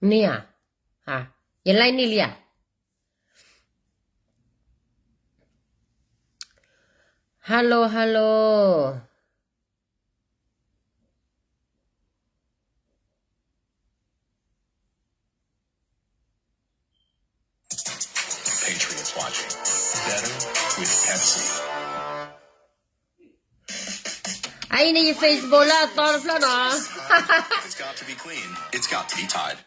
န့ၣ်ဧါ, ယ like န့ၢ်လံဧါ. Hello, hello. Patriots watching. Better with Pepsi. အအံၤန့ၣ် ယ Facebook လၢအသီတဖျၢၣ်နီၤ. It's got to be clean. It's got to be Tide.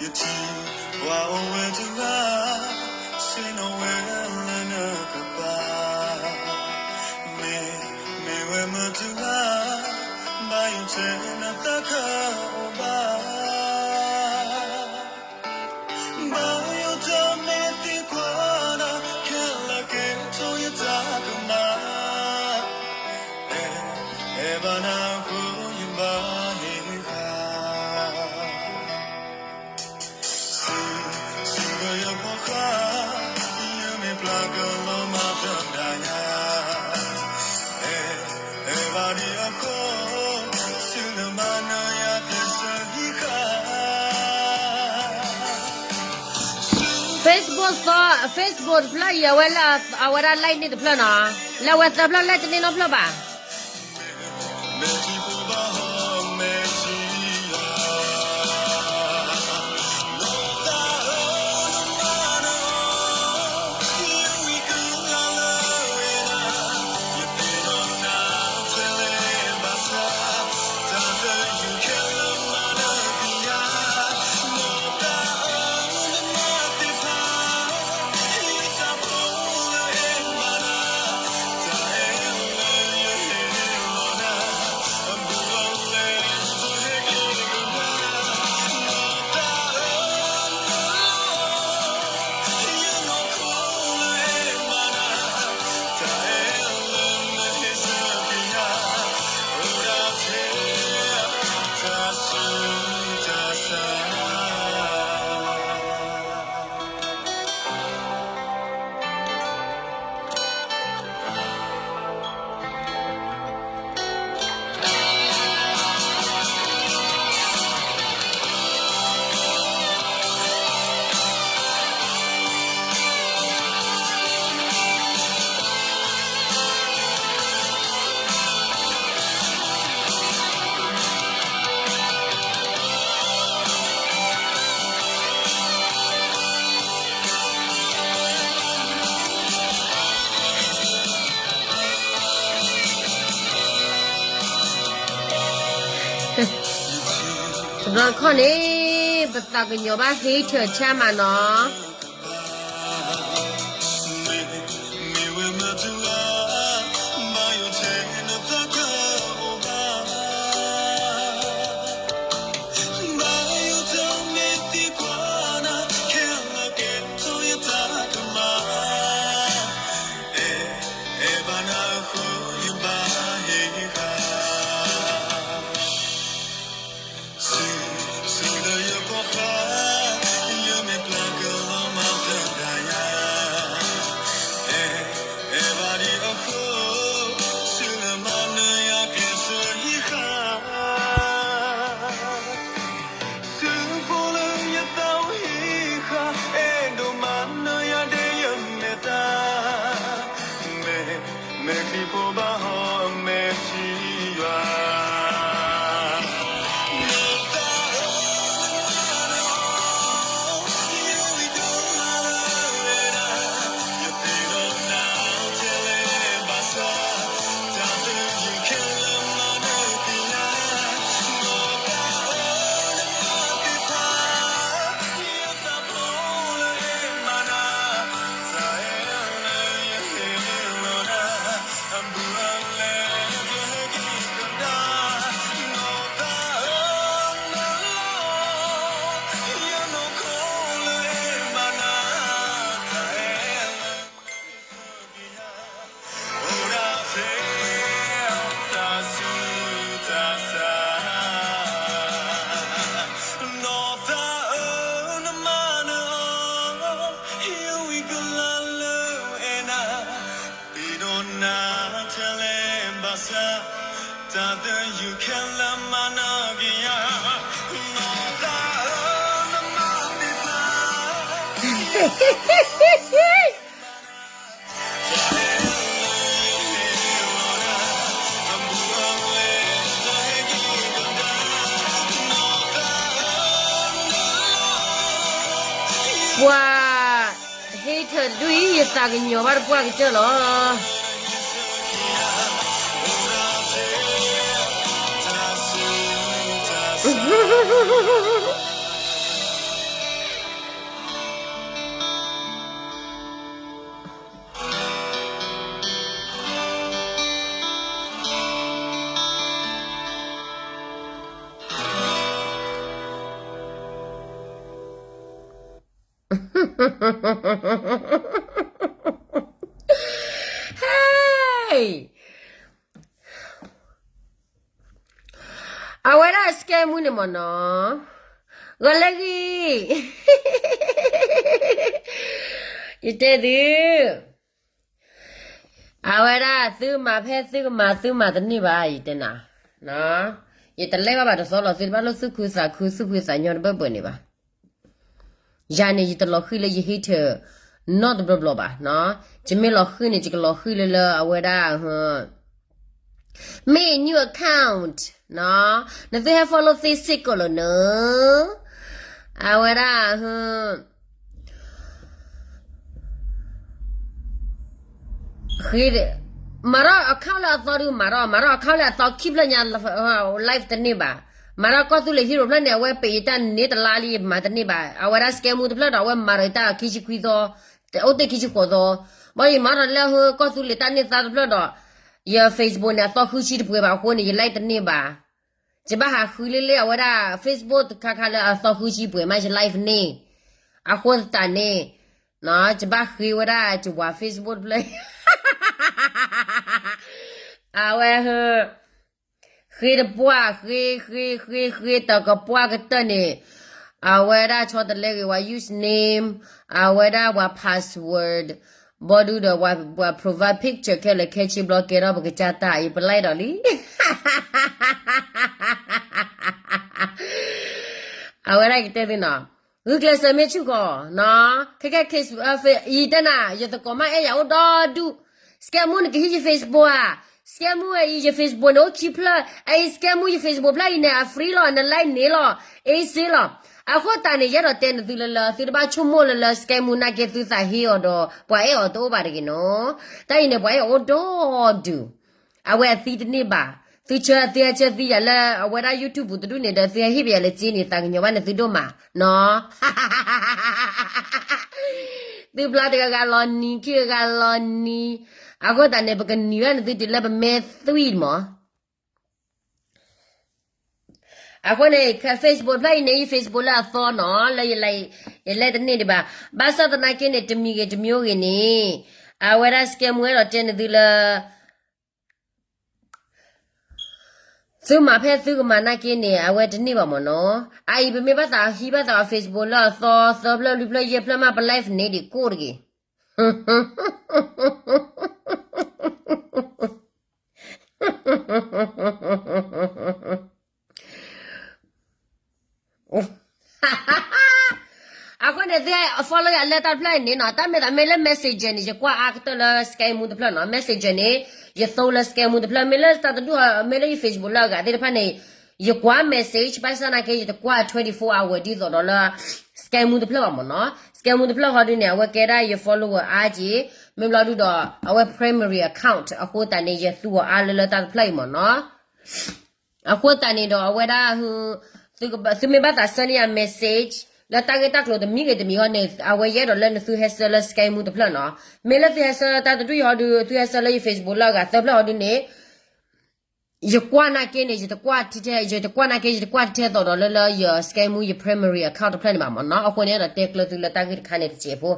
ယထံၣ်ပှၤအိၣ်ဝဲတဂၤ, ဆ့ၣ်နီၤဝဲလၢနကပၤ, မ့ၢ်, မ့ၢ်ဝဲမတၤတဂၤ, ဘၣ်ယိၣ်ထဲနသးကအိၣ်ဘၣ်, ဘၣ်ယိၣ်တၢ်မ့ၢ်သံကွၢ်နၤ, ခဲလၢာ်ကဲထီၣ်ယတၢ်ကမၣ်, အဲၣ်, အဲၣ်ဘၣ်နၤအဃိယဘၣ်ဟ့ၣ်ဃာ် စံး, စံးဘၣ်ယဖီဃး, ယမ့ၢ်ပျၢ်ကလီၤမၤသဒၣ်ယၤ, အဲၣ်, အဲၣ်ဘၣ်န့ၣ်အဃိ, စံးလၢမၤနၢၤယၤသ့စၢဟံးဃာ် Facebook သီ, Facebook တဖျၢၣ်အံၤ အဝဲလၢအဝဲဒၣ် like န့ၢ်တဖျၢၣ်နီၤ, လၢအဝဲသၢဖျၢၣ် like တန့ၢ်နီတဖျၢၣ်ဘၣ်. Welcome န့ၣ် ပသးကညီၤဘၣ် hater ဆါမးနီၤ. ပှၤ hater တဒူၣ်အံၤ ယသးကညီၤဘၣ်တပှၢ်ကတၢၢ်လီၤ. ဟဲ အဝဲဒၣ် scam မူန့ၣ်မ့ၢ်နီၤ, ဂီၤလၢဂ့ၤ, ယတဲသု, အဝဲဒၣ်သုမၤဖဲသုကမၤ သုမၤတန့ၢ်ဘၣ် ယတဲနၤ, ယတလဲၤဘၣ်ဘၣ်တသီလီၤ, သုတဘၣ်လိၣ်သူၣ်ခုသးခု သူၣ်ဖှံသးညီတဘၢၣ်ဘၢၣ်န့ၣ်ဘၣ်. ယၤန့ၣ် ယတလီၤဃံၤလၢယ hater နီတဘျီဘျီဘၣ်, ယမ့ၢ်လီၤဃံၤန့ၣ် ယကလီၤဃံၤလၢလၢအဝဲဒၣ် make new account နသုဟဲ follow သ့စ့ၢ်ကီးလီၤနီၤ, အဝဲဒၣ် မၤထီၣ် account လၢအသီဒုးမၤထီၣ်, မၤထီၣ် account လၢအသီခံဖျၢၣ်ညါ live တန့ၢ်ဘၣ်, မၤထီၣ်ကီၢ်သူလ့ၤ hero ဖျၢၣ်န့ၣ် အဝဲပ့ၤယတၢ်န့ၢ်တလါလံ ယမၤတန့ၢ်ဘၣ်, အဝဲဒၣ် scam မူတဖျၢၣ်ဒီး အဝဲမၤဒီးယတၢ်ခံဆံခွံသီ, အိၣ်တ့ၢ်ခံဆံဃိးသီ, ဘၣ်ယမၤထီၣ်လၢဟၢကီၢ်သူလ့ၤတၢ်န့ၢ်သါတဖျၢၣ်ဒီး ယ Facebook န့ၣ် အသီဃုဆံတပှဲၤဘၣ်အဃိန့ၣ် ယ live တန့ၢ်ဘၣ်. ယဘၣ်ဟးဃုလၢလၢအဝဲဒၣ် Facebook တခါခါလၢအသီဃုဆံပှဲၤမး ယ live န့ၣ်, အဃိသတးန့ၣ် ယဘၣ်ဃ့ဝဲဒၣ်ယဝၤ Facebook တဖျၢၣ်, အဝဲ ဃ့တပှၢ် ဃ့ ဃ့ ဃ့ ဃ့တကပှၢ်ကတၢၢ်န့ၣ်, အဝဲဒၣ်ဆီတလဲဂ့ၤဝဲ username, အဝဲဒၣ်ဝဲ password, ဘီဒုဒီးဝဲ profile picture ခဲလၢာ်ခဲဆ့ဘျီကဲထီၣ်ပကစၢ်တၢ် ယပလီၢ်ဒီးလံ အဝဲဒၣ်ကတဲသုနီၤ, ဂုာ်ကျဲးစၢးမ့ၢ်ဆူၣ်ကီးနီၤ, ခဲကဲ case အံၤတဲနၤ ယသကိးမ့ၢ်အဲၣ်ယၤအိၣ်ဒီဒူၣ်, scam မူနကဟံးယ Facebook ဧါ, scam မူအံၤယ Facebook န့ၣ်အိၣ်ခံဖျၢၣ်, အအံၤ scam မူယ Facebook ဖျၢၣ်အံၤန့ၣ် အ free လီၤ, န live န့ၣ်လီၤ, အ့စ့လီၤ, အဃိသတးန့ၣ် ယအဲၣ်ဒိးတဲနသုလၢလၢ သုတဘၣ်ဆိကမိၣ်လၢလၢ scam မူနာ်က့သုသးဟ့အီၤဒီး ပှၤအဲၣ်အီၤတအိၣ်ဘၣ်တဂ့ၤနီၤ, တၢ်အံၤန့ၣ် ပှၤအဲၣ်အီၤအိၣ်ဒီဒူၣ် အဝဲအသံတန့ၢ်ဘၣ်, သုဆၢ သုဟဲဆၢသံယၤလၢအဝဲဒၣ် YouTube ပူၤတဒူၣ်န့ၣ်ဒီး သုဟဲဟ့ၣ်ပယၤလၢစ့န့ၣ် သးကညီၤဘၣ်န့ၣ်သုဒိၣ်မးနီၤ, သုဖျါတဂၤဂၤလီၤနံၤ ခံဂၤဂၤလီၤနံၤ, အဃိသတးန့ၣ် ပကနံၤဘၣ်န့ၣ်သုတုၤလၢပမဲသွံၣ်မး, အဃိန့ၣ် Facebook ဖျၢၣ်အံၤန့ၣ် ယ Facebook လၢအသီနီၤ လၢယ live တန့ၢ်ဒံးဘၣ်, ဘၣ်ဆၣ်သနာ်က့န့ၣ် တမံၤဂ့ၤတမံၤဂ့ၤန့ၣ်, အဝဲဒၣ် scam မူအဲၣ်ဒိးတဲနသုလၢ သုမၤဖဲသုကမၤနာ်က့န့ၣ် အဝဲတန့ၢ်ဘၣ်မ့ၢ်နီၤ, အအံၤပမ့ၢ်ဘၣ်သးဟံးဘၣ်သး Facebook လၢအသီ သၢဖျၢၣ်လွံၢ်ဖျၢၣ်ယဲၢ်ဖျၢၣ်မး ပ live န့ၣ်ဒံးကိၢ်တဂ့ၤ, အဃိန့ၣ် သု follow ယၤလၢတၢ်တဖျၢၣ်အံၤန့ၣ်နီၤ, တၢ်မ့ၢ်သးမ့ၢ်လၢ Messenger န့ၣ် ယကွၢ်အါကတၢၢ်လၢ scam မူတဖျၢၣ်နီၤ, Messenger န့ၣ် ယသိလၢ scam မူတဖျၢၣ်, မ့ၢ်လၢတၢ်တဒူၣ် မ့ၢ်လၢယ Facebook လၢအဂၤသ့ၣ်တဖၣ်န့ၣ် ယကွၢ် message ဘၣ်ဆၣ်သနာ်က့ ယတကွၢ် twenty-four hour ဒ်သိးဒီးလၢ scam မူတဖျၢၣ်ဘၣ်မ့ၢ်နီၤ, scam မူတဖျၢၣ်ဟီဒုန့ၣ် အဝဲကဲဒၣ်ယ follower အါက့ၤ, မ့ၢ်ဘျီဒုဒီး အဝဲ primary account အဃိသတးန့ၣ် ယသူအီၤအါလၢလၢတၢ်တဖျၢၣ်အံၤမ့ၢ်နီၤ အဃိသတးန့ၣ်ဒီး အဝဲဒၣ် သုမ့ၢ်ဘၣ်သးဆှၢန့ၢ်ယၤ message လၢတၢ်ဂ့ၢ်တၢ်ကျိၤတမံၤဂ့ၤတမံၤဟီန့ၣ် အဝဲယအဲၣ်ဒိးလၢနသုဟဲဆှၢလၢ scam မူတဖျၢၣ်နီၤ, မ့ၢ်လၢသုဟဲဆှၢတၢ်တဒူၣ်အံၤဟီဒု သုဟဲဆှၢလၢယ Facebook လၢအဂၤသၢဖျၢၣ်ဟီဒုန့ၣ် ယကွၢ်နာ်က့န့ၣ် ယတကွၢ်ထဲ ယတကွၢ်နာ်က့ ယတကွၢ်ထဲသိးဒီးလၢလၢယ scam မူယ primary account တဖျၢၣ်န့ၣ်ဘၣ်မ့ၢ်နီၤ, အဃိန့ၣ် အဲၣ်ဒိးတဲကျၢၤသုလၢတၢ်ဂ့ၢ်တခါန့ၣ်တစဲးဖိ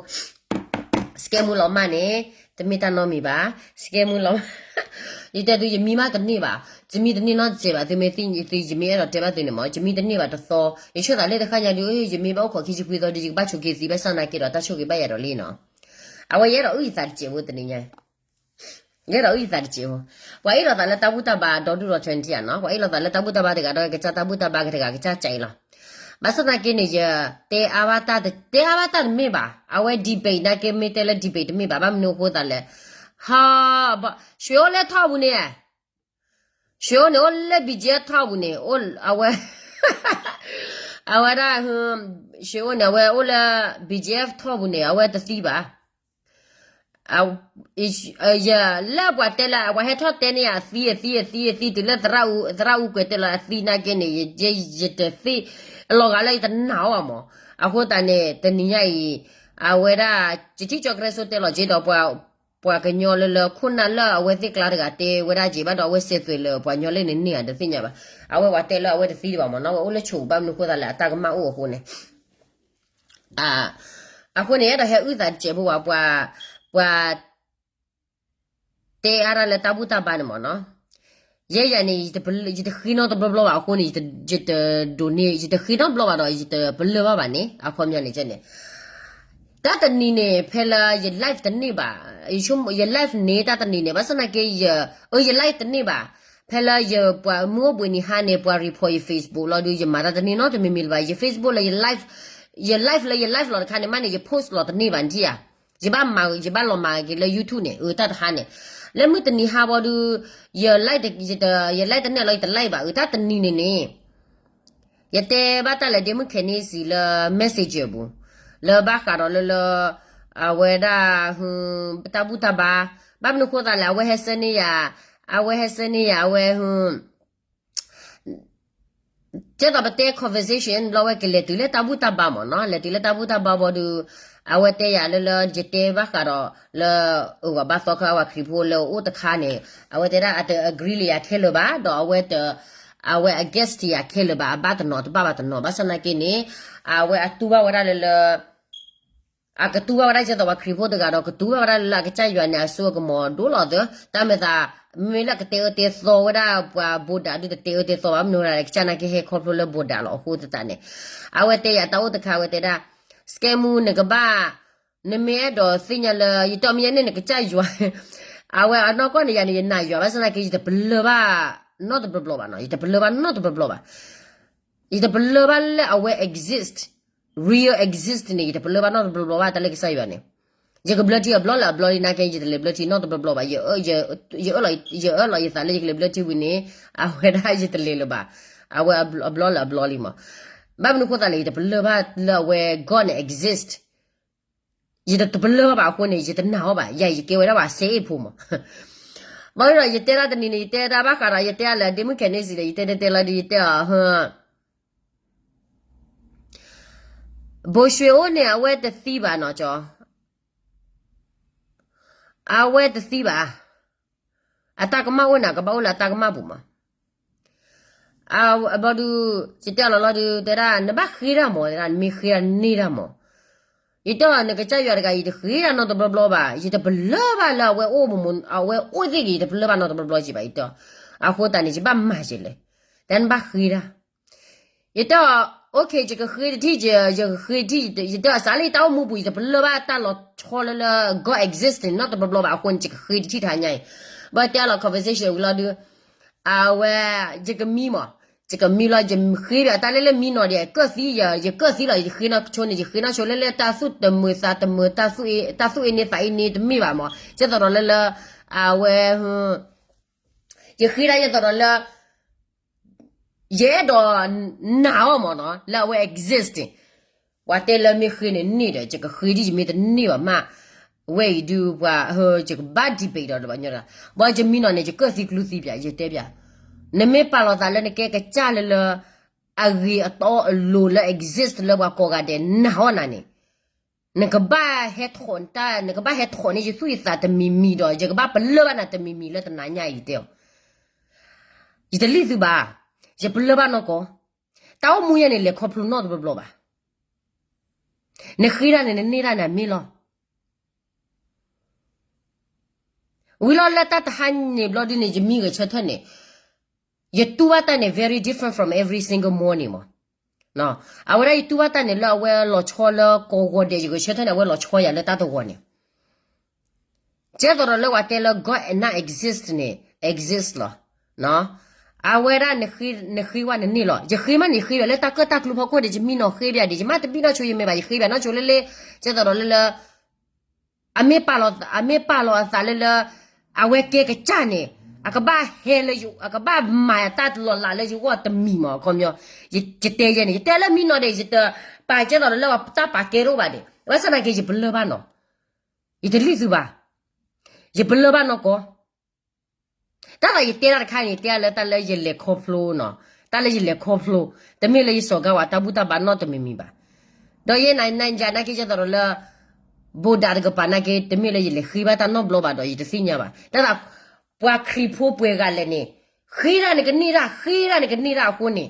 scam မူလီၤမၢ်န့ၣ် တမ့ၢ်တၢ်နီတမံၤဘၣ်, scam မူလီၤမၢ် ယတဲသု ယမံမးတန့ၢ်ဘၣ်, ယမံတန့ၢ်နီတစဲးဘၣ်, သုမ့ၢ်သ့ၣ်ညါသု ယမ့ၢ်အဲၣ်ဒိးတဲဘၣ်သုန့ၣ်မ့ၢ် ယမံတန့ၢ်ဘၣ်တသီ, ယဆိၣ်သးလၢတခါညါဒုး ယမ့ၢ်ဘၣ်အိၣ်ခိးခံဆံခွံသီဒုး ယကဘၣ်ဆိးက့ၤသံ ဘၣ်ဆၣ်သနာ်က့ဒီး တၢ်ဆိၣ်ဂ့ၤဘၣ်ယၤဒီးလံနီၤ, အဝဲယအဲၣ်ဒိးအုၣ်ယသးတစဲးဖိတနံၤညါ ယအဲၣ်ဒိးအုၣ်ယသးတစဲးဖိ, ပှၤအ့ၣ်လိာ်သးလၢတၢ်ဘူၣ်တၢ်ဘါဒီဒူၣ်ဒီထၢန့ၣ်ဧါနီၤ, ပှၤအ့ၣ်လိာ်သးလၢတၢ်ဘူၣ်တၢ်ဘါတဂၤဒီးကစၢ်တၢ်ဘူၣ်တၢ်ဘါကတဂၤကစၢ်ကၠဲအံၤလီၤ. ဘၣ်ဆၣ်သနာ်က့န့ၣ် ယတဲအါဘၣ်တၢ် တဲအါဘၣ်တၢ်တမ့ၢ်ဘၣ်, အဝဲ debate နာ်က့မ့ၢ်တဲလၢ debate တမ့ၢ်ဘၣ်, ဘၣ်မနုၤအဃိသးလဲၣ်, ဟီ, ဘၣ်, ရွှေအိၣ်လၢထီၣ်ပူၤန့ၣ် ရွှေအိၣ်န့ၣ် အိၣ်လၢ ဘီကၠံအၣ် ထီၣ်ပူၤန့ၣ်, အဝဲ, အဝဲဒၣ်, ရွှေအိၣ်န့ၣ် အဝဲအိၣ်လၢ ဘီကၠံအၣ် ထီၣ်ပူၤန့ၣ် အဝဲတသံဘၣ်. ယလၢပှၤတဲလၢ ပှၤဟဲထီၣ်တဲန့ၢ်ယၤအသံ အသံ အသံ အသံ တုၤလၢသရၣ်အူကွဲးတဲလီၤအသံနာ်က့န့ၣ်, ယ, ယတသ့, အလီၤဂာ်လၢယတနာ်အီၤဘၣ်မး. အဃိသတးန့ၣ် တနံၤညါအံၤ, အဝဲဒၣ်, ယထံၣ်ကၠီကရၢစိတဲလီၤက့ဒီး ပှၤကညီလၢလၢခိၣ်နၢ်လၢအဝဲသ့ၣ်ကျါတဂၤတဲဝဲဒၣ်က့ဘၣ်ဒီး အဝဲစဲးသွဲးလၢပှၤညီလၢန့ၣ်န့ၢ်ဧါတသ့ၣ်ညါဘၣ်. အဝဲပှၤတဲလၢအဝဲတသံဒံးဘၣ်မးနီၤ, အဝဲအိၣ်လၢဆိးပူၤ ဘၣ်မနုၤဃိသးလဲၣ် အတၢ်ကမၣ်အိၣ်အဃိန့ၣ်, အဃိန့ၣ် အဲၣ်ဒိးဟဲအုၣ်သးတစဲးဖိဝဲ, ပှၤ, ပှၤ တဲအါဒၣ်လၢတၢ်ဘူၣ်တၢ်ဘါန့ၣ်မးနီၤ, ယဲယၤန့ၣ်, ယတဃ့နီတဘျီဘျီဘၣ်အဃိန့ၣ်, ယတဒိးန့ၢ်, ယတဃ့နီတဘျီဘၣ်ဒီး ယတပလၢၢ်ဘၣ်ဘၣ်န့ၣ် အခီပညီန့ၣ်န့ၣ်, တၢ်တနံၤန့ၣ် ဖဲလၢယ live တန့ၢ်ဘၣ်, ယ live န့ၣ်တၢ်တနံၤန့ၣ် ဘၣ်ဆၣ်သနာ်က့ ယ, ယ live တန့ၢ်ဘၣ်, ဖဲလၢယပှၤမုၢ်အိၣ်ဘှံးနံၤဟါန့ၣ် ပှၤ report ယ Facebook လီၤဒုး ယမၤတၢ်တန့ၢ်နီတမံၤမံၤလၢၤဘၣ်, ယ Facebook လၢယ live, ယ live လၢယ live လီၤတခါန့ၣ်မးန့ၣ် ယ post လီၤတန့ၢ်ဘၣ်န့ၣ်ဧါ. ယဘၣ်မၤ, ယဘၣ်လီၤမၤက့ၤလၢ YouTube န့ၣ် အတၢ်တဟါန့ၣ်, လၢမုၢ်တနံၤဟါဘီဒုး, ယ, ယ live တန့ၢ်လီၤ ယတ live ဘၣ်, အတၢ်တနံၤန့ၣ်န့ၣ်, ယတဲဘၣ်တၢ်လၢဒ့မုၣ်ခဲန့ၣ်စံးလၢ messenger ပူၤ, လၢဘၣ်ဃးဒီးလၢလၢ, အဝဲဒၣ်, တၢ်ဘူၣ်တၢ်ဘါ, ဘၣ်မနုၤဃိသးလဲၣ် အဝဲဟဲဆၢန့ၢ်ယၤ, အဝဲဟဲဆၢန့ၢ်ယၤ အဝဲ ကဲသိးပတဲ conversation ဘျီဝဲကလဲၤတုၤလၢတၢ်ဘူၣ်တၢ်ဘါမးနီၤ, လဲၤတုၤလၢတၢ်ဘူၣ်တၢ်ဘါဘီဒုး, အဝဲတဲယၤလၢလၢ ယတဲဘၣ်ဃးဒီးလၢ, အဝဲဘၣ်သီခါဝဲခရံာ်ဖိလၢအိၣ်တခါန့ၣ်, အဝဲတဲဒၣ်အတ agree လၢယၤခဲလၢာ်ဘၣ်, ဒီးအဝဲတ, အဝဲ against ယၤခဲလၢာ်ဘၣ်, အဘၣ်တနီၤတဘၣ်ဘၣ်တနီၤ, ဘၣ်ဆၣ်သနာ်က့န့ၣ်, အဝဲအတူၢ်ဘၣ်ဝဲဒၣ်လၢလၢ အကတူၢ်ဘၣ်ဝဲဒၣ်ကဲသိးပှၤခရံာ်ဖိတဂၤဒီး ကတူၢ်ဘၣ်ဝဲဒၣ်လၢအကစၢ်ယွၤန့ၣ် အစိအကမီၤဒိၣ်လီၤသၢ, တၢ်မဲာ်သး, မ့ၢ်လၢကတဲအၢတဲသီဝဲဒၣ်ပှၤဘိးဒးဒုး တတဲအၢတဲသီဘၣ်, မနုၤဝဲဒၣ်ကစၢ်နာ်က့ဟဲခီဖျိလၢဘိးဒးလီၤအဃိသတးန့ၣ်, အဝဲတဲယၤတၢ်အိၣ်တခါ အဝဲတဲဒၣ်, စကဲမူ နကဘၣ်, နမ့ၢ်အဲၣ်ဒိးသ့ၣ်ညါလၢ ယတဲမ့ၢ်ယဲန့ၣ်နကစၢ်ယွၤ, အဝဲအနီၢ်ကီၢ်န့ၣ်ယၤန့ၣ် ယနာ်ယွၤဘၣ်ဆၣ်သနာ်က့ ယတပလၢၢ်ဘၣ်နီတဘျီဘျီဘၣ်နီၤ, ယတပလၢၢ်ဘၣ်နီတဘျီဘျီဘၣ် ယတပလၢၢ်ဘၣ်လၢအဝဲ exist, real exist န့ၣ် ယတပလၢၢ်ဘၣ်နီတဘျီဘျီဘၣ် တၢ်လၢကစၢ်ယွၤန့ၣ်, ယကဘျၢထံအဘျီလၢအဘျီလံနာ်က့ ယတလဲၤဘျၢထံနီတဘျီဘျီဘၣ်, ယအၢၣ်လီၤယသးလၢယကလဲၤဘျၢထံဝံၤန့ၣ်, အဝဲဒၣ်ယတလဲၤလၢၤဘၣ်, အဝဲအဘျီလၢအဘျီလံမး, ဘၣ်မနုၤဃိသးလဲၣ် ယတပလၢၢ်ဘၣ်လၢအဝဲ God န့ၣ် exist ယတပလၢၢ်ဘၣ်အဃိန့ၣ် ယတနာ်အီၤဘၣ်, ယၤယကဲဝဲဒၣ်ပှၤစဲအ့ၣ်ဖိမး, ဘၣ်ဒီးယတဲဒၣ်တနံၤန့ၣ် ယတဲဒၣ်ဘၣ်ဃးဒီး ယတဲအါလၢဒ့မုၣ်ခဲန့ၣ်စံးဒီး ယတဲတဲတဲလီၤဒီး ယတဲအီၤ, ဘိၣ်ရွှ့ၣ်အိၣ်န့ၣ် အဝဲတသံဘၣ်နီၤကၠီ, အဝဲတသံဘၣ်, အတၢ်ကမၣ်အိၣ်န့ၣ် ကဘၣ်အိၣ်လၢအတၢ်ကမၣ်ပူၤမး အဘျီဒုး, ယတဲအီၤလီၤလီၤဒုး တဲဒၣ် နဘၣ်ဃ့တၢ်မး တဲဒၣ် နမ့ၢ်ဃ့တၢ်န့ၢ်တၢ်မး, ယတဲအီၤ နကစၢ်ယွၤတဂၤ ယတဃ့တၢ်နီတဘျီဘျီဘၣ်, ယတပလၢၢ်ဘၣ်လၢအဝဲအိၣ်မး, အဝဲအိၣ်သ့ၣ်ဂ့ၤ ယတပလၢၢ်ဘၣ်နီတဘျီဘျီက့ဘၣ် ယတဲအီၤ, အဃိသတးန့ၣ် ယဘၣ်မၤယဲလဲၣ်, တဲနဘၣ်ဃ့တၢ် ယတဲအီၤ, okay ယကဃ့တထံၣ်, ယကဃ့တထံၣ်, ယတဲအီၤစးလၢယတၢ်အိၣ်မူပူၤ ယတပလၢၢ်ဘၣ်တၢ်လီၤဆီလၢလၢ God exist န့ၣ် နီတဘျီဘျီဘၣ်အဃိန့ၣ် ယကဃ့တထံၣ်တဟါညါအံၤ, ဘၣ်တဲအီၤလီၤ conversation ဝံၤလီၤဒုး, အဝဲ, ယကမံမး, ယကမံလီၤ ယဃ့ဒီးတၢ်လၢလၢမံနီၤဒီး ကၢၣ်သံယၤ, ယကၢၣ်သံလီၤ ယဃ့နီၢ်ဆိန့ၣ် ယဃ့နီၢ်ဆိလၢလၢတၢ်သူၣ်တမုာ်သးတမုာ်, တၢ်သူၣ်အ့န့သးအ့န့တမ့ၢ်ဘၣ်မး, ကဲသိးဒီးလၢလၢ, အဝဲ ယဃ့တၢ်ယသိးဒီးလၢ ယအဲၣ်ဒိးနာ်အီၤမးနီၤ လၢအဝဲ exist န့ၣ်, ပှၤတဲလၢမ့ၢ်ဃ့န့ၣ် န့ၢ်ဒီး ယကဃ့ဒ်ယမ့ၢ်တန့ၢ်ဘၣ်မး, ဝဲအံၤဒုးပှၤ, ယကဘၣ် debate ဒီး ဘၣ်ညီဒီး, ဘၣ်ယမံနီၤန့ၣ် ယကၢၣ်သံကျူသံပၠး ယတဲပၠး, နမ့ၢ်ပာ်လီၤသးလၢနကဲကစၢ်လၢလၢ, အဂ့ၤအတီအလိၤလၢ exist လၢပှၤကိးဂၤဒဲးနာ်အီၤနၤန့ၣ် နကဘၣ်ဟဲထီၣ်, နကဘၣ်ဟဲထီၣ်န့ၢ်ယသူၣ်ယသးတမံၤမံၤဒီး ယကဘၣ်ပလၢၢ်ဘၣ်နၤတမံၤမံၤလၢတနၤညါအံၤတဲအီၤ, ယတလံၣ်သုဘၣ်, ယပလၢၢ်ဘၣ်နီၢ်ကီၢ်, တၢ်အိၣ်မူယဲန့ၣ် လဲၤခီဖျိနီတဘျီဘျီဘၣ်, နဃ့တၢ်န့ၣ် နန့ၢ်တၢ်န့ၣ် အမ့ၢ်လီၤ ဝံၤလီၤလၢတၢ်တဟါန့ၣ်ဘျီဒုန့ၣ် ယမံဂဲၤဆၢထၢၣ်န့ၣ်, ယတူၢ်ဘၣ်တၢ်န့ၣ် very different from every single morning မး, အဝဲဒၣ်ယတူၢ်ဘၣ်တၢ်န့ၣ်လၢအဝဲလီၤဆီလၢကိးဂီၤဒဲး ယဂဲၤဆၢထၢၣ်န့ၣ် အဝဲလီၤဆီယၤလၢတၢ်တဂီၤန့ၣ်, ကဲသိးဒီးလၢပှၤတဲလၢ God not exist န့ၣ် exist လီၤ. အဝဲဒၣ် နဃ့ဝဲနန့ၢ်လီၤ. ယဃ့မးန့ၣ် ယဃ့ဘၣ်လၢတၢ်ကၢၣ်တၢ်ကျူဖီခိၣ်ဒီး ယမံနီၤဃ့ဘၣ်ဒံး, ယမ့ၢ်တဘံၣ်နီၣ်ဆိယမ့ၢ်ဘၣ်, ယဃ့ဘၣ်နီၣ်ဆိလၢလၢ ကဲသိးဒီးလၢလၢ အမ့ၢ်ပာ်လီၤ, အမ့ၢ်ပာ်လီၤအသးလၢလၢ အဝဲကဲကစၢ်န့ၣ် အကဘၣ်ဟဲလၢယ, အကဘၣ်မၤတၢ်လီၤလးလၢယဂီၢ်တမံၤမး အခီပညီ, ယတဲယဲန့ၣ် ယတဲလၢမံနီၤဒီး ယတပာ်ကဲသိးဒီးလၢတၢ်ပာ်ကဲတအိၣ်ဘၣ်ဒံး, ဘၣ်ဆၣ်သနာ်က့ ယပလၢၢ်ဘၣ်နီၤ, ယတလံၣ်သုဘၣ်, ယပလၢၢ်ဘၣ်နီၢ်ကီၢ် တၢ်သးယတဲတၢ်တခါန့ၣ် တဲလၢတၢ်လၢယလဲၤခီဖျိနီၤ, တၢ်လၢယလဲၤခီဖျိ, တမ့ၢ်လၢယစိာ်ကါဝဲတၢ်ဘူၣ်တၢ်ဘါနီတမံၤမံၤဘၣ်. ဒီးယဲနယၤနာ်က့ ယသိးဒီးလၢ ဘိးဒးတကပၤနာ်က့ တမ့ၢ်လၢယလဲၤဃ့ဘၣ်တၢ်နီတဘျီဘၣ်ဒီး ယတသ့ၣ်ညါဘၣ်. တၢ်သး ပှၤခရံာ်ဖိပှဲၤဂၤလဲၣ်န့ၣ် ဃ့တၢ်နကန့ၢ်တၢ်, ဃ့တၢ်နကန့ၢ်တၢ်အဃိန့ၣ်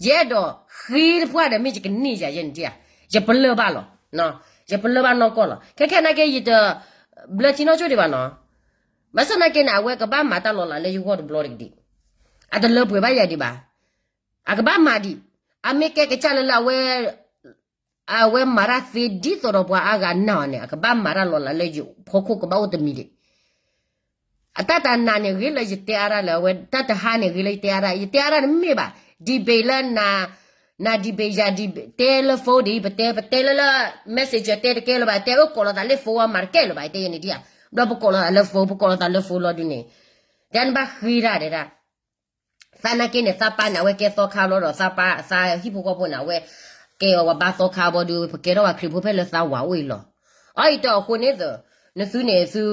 ယအဲၣ်ဒိးဃ့တပှၢ်ဒီး မ့ၢ်ယကန့ၢ်ယၤယဲန့ၣ်ဧါ, ယပလၢၢ်ဘၣ်လီၤ. ယပလၢၢ်ဘၣ်နီၢ်ကီၢ်လီၤ. ခဲခဲနာ်က့ ယတ ဘျၢထံနီၣ်ကၠိၣ်ဒံးဘၣ်နီၤ. ဘၣ်ဆၣ်သနာ်က့န့ၣ် အဝဲကဘၣ်မၤတၢ်လီၤလးလၢယဂီၢ်တဘျီတကဒံး, အတလၢပှဲၤဘၣ်ယၤဒံးဘၣ်. အကဘၣ်မၤဒံး, အမ့ၢ်ကဲကစၢ်လၢလၢအဝဲ အဝဲမၤတၢ်သ့ဒ်သိးဒီးပှၤအါဂၤနာ်အီၤန့ၣ် အကဘၣ်မၤတၢ်လီၤလးလၢယဖီခိၣ်ကဘၣ်အိၣ်တမံၤဒံး. အတၢ်တနၤန့ၣ်ဂ့ၤလၢယတဲအါတၢ်လၢအဝဲ, တၢ်တဟါန့ၣ်ဂ့ၤလၢယတဲအါတၢ်, ယတဲအါတၢ်န့ၣ်မ့ၢ်ဘၣ်, debate လၢ န debate ယၤ debate တဲလၢ phone ဒံး, ပတဲ ပတဲလၢလၢ messenger တဲတကဲလၢၤဘၣ်, တဲအၢကိးလီၤသးလၢ phone အမၤတကဲလၢၤဘၣ်, ယတဲယဲန့ၣ်ဒံးဧါ. ဘျီပကိးလီၤသးလၢ phone, ပကိးလီၤသးလၢ phone လီၤဒုန့ၣ်, ဒ်နဘၣ်ဃ့တၢ်ဒဲးဒၣ် သးနာ်က့န့ၣ် သးပၢ်န့ၣ် အဝဲကဲသီခါဘျီဒီး သးပၢ် သးဟံၣ်ဖိဃီဖိန့ၣ် အဝဲကဲအီၤဝဲဘါသီခါဘျီဒုး ပကဲထီၣ်ဝဲခရံာ်ဖိဖဲလၢသးဝးအိၣ်အံၤလီၤ. အီၤအံၤတအီၤအဃိန့ၣ်သၢ, နသုန့ၣ် သု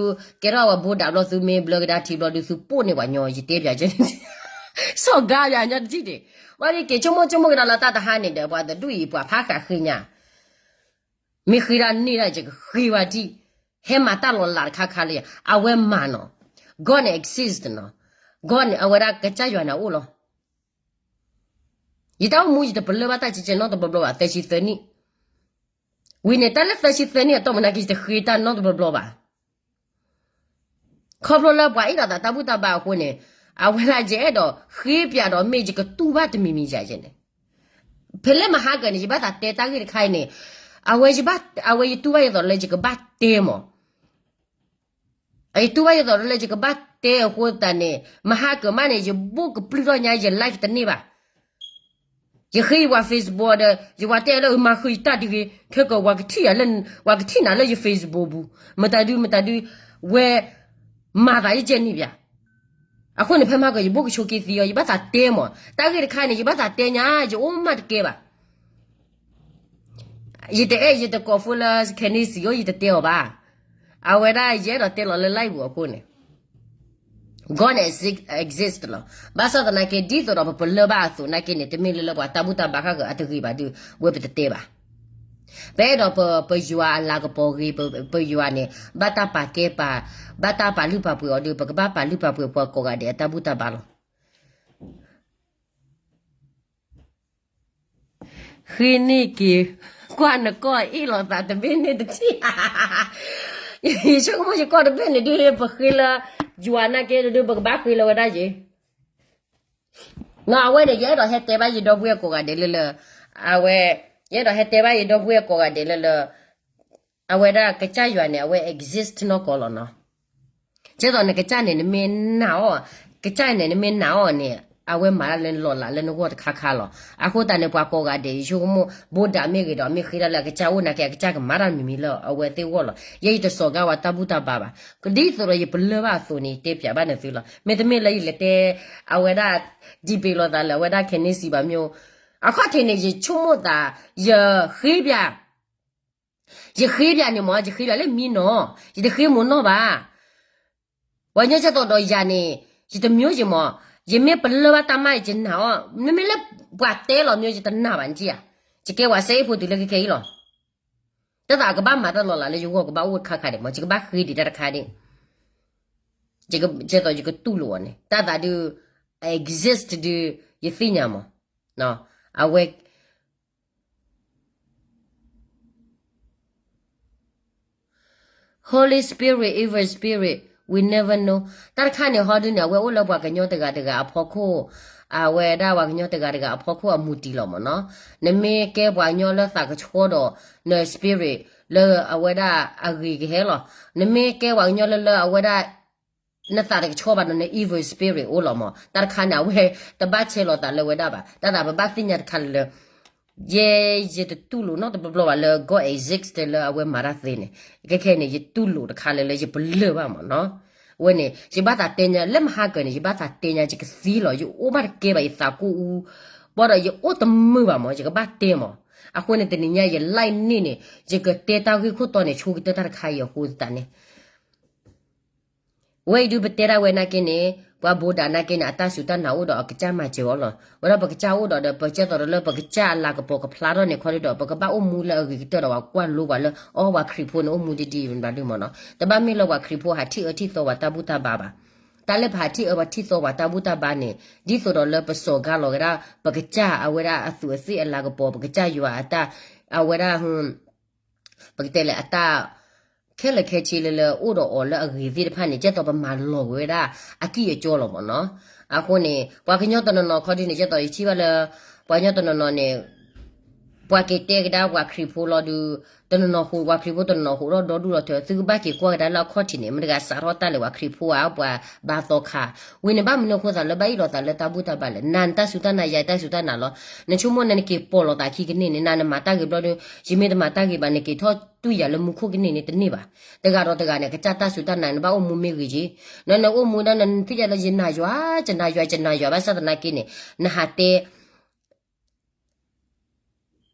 ကဲထီၣ်ဝဲဘိဒးဘျီ သုမ့ၢ်ဘျၢကဒါထံဘျီဒုး သုပိာ်န့ၢ်ပှၤညီ ယတဲပၠးကဲန့ၣ်, စီၣ်ကါပၠးညီတထံၣ်န့ၣ်, ဘၣ်ဒ်က့ၤဆိကမိၣ်ဆိကမိၣ်ကဒါလၢတၢ်တဟါန့ၣ်ဒီး ပှၤတဒူၣ်အံၤ ပှၤဖးဃးဃ့ညါ မ့ၢ်ဃ့တၢ်န့ၢ်ဒၣ် ယကဃ့ဝဲဒံး, ဟဲမၤတၢ်လီၤလးတခါခါလၢ အဝဲမၤနီၤ, God န့ၣ် exist နီၤ, God န့ၣ် အဝဲဒၣ်ကစၢ်ယွၤန့ၣ်အအိၣ်လီၤ. ယတၢ်အိၣ်မူယတပလၢၢ်ဘၣ်တၢ်ကဲကဲနီတဘျီဘျီဘၣ် သၢဆံသၢနံၣ်, ဝံၤန့ၣ် တၢ်လၢသၢဆံသၢနံၣ်အတီၢ်မုၢ်နာ်က့ ယတဃ့တၢ်နီတဘျီဘျီဘၣ်. ခီဖျိလၢပှၤအ့ၣ်လိာ်သးတၢ်ဘူၣ်တၢ်ဘါအဃိန့ၣ်, အဝဲဒၣ်ယအဲၣ်ဒိးဃ့ပၠးဒီးမ့ၢ်ယကတူၢ်ဘၣ်တမံၤမံၤယၤယဲန့ၣ်, ဖဲလၢမဟါကၢန့ၣ် ယဘၣ်သးတဲတၢ်ဂ့ၢ်တခါအံၤန့ၣ်, အဝဲယဘၣ်, အဝဲယတူၢ်ဘၣ်ယသိးလၢယကဘၣ်တဲမး ယတူၢ်ဘၣ်ယသိးလၢယကဘၣ်တဲအဃိသတးန့ၣ် မဟါကၢမးန့ၣ် ယဘိၣ်ကပျုၢ်ထီၣ်ညါ ယ live တန့ၢ်ဘၣ်. ယဃ့ယပှၤ Facebook ဒီး ယဝၤတဲလၢ မၤဃုာ်ယတၢ်တဂ့ၤ ခဲကီး ဝၤကထံၣ်ယၤလၢ, ဝၤကထံၣ်နၤလၢယ Facebook ပူၤ မတၤဒု မတၤဒု ဝဲ မၤသးယကဲန့ၣ်ပၠး. အဃိန့ၣ် ဖဲမဟါကၢ ယဘိၣ်ကဆိးက့သံအီၤ ယဘၣ်သးတဲမး တၢ်ဂ့ၢ်တခါန့ၣ် ယဘၣ်သးတဲညါ ယအိၣ်မးတကဲဘၣ်. ယတအဲၣ်ယတကိးဖိလၢ ခဲန့ၣ်စံးအီၤ ယတတဲအီၤဘၣ်. အဝဲဒၣ်ယအဲၣ်ဒိးတဲလီၤလၢ live ပူၤအဃိန့ၣ် God exist လီၤ. ဘၣ်ဆၣ်သနာ်က့ ဒ်သိးဒီးပပလၢၢ်ဘၣ်အသိးနာ်က့န့ၣ် တမ့ၢ်လၢလၢပှၤတၢ်ဘူၣ်တၢ်ဘါဃၣ်ဃၢၤအတဂ့ၤဘၣ်ဒုး ဝဲပတတဲဘၣ်. ပအဲၣ်ဒိးပ, ပယွၤအလၤကပီၤဂ့ၤ, ပ, ပယွၤန့ၣ် ဘၣ်တၢ်ပာ်ကဲပာ်, ဘၣ်တၢ်ပာ်လုၢ်ပာ်ပှ့ၤအီၤဒုး ပကဘၣ်ပာ်လုၢ်ပာ်ပှ့ၤပှၤကိးဂၤဒဲးအတၢ်ဘူၣ်တၢ်ဘါလီၤ. ဃ့န့ၢ်က့ၤ ကွၢ်နကီၢ်အ့ၣ်လိာ်သးတဘ့ၣ်န့ၣ်တထံၣ်, ယဆိကမိၣ်ယကီၢ်တဘ့ၣ်န့ၣ်ဒုး ပဃ့လၢ ယွၤနာ်က့ဒုး ပကဘၣ်ဃ့လၢဝဲဒၣ်ယ့ၣ် နီၤ အဝဲန့ၣ် ယအဲၣ်ဒိးဟဲတဲဘၣ်ယဒီပုၢ်ဝဲၢ်ကိးဂၤဒဲးလၢလၢ, အဝဲ, ယအဲၣ်ဒိးဟဲတဲဘၣ်ယဒီပုၢ်ဝဲၢ်ကိးဂၤဒဲးလၢလၢ, အဝဲဒၣ်ကစၢ်ယွၤန့ၣ် အဝဲ exist နီၢ်ကီၢ်လီၤနီၤ. ကဲသိးနကစၢ်န့ၣ် နမ့ၢ်နာ်အီၤ, ကစၢ်န့ၣ် နမ့ၢ်နာ်အီၤန့ၣ် အဝဲမၤတၢ်လၢနလီၢ်လၤလၢနဂီၢ်တခါခါလီၤ. အဃိသတးန့ၣ် ပှၤကိးဂၤဒဲး ယဆိကမိၣ် ဘိဒၣ်မ့ၢ်ဂ့ၤဒီး မ့ၢ်ဃ့တၢ်လၢအကစၢ်အိၣ်နာ်က့ အကစၢ်ကမၤတၢ်မံၤမံၤလၢအဝဲသ့ၣ်ဂီၢ်လီၤ. ယဲယတစိာ်ကါဝဲတၢ်ဘူၣ်တၢ်ဘါဘၣ်. ဒ်သိးဒီးယပလၢၢ်ဘၣ်အသိးန့ၣ် တဲပၠးဘၣ်နသုလီၤ. မ့တမ့ၢ်လၢယလဲၤတဲ အဝဲဒၣ် debate လိာ်သးလၢအဝဲဒၣ်ခဲန့ၣ်စံးဘၣ်မ့ၢ်, အခီၣ်ထံးန့ၣ် ယဆိကမိၣ်သး ယဃ့ပၠး ယဃ့ပၠးန့ၣ်မ့ၢ် ယဃ့ပၠးလၢမံနီၤ, ယတဃ့မိၢ်နီၢ်ဘၣ်. ပှၤကညီကဲသိးဒီးယၤန့ၣ် ယတမျိုးယမး, ယမ့ၢ်ပလၢၢ်ဘၣ်တၢ်မး ယတနာ်အီၤ, မ့မ့ၢ်လၢပှၤတဲလီၤမ့ၢ် ယတနာ်ဘၣ်န့ၣ်ဧါ. ယကဲဝဲစဲအ့ၣ်ဖိတုၤလၢခဲခဲအံၤလီၤ. တၢ်သးကဘၣ်မၤတၢ်လီၤလးလၢယဂီၢ် ကဘၣ်အိၣ်တခါခါဒံးမး, ယကဘၣ်ဃ့ဒံးတၢ်တခါဒံး, ကဲသိးယကတူၢ်လိာ်အီၤန့ၣ် တၢ်သးဒုး exist ဒုး ယသ့ၣ်ညါမး, အဝဲ Holy Spirit, Evil Spirit, We never know. တၢ်တခါန့ၣ် ဟီဒုန့ၣ် အဝဲအိၣ်လၢပှၤကညီတဂၤတဂၤအဖီခိၣ်, အဝဲဒၣ်ပှၤကညီတဂၤတဂၤအဖီခိၣ်အမူတံၢ်လီၤမ့ၢ်နီၤ. နမ့ၢ်ကဲပှၤကညီလၢသးကဆှီဒီး န spirit လၢအဝဲဒၣ်အဂ့ၤကဟဲလီၤ. နမ့ၢ်ကဲပှၤကညီလၢလၢအဝဲဒၣ် နသးတကဆှီဘၣ်ဒီး န evil spirit အိၣ်လီၤမ့ၢ်. တၢ်တခါန့ၣ် အဝဲတဘၣ်ဆဲးလီၤသးလၢဝဲဒၣ်ဘၣ်. တၢ်သးပဘၣ်သ့ၣ်ညါတခါလၢလၢ ယဲ ယတတူၢ်လိာ်နီတဘျီဘျီဘၣ်လၢ God exist လၢအဝဲမၤတၢ်သ့န့ၣ်. ခဲခဲန့ၣ် ယတူၢ်လိာ်တခါလၢလၢယပလၢၢ်ဘၣ်မ့ၢ်နီၤ. အဝဲန့ၣ် ယဘၣ်သးတဲညါ လၢမဟါကၢၤန့ၣ် ယဘၣ်သးတဲညါ ယကသံလီၤ ယအိၣ်ဘၣ်တကဲဘၣ် ယသးကိၢ်အူ, ဘၣ်ဒီးယအိၣ်တမုာ်ဘၣ်မ့ၢ် ယကဘၣ်တဲမ့ၢ်. အဃိန့ၣ် တနံၤညါ ယ live န့ၢ်န့ၣ် ယကတဲတၢ်ဂ့ၢ်ခိၣ်တီန့ၣ် ဆိကတၢၢ်တၢ်တခါအံၤအဃိသတးန့ၣ် ဝဲအံၤဒုးပတဲဒၣ်ဝဲနာ်က့န့ၣ် ပှၤဘိးဒၣ်နာ်က့န့ၣ် အတၢ်စူၢ်တၢ်နာ်အိၣ်ဒီးအကစၢ်မၤစၢၤအီၤလီၤ. ဝဲဒၣ်ပကစၢ်အိၣ်ဒီး ဒီးပကစၢ်သိးဒီးလၢပကစၢ်အလၤကပီၤကဖျါထီၣ်န့ၣ်ခီဒုဒီး ပကဘၣ်အိၣ်မူလၢအဂ့ၤကတၢၢ်ဒီး ပှၤကွၢ်လိပှၤလၢ အီ ပှၤခရံာ်ဖိန့ၣ်အိၣ်မူဒ်ဒ်ဘၣ်ဒုမ့ၢ်နီၤ. တဘၣ်မ့ၢ်လၢပှၤခရံာ်ဖိဟးထံၣ်အၢထံၣ်သီပှၤတၢ်ဘူၣ်တၢ်ဘါဘၣ်. တၢ်လၢပဟးထံၣ်အၢပှၤထံၣ်သီပှၤတၢ်ဘူၣ်တၢ်ဘါန့ၣ် ဒ်သိးဒီးလၢပစိာ်ကါလီၤဝဲဒၣ် ပကစၢ်အဝဲဒၣ်အသူးအသ့ၣ်အလၤကပီၤ ပကစၢ်ယွၤအတၢ် အဝဲဒၣ် ပကတဲလဲၣ် အတၢ်ခဲလၢာ်ခဲဆ့လၢလၢအိၣ်ဒီးအီၤလၢအဂ့ၤသ့ၣ်တဖၣ်န့ၣ် ကဲသိးပမၤလီၤဝဲဒၣ်အကံၢ်အကၠီလီၤမ့ၢ်နီၤ. အဃိန့ၣ် ပှၤကညီတနီၤနီၤခီဒုန့ၣ် ကဲသိးယထံၣ်ဘၣ်လၢ ပှၤကညီတနီၤနီၤန့ၣ် ပှၤက့ၤတဲကဒါပှၤခရံာ်ဖိလီၤဒုး တနီၤနီၤဃိ ပှၤခရံာ်ဖိတနီၤနီၤဃိထီၣ်ဒီဒူၣ်လီၤထၢ သုကဘၣ်က့ၤကွၢ်ကဒါလၢအခီၣ်ထံးန့ၣ် မတဂၤစးထီၣ်တၢ်လဲၣ် ပှၤခရံာ်ဖိဧါ ပှၤဘါသီခါ ဝံၤန့ၣ်ဘၣ်မနုၤအဃိသးလၢဘၣ်အ့ၣ်လိာ်သးလၢတၢ်ဘူၣ်တၢ်ဘါလဲၣ်. နၤနတၢ်စူၢ်တၢ်နာ် ယၤတၢ်စူၢ်တၢ်နာ်လီၤ. နဆိကမိၣ်နနက့ၤပိာ်လိာ်သးခံကန့ၢ်န့ၣ် နၤနမၤတၢ်ဂ့ၤဘျီဒီး ယမ့ၢ်တမၤတၢ်ဂ့ၤဘၣ် နက့ၤထီၣ်တူၢ်ယၤလၢမူခိၣ်ကန့ၢ်န့ၣ်တန့ၢ်ဘၣ်. တဂၤဒီးတဂၤန့ၣ် ကစၢ်တၢ်စူၢ်တၢ်နာ် နဘၣ်အိၣ်မူမ့ၢ်ဂ့ၤက့ၤ နနအိၣ်မူဒၣ်နသ့ၣ်ညါလၢယနာ်ယွၤ ယနာ်ယွၤ ယနာ်ယွၤ ဘၣ်ဆၣ်သနာ်က့န့ၣ် နဟးတဲ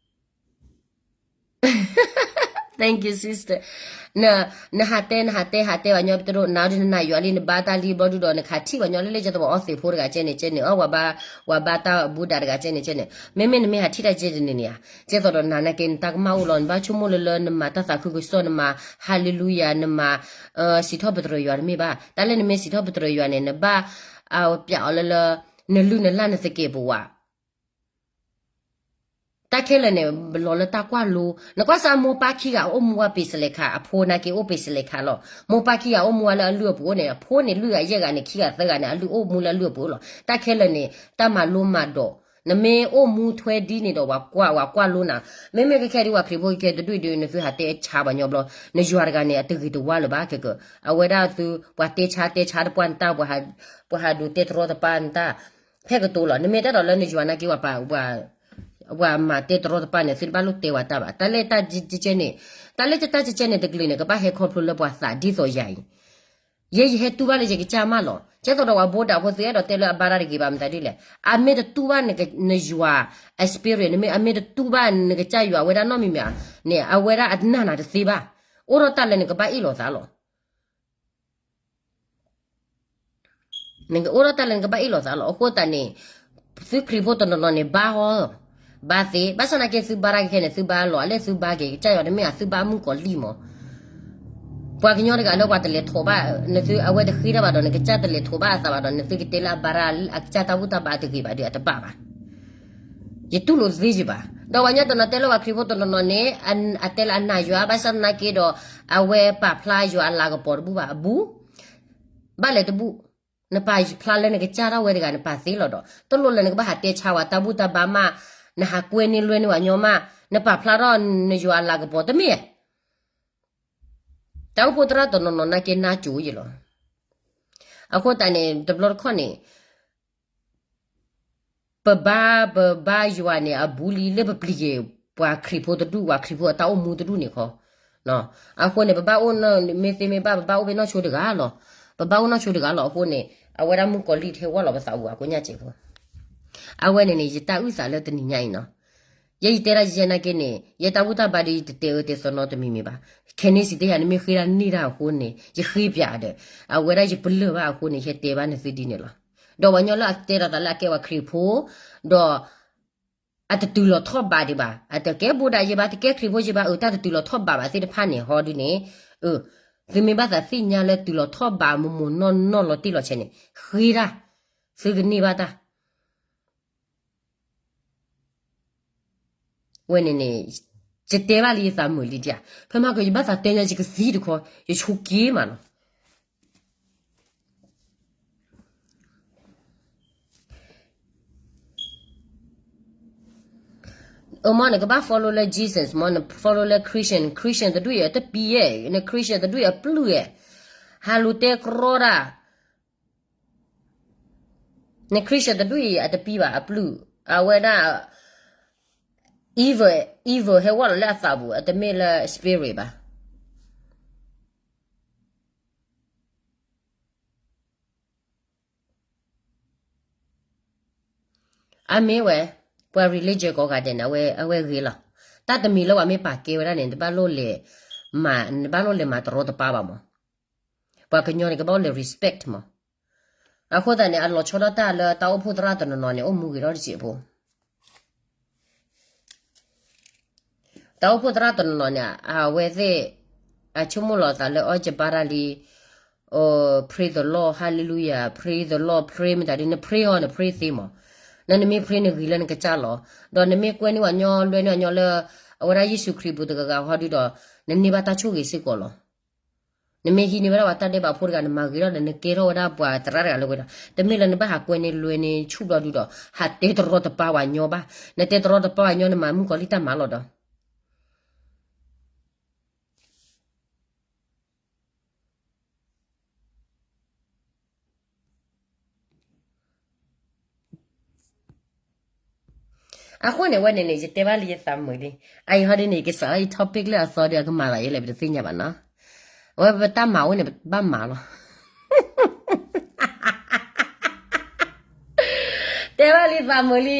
Thank you, sister. န နဟးတဲ နဟးတဲ ဟးတဲပှၤညီ ပတရိ နၤဒုးနနာ်ယွၤလံ နဘါတၢ်လံဘျီဒုဒီး နကဟးထံၣ်ပှၤညီလၢလၢကဲသိးပှၤအီသံးဖိတဂၤကဲန့ၣ် ကဲန့ၣ် အီ ပှၤဘါ ပှၤဘါတၢ်ဘူဒးတဂၤကဲန့ၣ် ကဲန့ၣ် မ့မ့ၢ်နမ့ၢ်ဟးထံၣ်တၢ်ကဲတန့ၣ်န့ၣ်ဧါ ကဲသိးဒီးနၤနာ်က့ နတၢ်ကမၣ်အိၣ်လီၤ နဘၣ်ဆိကမိၣ်လၢလၢ နမၤတၢ်သးခုကစီၣ် နမၤ ဟၤလ့လူယၤ နမၤ စံးထီၣ်ပတြၢၤယွၤတမ့ၢ်ဘၣ် တၢ်လၢနမ့ၢ်စံးထီၣ်ပတြၢၤယွၤန့ၣ် နဘၣ် ပျးအီၤလၢလၢ နလုၢ်နလၢ်နသကဲးပဝး တၢ်ခဲလၢာ်န့ၣ် လီၤလၢတၢ်ကွၢ်လိ နကွၢ်စၢ်မိၢ်ပၢ်ခံဂၤအိၣ်မူဝဲပ့ၤစလဲခး အဖိနာ်က့အိၣ်ပ့ၤစလဲခးလီၤ. မိၢ်ပၢ်ခံဂၤအိၣ်မူဝဲလၢအလုၢ်အပူၤန့ၣ် အဖိန့ၣ်လုၢ်ဂၤယဲၢ်ဂၤန့ၣ် ခံဂၤသၢဂၤန့ၣ် အလုၢ်အိၣ်မူလၢအလုၢ်အပူၤလီၤ. တၢ်ခဲလၢာ်န့ၣ် တၢ်မၤလိမၤဒိး နမ့ၢ်အိၣ်မူထွဲဒ်န့ၣ်ဒီး ပှၤကွၢ် ပှၤကွၢ်လိနၤ မ့မ့ၢ်ခဲခဲဒ်ပှၤခရံာ်ဖိခဲခဲတဒူၣ်ဒုး နသုဟးတဲဆါပှၤညီဘျီ နယွၤတဂၤန့ၣ် အတဂ့ၤတဝါလၢၤဘၣ် ခဲကၢ အဝဲဒၣ်သု ပှၤတဲဆါတဲဆါတပှၢ်နတၢ် ပှၤဟးဒိးတဲတရီတပါနတၢ် ဖဲကတိၤလီၤ. နမ့ၢ်တဲဒီးလၢနယွၤနာ်က့ ပှၤ ပှၤမၤတဲတရီတပါန့ၣ် သုတဘၣ်လိၣ်တဲဝဲတၢ်ဘၣ်. တၢ်လၢတၢ်ကဲကဲန့ၣ် တၢ်လၢတၢ်ကဲကဲန့ၣ်တကလုာ်န့ၣ် ကဘၣ်ဟဲခီဖျိလၢပှၤသးဒ်သိးယၤအံၤ ယဲယဟဲတူၢ်ဘၣ်လၢယကစၢ်မးလီၤ. ကဲသိးဒီးပှၤဘိးဒၣ်ဖိသုအဲၣ်ဒိးတဲလၢအဘါတၢ်တဂ့ၤဘၣ်မတၤဒ်လဲၣ်. အမ့ၢ်တတူၢ်ဘၣ်နယွၤ အ spirit နမ့ၢ်အမ့ၢ်တတူၢ်ဘၣ်နကစၢ်ယွၤဝဲဒၣ်နီတမံၤမံၤဧါ န့ၣ် အဝဲဒၣ်အနာ်နၤတသ့ဘၣ်. အိၣ်ထီၣ်တၢ်လၢနကဘၣ်အ့ၣ်လိာ်သးလီၤ. နကအိၣ်ထီၣ်တၢ်လၢနကဘၣ်အ့ၣ်လိာ်သးလီၤ. အဃိသတးန့ၣ် သုခရံာ်ဖိတနီၤနီၤန့ၣ် ဘါဟီ ဘါသ့ ဘၣ်ဆၣ်သနာ်က့သုဘါတၢ်ခဲခဲန့ၣ် သုဘါလီၤ အလဲၣ်သုဘါက့ၤ ကစၢ်ယွၤတမ့ၢ်ဧါ သုဘါမုၣ်ကီၤလံၢ်မး ပှၤကညီတဂၤလၢပှၤတလဲၤထိးဘၣ် နသုအဝဲတဃ့တၢ်ဘၣ်ဒီး နကစၢ်တလဲၤထိးဘၣ်အသးဘၣ်ဒီး နသုကတဲလၢအဘါတၢ် အကစၢ်တၢ်ဘူၣ်တၢ်ဘါတဂ့ၤဘၣ်ဒီး အတဘၣ်ဘၣ်. ယတူၢ်လိာ်သ့ယဘၣ်. ဒီးပှၤညီတနီၤတဲလၢပှၤခရံာ်ဖိတနီၤနီၤန့ၣ် အ အတဲလၢအနာ်ယွၤ ဘၣ်ဆၣ်သနာ်က့ဒီး အဝဲပာ်ဖျါယွၤအလၤကပီၤတဘူၣ်ဘၣ် အဘူၣ် ဘၣ်လဲၤတဘူၣ်. နပာ်ဖျါလၢနကစၢ်ဒၣ်ဝဲတဂၤ နပာ်သ့လီၤဒီး တလိၣ်လၢနကဘၣ်ဟးတဲဆါဝဲတၢ်ဘူၣ်တၢ်ဘါမး နဟးကွဲန့ၢ်လွဲန့ၢ်ဝဲညီမး နပာ်ဖျါထီၣ်နယွၤအလၤကပီၤတမ့ၢ် တၢ်အိၣ်ဖှိၣ်သရၣ်တနီၤနီၤနာ်က့နါစိၤယလီၤ. အဃိသတးန့ၣ် တဘျီတခီၣ်န့ၣ် ပဘါ ပဘါယွၤန့ၣ် အဘူးလံလၢပပျံၤက့ၤ ပှၤခရံာ်ဖိတဒူၣ် ပှၤခရံာ်ဖိအတၢ်အိၣ်မူတဒူၣ်န့ၣ်ခီ. အဃိန့ၣ် ပဘၣ်အိၣ် မ့ၢ်သ့မ့ၢ်ဘၣ် ပဘၣ်အိၣ်ဖဲနီၢ်ဆိတဂၤလီၤ. ပဘၣ်အိၣ်နီၢ်ဆိတဂၤလီၤ. အဃိန့ၣ် အဝဲဒၣ်မုၣ်ကီၤလံၢ်ထဲဝဲလီၤပသးဝူၤအကိးညါစဲးဖိ အဝဲန့ၣ်န့ၣ် ယတၢ်အုၣ်သးလၢတနံၤညါအံၤနီၤ. ယဲယတဲဒၣ်ယဲနာ်က့န့ၣ် ယဲတၢ်ဘူၣ်တၢ်ဘါဒီး ယတတဲအၢတဲသီနီတမံၤမံၤဘၣ်. ခဲန့ၣ်စံးတဲယၤ နမ့ၢ်ဃ့ဒၣ်န့ၢ်တၢ်အဃိန့ၣ် ယဃ့ပၠးဒီး အဝဲဒၣ်ယပလၢၢ်ဘၣ်အဃိန့ၣ် ယတဲဘၣ်နသုဒ်န့ၣ်လီၤ. ဒီးပှၤညီလၢအတဲဒီးသးလၢအကဲပှၤခရံာ်ဖိ ဒီး အတတုၤလီၤထီၣ်ဘးဒံးဘၣ်. အတကဲဘိးဒၣ်ယဲဘၣ် တကဲခရံာ်ဖိယဲဘၣ် အတတုၤလီၤထီၣ်ဘးဘၣ်သ့ၣ်တဖၣ်န့ၣ် ဟီဒုန့ၣ် သုမ့ၢ်ဘၣ်သးသ့ၣ်ညါလၢတုၤလီၤထီၣ်ဘးမိၢ်မိၢ်နီၢ်နီၢ်လီၤတံၢ်လီၤဆဲးန့ၣ် ဃ့တၢ် သုကန့ၢ်ဘၣ်တၢ် ဝဲန့ၣ်န့ၣ် ယတဲဘၣ်လံယသးမုာ်လံဒၣ်. ဖဲမဟါကၢၤ ယဘၣ်သးတဲညါ ယကသံတခီ ယဆိးက့မးနီၤ. အမ့ၢ်နကဘၣ် follow လၢ Jesus မ့ၢ်န follow လၢ Christian, Christian တဒူၣ်အံၤအတပံၤဧါ, န Christian တဒူၣ်အံၤအပျုၢ်ဧါ, ဟးလူၤတဲကြီတၢ်, န Christian တဒူၣ်အံၤအတပံၤဘၣ်အပျုၢ်, အဝဲဒၣ် evil, evil ဟဲဝဲလီၤလၢအသးပူၤ, အတမ့ၢ်လၢ spirit ဘၣ်. အမ့ၢ်ဝဲ, ပှၤ religion ကိးဂၤဒဲးန့ၣ် အဝဲဂ့ၤလီၤ. တၢ်တမံၤလၢပှၤမ့ၢ်ပာ်ကဲဝဲဒၣ်န့ၣ် နတဘၣ်လိၣ်လဲၤမၤတရီတပါဘၣ်မး. ပှၤကညီန့ၣ် ကဘၣ်အိၣ်လဲၤ respect မး. အဃိသတးန့ၣ် အလီၤဆီဒၣ်တၢ်လၢတၢ်အိၣ်ဖှိၣ်သရၣ်တနီၤနီၤန့ၣ် အိၣ်မူဂ့ၤထီၣ်တစဲးဖိ တၢ်အိၣ်ဖှိၣ်သရၣ်တနီၤနီၤန့ၣ် အဝဲသ့ၣ် အဆိကမိၣ်လီၤအသးလၢအီၣ်ကဘါတၢ်လံ, အိ praise the Lord, hallelujah, praise the Lord, pray မတၤဒ်န pray အီၤ န pray သ့မး, နနမ့ၢ် pray နဂ့ၤလၢနကစၢ်လီၤ. ဒီးနမ့ၢ်ကွဲန့ၢ်ဝဲညီလွဲန့ၢ်ဝဲညီလၢ အဝဲဒၣ်ယ့ၣ်ၡူးခရံာ်ပူၤတဂၤဂၤဟီဒုဒီး နန့ၢ်ဘၣ်တၢ်ဆိၣ်ဂ့ၤစ့ၢ်ကီးလီၤ. နမ့ၢ်ဟံးန့ၢ်ဝဲဒၣ်ပှၤတၢ်ဒဲးဘးဖိတဂၤ နမၤဂ့ၤထီၣ်ဒီး နကဲထီၣ်ဝဲဒၣ်ပှၤသရၣ်တဂၤလၢဝဲဒီး တမ့ၢ်လၢနဘၣ်ဟးကွဲန့ၢ်လွဲန့ၢ်ဆူၣ်ဘျီဒုဒီး ဟးတဲတရီတပါဝဲညီဘၣ်. နတဲတရီတပါဝဲညီ နမၤမုၣ်ကီၤလံၢ်တၢ်မၤလီၤဒီး အဃိန့ၣ် ဝဲန့ၣ်န့ၣ် ယတဲဘၣ်လံယသးမုာ်လံ. အအံၤဟီဒ်န့ၣ် ယကစးလၢယ topic လၢအသီဒီး အကမၤသးယဲလဲၣ် ပတသ့ၣ်ညါဘၣ်နီၤ. အဝဲပတၢ်မၤဝဲန့ၣ် ပဘၣ်မၤလီၤ. တဲဘၣ်လံသးမုာ်လံ.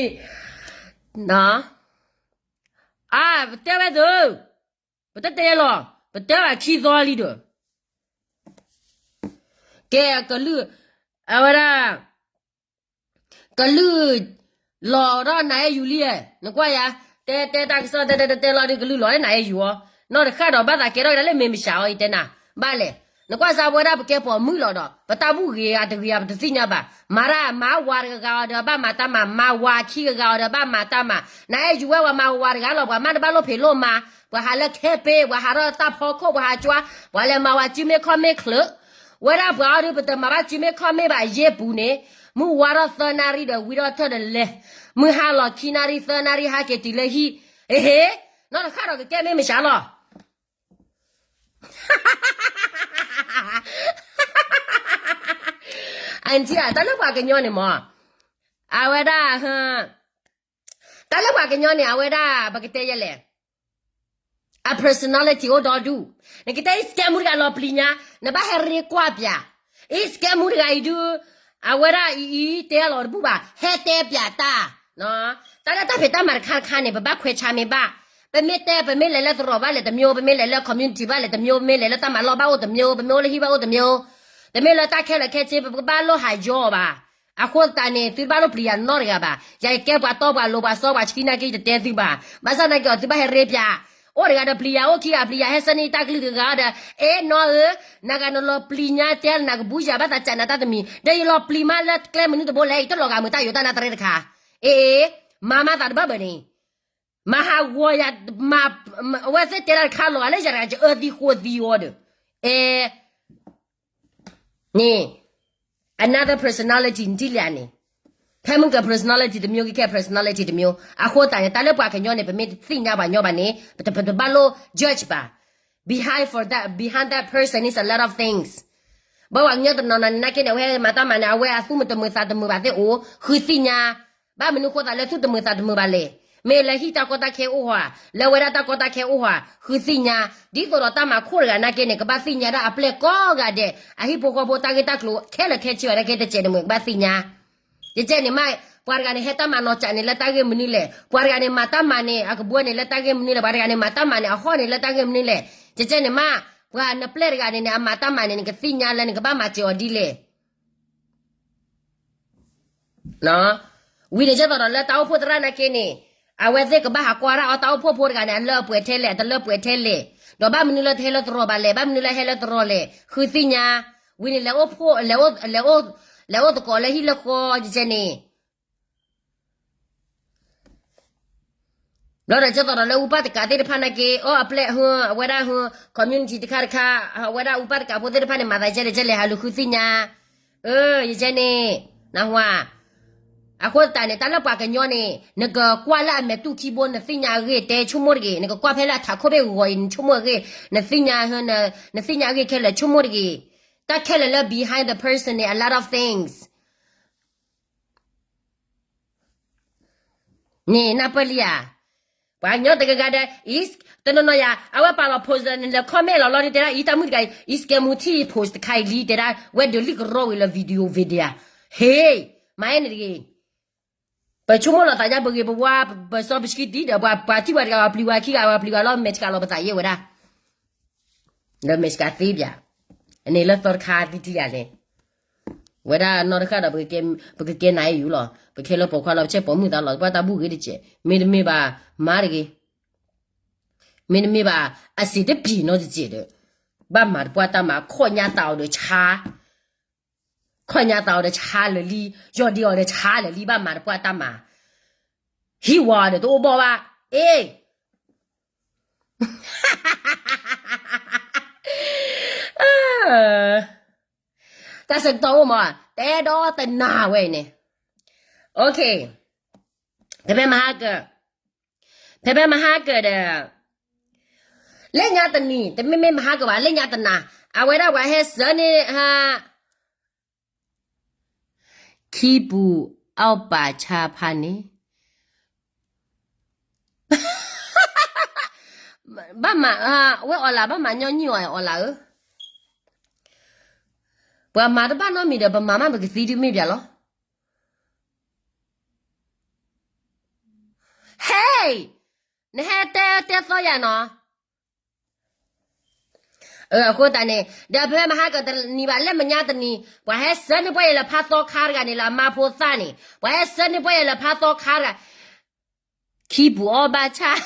အါ, ပတဲဝဲသု, ပတတဲလီၤ, ပတဲဘၣ်ခံသီလံဒီး ကဲကလုၢ်, အဝဲဒၣ် ကလုၢ်လီၤဒီးနၤအဲၣ်ယူၤလံ, နကွၢ်ယၤ, တဲတဲတၢ်ကစီၣ် တဲတဲတဲတဲလီၤဒီး ကလုၢ်လီၤလၢနၤအဲၣ်ယူၤအီၤ, နီၢ်တဃၣ်ဒီးဘၣ်သးကဲထီၣ်ကဒါလၢမ့ၢ်မၡးအီၤ ယတဲနၤ, ဘၣ်လဲၣ်, နကွၢ်စၢ်ပဝဲဒၣ်ပကဲပိာ်မုၣ်လီၤဒီး ပတၢ်ဘူၣ်ဂ့ၤဂၤတဂ့ၤဂၤ ပတသ့ၣ်ညါဘၣ်, မၤတၢ်မၤဝၤတဂၤဂၤအီၤဒီး ဘၣ်မၤတၢ်မၤ, မၤဝၤခံဂၤဂၤအီၤဒီး ဘၣ်မၤတၢ်မၤ, နၤအဲၣ်ယူၤဝဲ ပှၤမၤဝၤတဂၤလီၤ, ပှၤမ့ၢ်တဘၣ်လိၣ်ဖံးလိၣ်မၤ, ပှၤဟးလၢခဲပ့, ပှၤဟးထီၣ်တၢ်ဖီခိၣ်, ပှၤဟးကွၢ်, ပှၤလဲၤမၤဝၤစုမ့ၢ်ခီၣ်မ့ၢ်ချၢး, ဝဲဒၣ်ပှၤအီၤဒုး ပတမၤဘၣ်စုမ့ၢ်ခီၣ်မ့ၢ်ဘၣ် ယ့ၢ်ပူၤန့ၣ်, မုၢ်ဝါထီၣ်သၢနၣ်ရံၣ်ဒီးဝံထီၣ်ထၢၣ်ဒီးလဲၤ, မုၢ်ဟါလီၤခံနၣ်ရံၣ်သၢနၣ်ရံၣ်ဟးက့ၤတုၤလၢဟံၣ်, အဟ့, နီၢ်တဃၣ်ဒီးကကဲမ့ၢ်မၡးလီၤ. အၢၣ်, တၢ်လၢပှၤကညီန့ၣ်မး, အဝဲဒၣ်, တၢ်လၢပှၤကညီန့ၣ် အဝဲဒၣ် ပကတဲယဲလဲၣ် အ personality အိၣ်ဒီဒူၣ်, နကတဲအံၤစကဲမူတဂၤလီၤပျံၤညါ, နဘၣ်ဟဲရ့ကွၢ်ပၠး, အံၤစကဲမူတဂၤအံၤဒုး, အဝဲဒၣ်အံၤအံၤတဲလီၤတဘူၣ်ဘၣ်, ဟဲတဲပၠးတၢ်, တၢ်လၢတၢ်ဖံးတၢ်မၤတခါတခါန့ၣ် ပဘၣ်ခွဲးဆါမ့ၢ်ဘၣ်, ပမ့ၢ်တဲ ပမ့ၢ်လဲၤလၢသရိာ်ဘၣ်လဲၣ်တမျိုး, ပမ့ၢ်လဲၤလၢ community ဘၣ်လဲၣ်တမျိုး, ပမ့ၢ်လဲၤလၢတၢ်မၤလီၢ်ဘၣ်အိၣ်တမျိုး, ပမ့ၢ်အိၣ်လၢဟံၣ်ဘၣ်အိၣ်တမျိုး, တမ့ၢ်လၢတၢ်ခဲလၢာ်ခဲဆ့ ပကဘၣ်လိၣ်ဟးယီၤဘၣ်. အဃိသတးန့ၣ် သုတဘၣ်လိၣ်ပျံၤယၤနီတဂၤဘၣ်. ယကဲပှၤတီပှၤလိၤပှၤစီပှၤဆှံနာ်က့ ယတတဲသုဘၣ်. ဘၣ်ဆၣ်နာ်က့အီၤ သုဘၣ်ဟဲရ့ပၠး, အိၣ်တဂၤဒီးပျံၤယၤအိၣ်ခံဂၤ, ပျံၤယၤဟဲဆၢန့ၢ်တၢ်ကလုၢ်တဂၤဒီး, အ့နီၢ်ဧၢ, နဂၤနလီၤပျံၤညါတဲနၤကဘူၣ်ယၤဘၣ်သးကးနၤတၢ်တမံၤ, ဒီးယလီၤပျံၤမးလၢကျဲမနုၤတဘိလဲၣ်, ယတလီၤဂာ်မုာ်တၢ်ယိးတၢ်နါတရ့တခါ. အ့အ့, မၤမၤသးတဘၣ်ဘၣ်န့ၣ်, မၤဟးဂီၤယၤ, အဝဲသ့ၣ်တဲတၢ်တခါလီၤဂာ်လၢယၤတဂၤ ကအၢသံဃိသံအီၤဒီး, အဲ န့ၣ်, another personality နထံၣ်လံဧါန့ၣ်, ဖဲမုၢ်က personality တမျိုး ကဲ personality တမျိုး. အဃိသတးန့ၣ် တၢ်လၢပှၤကညီန့ၣ် ပမ့ၢ်တသ့ၣ်ညါပှၤညီဘၣ်န့ၣ် ပတ, ပတဘၣ်လိၣ် judge ဘၣ်. Behind for that, behind that person is a lot of things. ဘၣ်ပှၤကညီတနီၤနီၤန့ၣ် နာ်က့န့ၣ် အဝဲမၤတၢ်မၤန့ၣ် အဝဲအသူၣ်မတမုာ်သးတမုာ်ဘၣ်သ့ၣ်အိၣ်, ဃုသ့ၣ်ညါ, ဘၣ်မနုၤဃိသးလၢသူၣ်တမုာ်သးတမုာ်ဘၣ်လဲၣ်. မ့ၢ်လၢဟံၣ်တၢ်ကီတၢ်ခဲအိၣ်ဧါ, လၢဝဲဒၣ်တၢ်ကီတၢ်ခဲအိၣ်ဧါ, ဃုသ့ၣ်ညါ, ဒ်သိးဒီးတၢ်မၤခိၣ်တဂၤနာ်က့န့ၣ် ကဘၣ်သ့ၣ်ညါဒၣ်အပျဲၢ်ကိးဂၤဒဲး, အဟံၣ်ဖိဃီဖိတၢ်ဂ့ၢ်တၢ်ကျိၤခဲလၢာ်ခဲဆ့ဘၣ်နာ်က့ တစဲးတမုာ် ကဘၣ်သ့ၣ်ညါ. ယကဲန့ၣ်မး, ပှၤတဂၤန့ၣ် ဟဲတၢ်မၤနီၤကးန့ၣ်လၢတၢ်ဂ့ၢ်မနုၤလဲၣ်, ပှၤတဂၤန့ၣ် မၤတၢ်မၤန့ၣ် အကဘှီန့ၣ်လၢတၢ်ဂ့ၢ်မနုၤလဲၣ်, ပှၤတဂၤန့ၣ် မၤတၢ်မၤန့ၣ် အဟီၣ်န့ၣ်လၢတၢ်ဂ့ၢ်မနုၤလဲၣ်. ယကဲန့ၣ်မး, ပှၤနပျဲၢ်တဂၤန့ၣ်န့ၣ် အမၤတၢ်မၤန့ၣ် နကသ့ၣ်ညါလၢနကဘၣ်မၤစၢၤအီၤဒ်လဲၣ်. ဝံၤန့ၣ် ဒ်သိးဒီးလၢတၢ်အိၣ်ဖှိၣ်သရၣ်နာ်က့န့ၣ်, အဝဲသ့ၣ်ကဘၣ်ဟးကွၢ်ဒၣ်အီၤ တၢ်အိၣ်ဖှိၣ်ဖိတဂၤန့ၣ် အလၢအပှဲၤထဲလဲၣ်, အတလၢပှဲၤထဲလဲၣ်, ဒီးဘၣ်မနုၤလၢတဟဲလၢသရိာ်ဘၣ်လဲၣ်, ဘၣ်မနုၤလၢဟဲလၢသရိာ်လဲၣ်, ဃုသ့ၣ်ညါ. ဝံၤန့ၣ် လဲၤအိၣ်ဖှိၣ်, လဲၤအိၣ်, လဲၤအိၣ်သကိးလၢဟံၣ်လၢဃီ ယကဲန့ၣ် ဘျီဒီး ဒ်သိးဒီးလၢ အူပၢ်တကးသ့ၣ်တဖၣ်နာ်က့ အီၣ်အပျဲၢ်ဟူ, အဝဲဒၣ်ဟူ, community တခါတခါ, အဝဲဒၣ်အူပၢ်တကးဖိသ့ၣ်တဖၣ်န့ၣ် မၤသးယကဲလဲၣ် ယကဲလဲၣ် ဟးလူၤဃုသ့ၣ်ညါ. အၢ ယကဲန့ၣ်, နၢ်ဟူဧါ. အဃိသတးန့ၣ် တၢ်လၢပှၤကညီန့ၣ် နကကွၢ်လၢအမဲာ်တူၢ်ခံဘိ နသ့ၣ်ညါအဂ့ၢ်တဲဆိကမိၣ်တဂ့ၤ, နကကွၢ်ဖဲလၢအထးခိၣ်ဘ့ၣ်ဂီၤအံၤ နဆိကမိၣ်အဂ့ၢ်, နသ့ၣ်ညါ, နသ့ၣ်ညါအဂ့ၢ်ခဲလၢာ်ဆိကမိၣ်တဂ့ၤ. တၢ်ခဲလၢာ်လၢ behind the person န့ၣ် a lot of things န့ၣ် နၢ်ပၢၢ်လံဧါ. ပှၤကညီတဂၤဂၤဒီး တနီၤနီၤယၤ အဝဲပာ်လီၤ post နလဲၤ comment လီၤလီၤဒ်တဲဒၣ် အံၤတၢ်မုၣ်တဂၤအံၤ အံၤစကဲမူထံၣ် post တခါအံၤလံ တဲဒၣ် ဝဲဒုးလံၣ်ကရီဝံၤလၢ video video ဧါ. ဟ့ၣ်, မၤအဲၣ်န့ၣ်တဂ့ၤ. ပဆိကမိၣ်လီၤသးညါ ပဂ့ၤပဝါ ပစီပဆှံတံၢ်ဒီး ပှၤထံၣ်ပှၤတဂၤ ပှၤပျံၤဝဲခံဂၤ ပှၤပျံၤဝဲလီၤ မဲာ်ဆှးလီၤပသးယဲၢ်ဝဲဒၣ် လၢမဲာ်ဆှးသ့ပၠး, အန့ၣ်လၢသီတခါသံထံယၤန့ၣ် ဝဲဒၣ်နီၢ်တဃၣ်ဒီး ပကကဲနၤအံၤယူၤလီၤ, ပကဲလၢပိာ်ခွါလီၤ ပဆဲးပိာ်မုၣ်သးလီၤ ပှၤတၢ်ဘူၣ်ဂ့ၤတစဲး မ့တမ့ၢ်ဘၣ် မၤတဂ့ၤ, မ့တမ့ၢ်ဘၣ် အစံးတပျံၤနီတစဲးဒီး ဘၣ်မၤတပှၢ်တၢ်မၤ ခီၣ်ညါသးအီၤဒီးဆါ ခီၣ်ညါသးအီၤဒီးဆါလၢာ်လံ, ယီၢ်ဒ့အီၤဒီးဆါလၢာ်လံ ဘၣ်မၤတပှၢ်တၢ်မၤ, ဟံၣ်ဝါအီၤဒီးတအိၣ်ဘီၣ်ဘၣ်, အ့ တၢ်ဆၢကတီၢ်အိၣ်မး, တဲဒီးတနၤဝဲအံၤန့ၣ်, ဖဲဖဲမဟါကၢၢ်, ဖဲဖဲမဟါကၢၢ်ဒီး လၢညါတနံၤ တမ့မ့ၢ်မဟါကၢၢ်ဘၣ် လၢညါတနၤ အဝဲဒၣ်ပှၤဟဲစၢၤန့ၣ် ခံပူၤအီၣ်ပာ်ဆါဖးန့ၣ် ဘၣ်မၤ, ဝဲအီၣ်လၢ် ဘၣ်မၤညီနုၢ်အီၤအီၣ်လၢ်ဧၢ, ပှၤမၤတဘၣ်နီတမံၤဒီး ပမၤမးပကသံဒုးမ့ၢ်ပၠးလီၤ. ဟဲ, နဟဲတဲတဲသီယၤနီၤ. အဃိသတးန့ၣ် ဒီးဖဲမဟါကၢၢ်တနံၤဘၣ် လၢမဲာ်ညါတနံၤ ပှၤဟဲစၢၤန့ၢ်ပှၤယဲလၢဖးသီခါတဂၤန့ၣ် လၢအမါဖိသၣ်န့ၣ် ပှၤဟဲစၢၤန့ၢ်ပှၤယဲလၢဖးသီခါတဂၤ ခံပူၤအီၣ်ဘၣ်ဆၣ်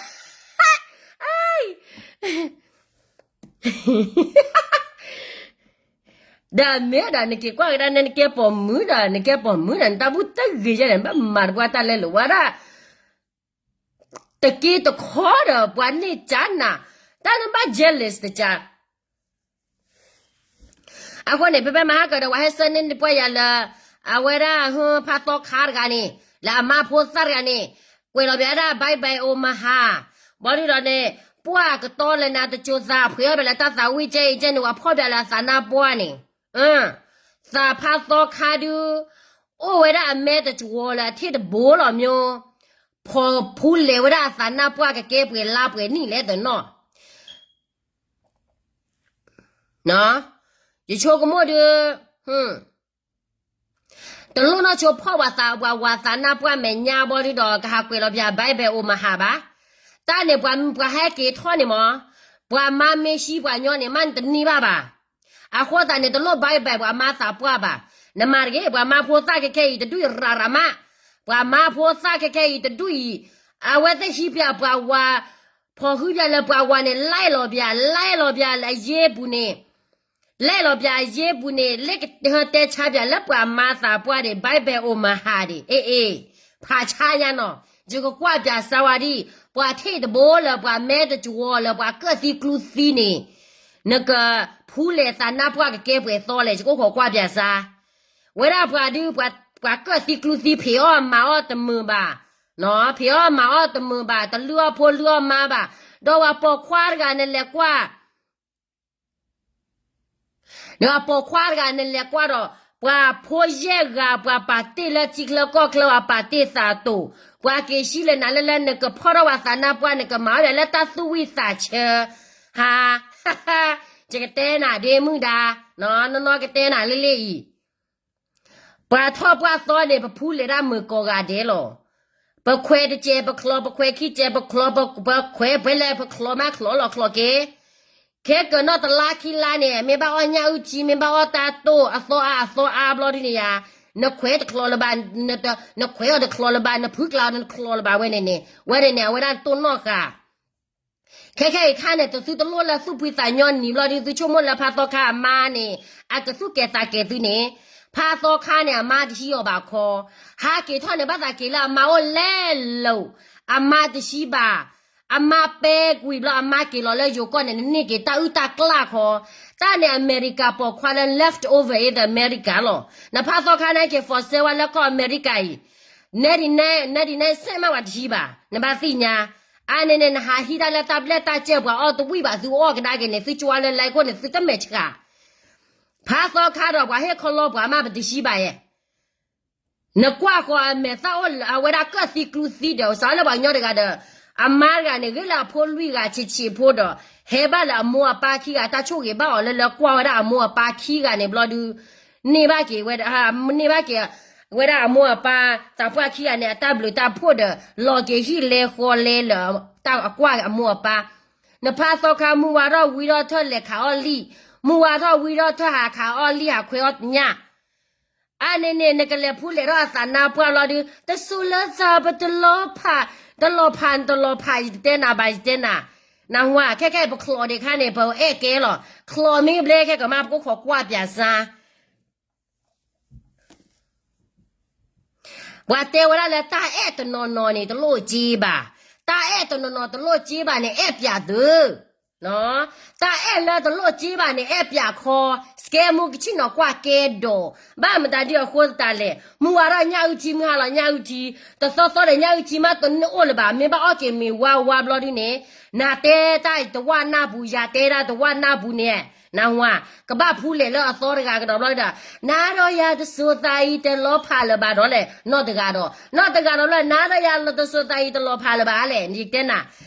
ဒီးမ့ၢ်ဒီး နက့ၤကွၢ်ကဒါ နကဲပိာ်မုၣ်ဒီး နကဲပိာ်မုၣ်ဒီး နတၢ်ဘူၣ်တဂ့ၤယဲၢ်န့ၣ် ဘၣ်မၤတပှၢ်တၢ်လဲလိာ်ဝဲဒၣ် တက့တခီဒီး ပှၤန့ၢ်ကၢနၤ တၢ်နဘၣ် jealous တကၢ အဃိန့ၣ် ဖဲဖဲမဟါကၢၢ်ဒီး ပှၤဟဲစၢၤန့ၢ်ပှၤယဲလၢ အဝဲဒၣ် ဖးသီခါတဂၤန့ၣ် လၢအမါဖိသၣ်တဂၤန့ၣ် ကွဲးလီၤပၠးဒၣ် bye bye Omaha ဘီဒုဒီးန့ၣ် ပှၢ်ကတီလၢနၤတစိၤသး ဖှဲးအီၣ်ပၠးလၢတၢ်သးဝံၣ်ကဲအံၤကဲန့ၣ် ပှၤဖီၣ်ပၠးလၢအသးနါပှၢ်န့ၣ် သးဖးသီခါဒု အိၣ်ဝဲဒၣ်အမဲတကဝီၤလၢအထ့ၣ်တဘိလီၤမၠိ ဖီၣ်ဖူလဲၤဝဲဒၣ်အသးနါပှၢ်ကကဲပှဲၤလါပှဲၤနံၣ်လဲၣ်သနီၣ် ယဆိကမိၣ်ဒု တလိၣ်နီၢ်ဆိဖီၣ်ပှၤသး ပှၤဝၤသးနါပှၢ်မဲာ်ညါဘီဒုဒီး ကဟးကွဲးလီၤပၠး bye bye Omaha ဘၣ်. တၢ်န့ၣ် ပှၤဟဲက့ၤထီၣ်န့ၣ်မး ပှၤမါမ့ၢ်ဟံးပှၤညီန့ၣ် မ့ၢ်နတန့ၢ်ဘၣ်ဘၣ်. အဃိသတးန့ၣ် တလိၣ် bye bye ပှၤမါသးပှၢ်ဘၣ်. နမၤတဂ့ၤ ပှၤမါဖိသၣ်ခဲခဲအံၤ တဒူၣ်အံၤရၤရၤမး ပှၤမါဖိသၣ်ခဲခဲအံၤ တဒူၣ်အံၤ အဝဲသ့ၣ်ဟံးပၠးပှၤဝၤ ဖီၣ်ဃုပၠးလၢပှၤဝၤန့ၣ် လဲလီၤပၠး လဲလီၤပၠးလၢအယ့ပူၤန့ၣ် လဲလီၤပၠးအယ့ပူၤန့ၣ် လၢကတဲဆါပၠးလၢပှၤမါသးပှၢ်န့ၣ် bye bye Omaha ဒံး အ့ၣ်အ့ၣ် ဖးဆါညါနီၤ ယကကွၢ်ပၠးစါဝါဒံး ပှၤထ့ၣ်တဘိလၢပှၤမဲတကဝီၤလၢပှၤကၢၣ်သံကျူသံန့ၣ် နကဖူလဲၤသးနါပှၢ်ကကဲပှဲၤသီလဲၣ် ယကအိၣ်ခိးကွၢ်ပၠးစါ ဝဲဒၣ်ပှၤဒု ပှၤကၢၣ်သံကျူသံ ဖံးအီၣ်မၤအီၣ်တမုာ်ဘၣ်, ဖံးအီၣ်မၤအီၣ်တမုာ်ဘၣ်, တလုၢ်အီၣ်ဖိလုၢ်အီၣ်မါဘၣ်, ဒီးပှၤပိာ်ခွါတဂၤနလဲၤကွၢ် ဒီးပိာ်ခွါတဂၤနလဲၤကွၢ်ဒီး ပှၤဖိယဲၢ်ဂၤ ပှၤပာ်တ့ၢ်လၢထံချၢကီၢ်ချၢ ပှၤပာ်တ့ၢ်သးတိာ်, ပှၤက့ၤဟံးလၢနၤလၢလၢ နကဖီၣ်ထီၣ်ပှၤသးနါပှၢ် နကမၤအီၣ်ဒၣ်လၢတၢ်သူၣ်ဝံၣ်သးဆၢ, ဟါ, ယကတဲနၤဒ့မုၣ်ဒါ, နီၢ်နီၢ်ကတဲနၤလၢလၢအံၤ ပှၤထီၣ်ပှၢ်သီန့ၣ် ပဖူလဲၤဒၣ်မုာ်ကိးဂၤဒဲးလီၤ. ပခွဲးတစဲးပချီ, ပခွဲးခံစဲးပချီ, ပခွဲးပှဲၤလဲၣ် ပချီမးချီလီၤချီက့ၤ. ခဲကၢၤနီၢ်တလါခံလါန့ၣ် မ့ၢ်ဘၣ်အီၣ်ညၣ်အုၣ်ထံ မ့ၢ်ဘၣ်အီၣ်တၢ်တိၢ်အသီအါအသီအါဘျီဒ်န့ၣ်ယါ, နခွဲးတချီလၢၤဘၣ်, နခွဲးအီၤတချီလၢၤဘၣ်, နဖုကျါအီၤတချီလၢၤဘၣ်ဝဲန့ၣ်န့ၣ်, ဝဲန့ၣ်န့ၣ် အဝဲဒၣ်တိၢ်နီၣ်ဃာ် ခဲခဲအံၤခါန့ၣ် တသုတလိၣ်လၢသူၣ်ဖှံသးညီနံၤဘျီဒ် သုဆိကမိၣ်လၢဖါသီခါအမါန့ၣ် အကသူၣ်ကဲၤသးကဲၤသုန့ၣ်, ဖါသီခါန့ၣ် အမါတဟံးအီၤဘၣ်ခီ, ဟးက့ၤထီၣ်န့ၣ် ဘၣ်သးက့ၤလၢအမါအိၣ်လဲၤလိာ်, အမါတဟံးဘၣ်, အမါပဲကွံာ်ဘျီ အမါက့ၤလီၤလၢယိၤကီၢ်န့ၣ် နန့ၢ်က့ၤတၢ်အုၣ်တၢ်ကျၢ်ခီ, တၢ်န့ၣ် အမဲရကၤပိာ်ခွါလၢ left over in the America လီၤ. နဖါသီခါန့ၣ်က့ၤ for sale ဝဲလၢကီၢ်အမဲရကၤအံၤ နဒ်န့ၣ် နဒ်န့ၣ် စဲးမးဝဲတဟံးဘၣ် နဘၣ်သ့ၣ်ညါ. အါန့ၣ်န့ၣ် နဟးဟံးတၢ်လၢတၢ်ဘျဲၣ်တၢ်စဲး ပှၤအီၣ်တဝံၣ်ဘၣ် သုအီၣ်ကဒါက့ၤန့ၣ် သုကၠွါလၢလဲခိၣ်န့ၣ် သုတမဲာ်ဆှး ဖးသီခါဒီးပှၤဟ့ၣ်ခီလီပှၤမး ပတဟံးဘၣ်ယဲ. နကွၢ်ဃီၤအမဲာ်သၣ်အိၣ်လၢအဝဲဒၣ်ကၢၣ်သံကျူသံဒီး စးလၢပှၤကညီတဂၤဒီး အမါတဂၤန့ၣ် ဂ့ၤလၢအဖိလွံၢ်ဂၤဆံးဆံးဖိဒီး ဟဲဘၣ်လၢအမိၢ်အပၢ်ခံဂၤ တၢ်ဆိၣ်ဂ့ၤဘၣ်အီၤလၢလၢကွၢ်ဝဲဒၣ်အမိၢ်အပၢ်ခံဂၤန့ၣ်ဘျီဒု န့ၢ်ဘၣ်က့ၤဝဲဒၣ် န့ၢ်ဘၣ်က့ၤ ဝဲဒၣ်အမိၢ်အပၢ် သးပှၢ်ခံဂၤန့ၣ် အတၢ်ဘျုးတၢ်ဖှိၣ်ဒီး လီၤက့ၤဟံၣ်လဲဃီလဲလၢ တၢ်အကွၢ်အမိၢ်အပၢ် နဖးသီခါ မုၢ်ဝါထီၣ်ဝံထီၣ်ထၢၣ်လဲၤခးအီၣ်လံၣ်, မုၢ်ဝါထီၣ်ဝံထီၣ်ထၢၣ်ဟးခးအီၣ်လံၣ် ဟးခွဲးအီၣ်ညၣ်. အါန့ၣ်န့ၣ် နကလဲၤဖူလဲၤထီၣ်အသးနါပှၢ်လီၤဒု တစူးလၢသးပတလီၤဖး, တလီၤဖး နတလီၤဖး ယတတဲနၤဘၣ် ယတဲနၤ, နဟါ ခဲခဲအံၤပချီးဒံးခါန့ၣ် ပအဲၣ်ကဲလီၤ, ချီးမ့ၢ်ဘျဲခဲကမၣ် ပကအိၣ်ခိးကွၢ်ပၠးစါ ပှၤတဲဝဲဒၣ်လၢတၢ်အဲၣ်တနီၤနီၤန့ၣ် တလိၣ်က့ဘၣ်, တၢ်အဲၣ်တနီၤနီၤတလိၣ်က့ဘၣ်န့ၣ် အဲၣ်ပၠးသု, တၢ်အဲၣ်လၢတလိၣ်က့ဘၣ်န့ၣ် အဲၣ်ပၠးခီ, စကဲမူကဆ့ၣ်နီၤကွၢ်ကဲဒီး, ဘၣ်မတၤဒုအဃိသတးလဲၣ်, မုၢ်ဝါထီၣ်ညၣ်အုၣ်ထံ မုၢ်ဟါလီၤညၣ်အုၣ်ထံ, တသီသီဒီးညၣ်အုၣ်ထံမးတန့ၢ်အိၣ်လၢၤဘၣ်, မ့ၢ်ဘၣ်အီၣ်က့ၤမ့ၤဝါဝါဘျီဒုန့ၣ်, နတဲတၢ်တဝၢ်နၢ်ပူၤ ယတဲတၢ်တဝၢ်နၢ်ပူၤန့ၣ်, နဟါ ကဘၣ်ဖူလဲၤလၢအသီတဂၤကဒီးဘျီဒီး, နၤဒီးယၤတစိၤသးအံၤတလီၤဖးလၢၤဘၣ်ဒီးလဲၣ် နီၢ်တဂၤဒီး, နီၢ်တဂၤဒီးဘျီ နၤဒီးယၤတစိၤသးအံၤတလီၤဖးလၢၤဘၣ်လဲၣ် ယတဲနၤ,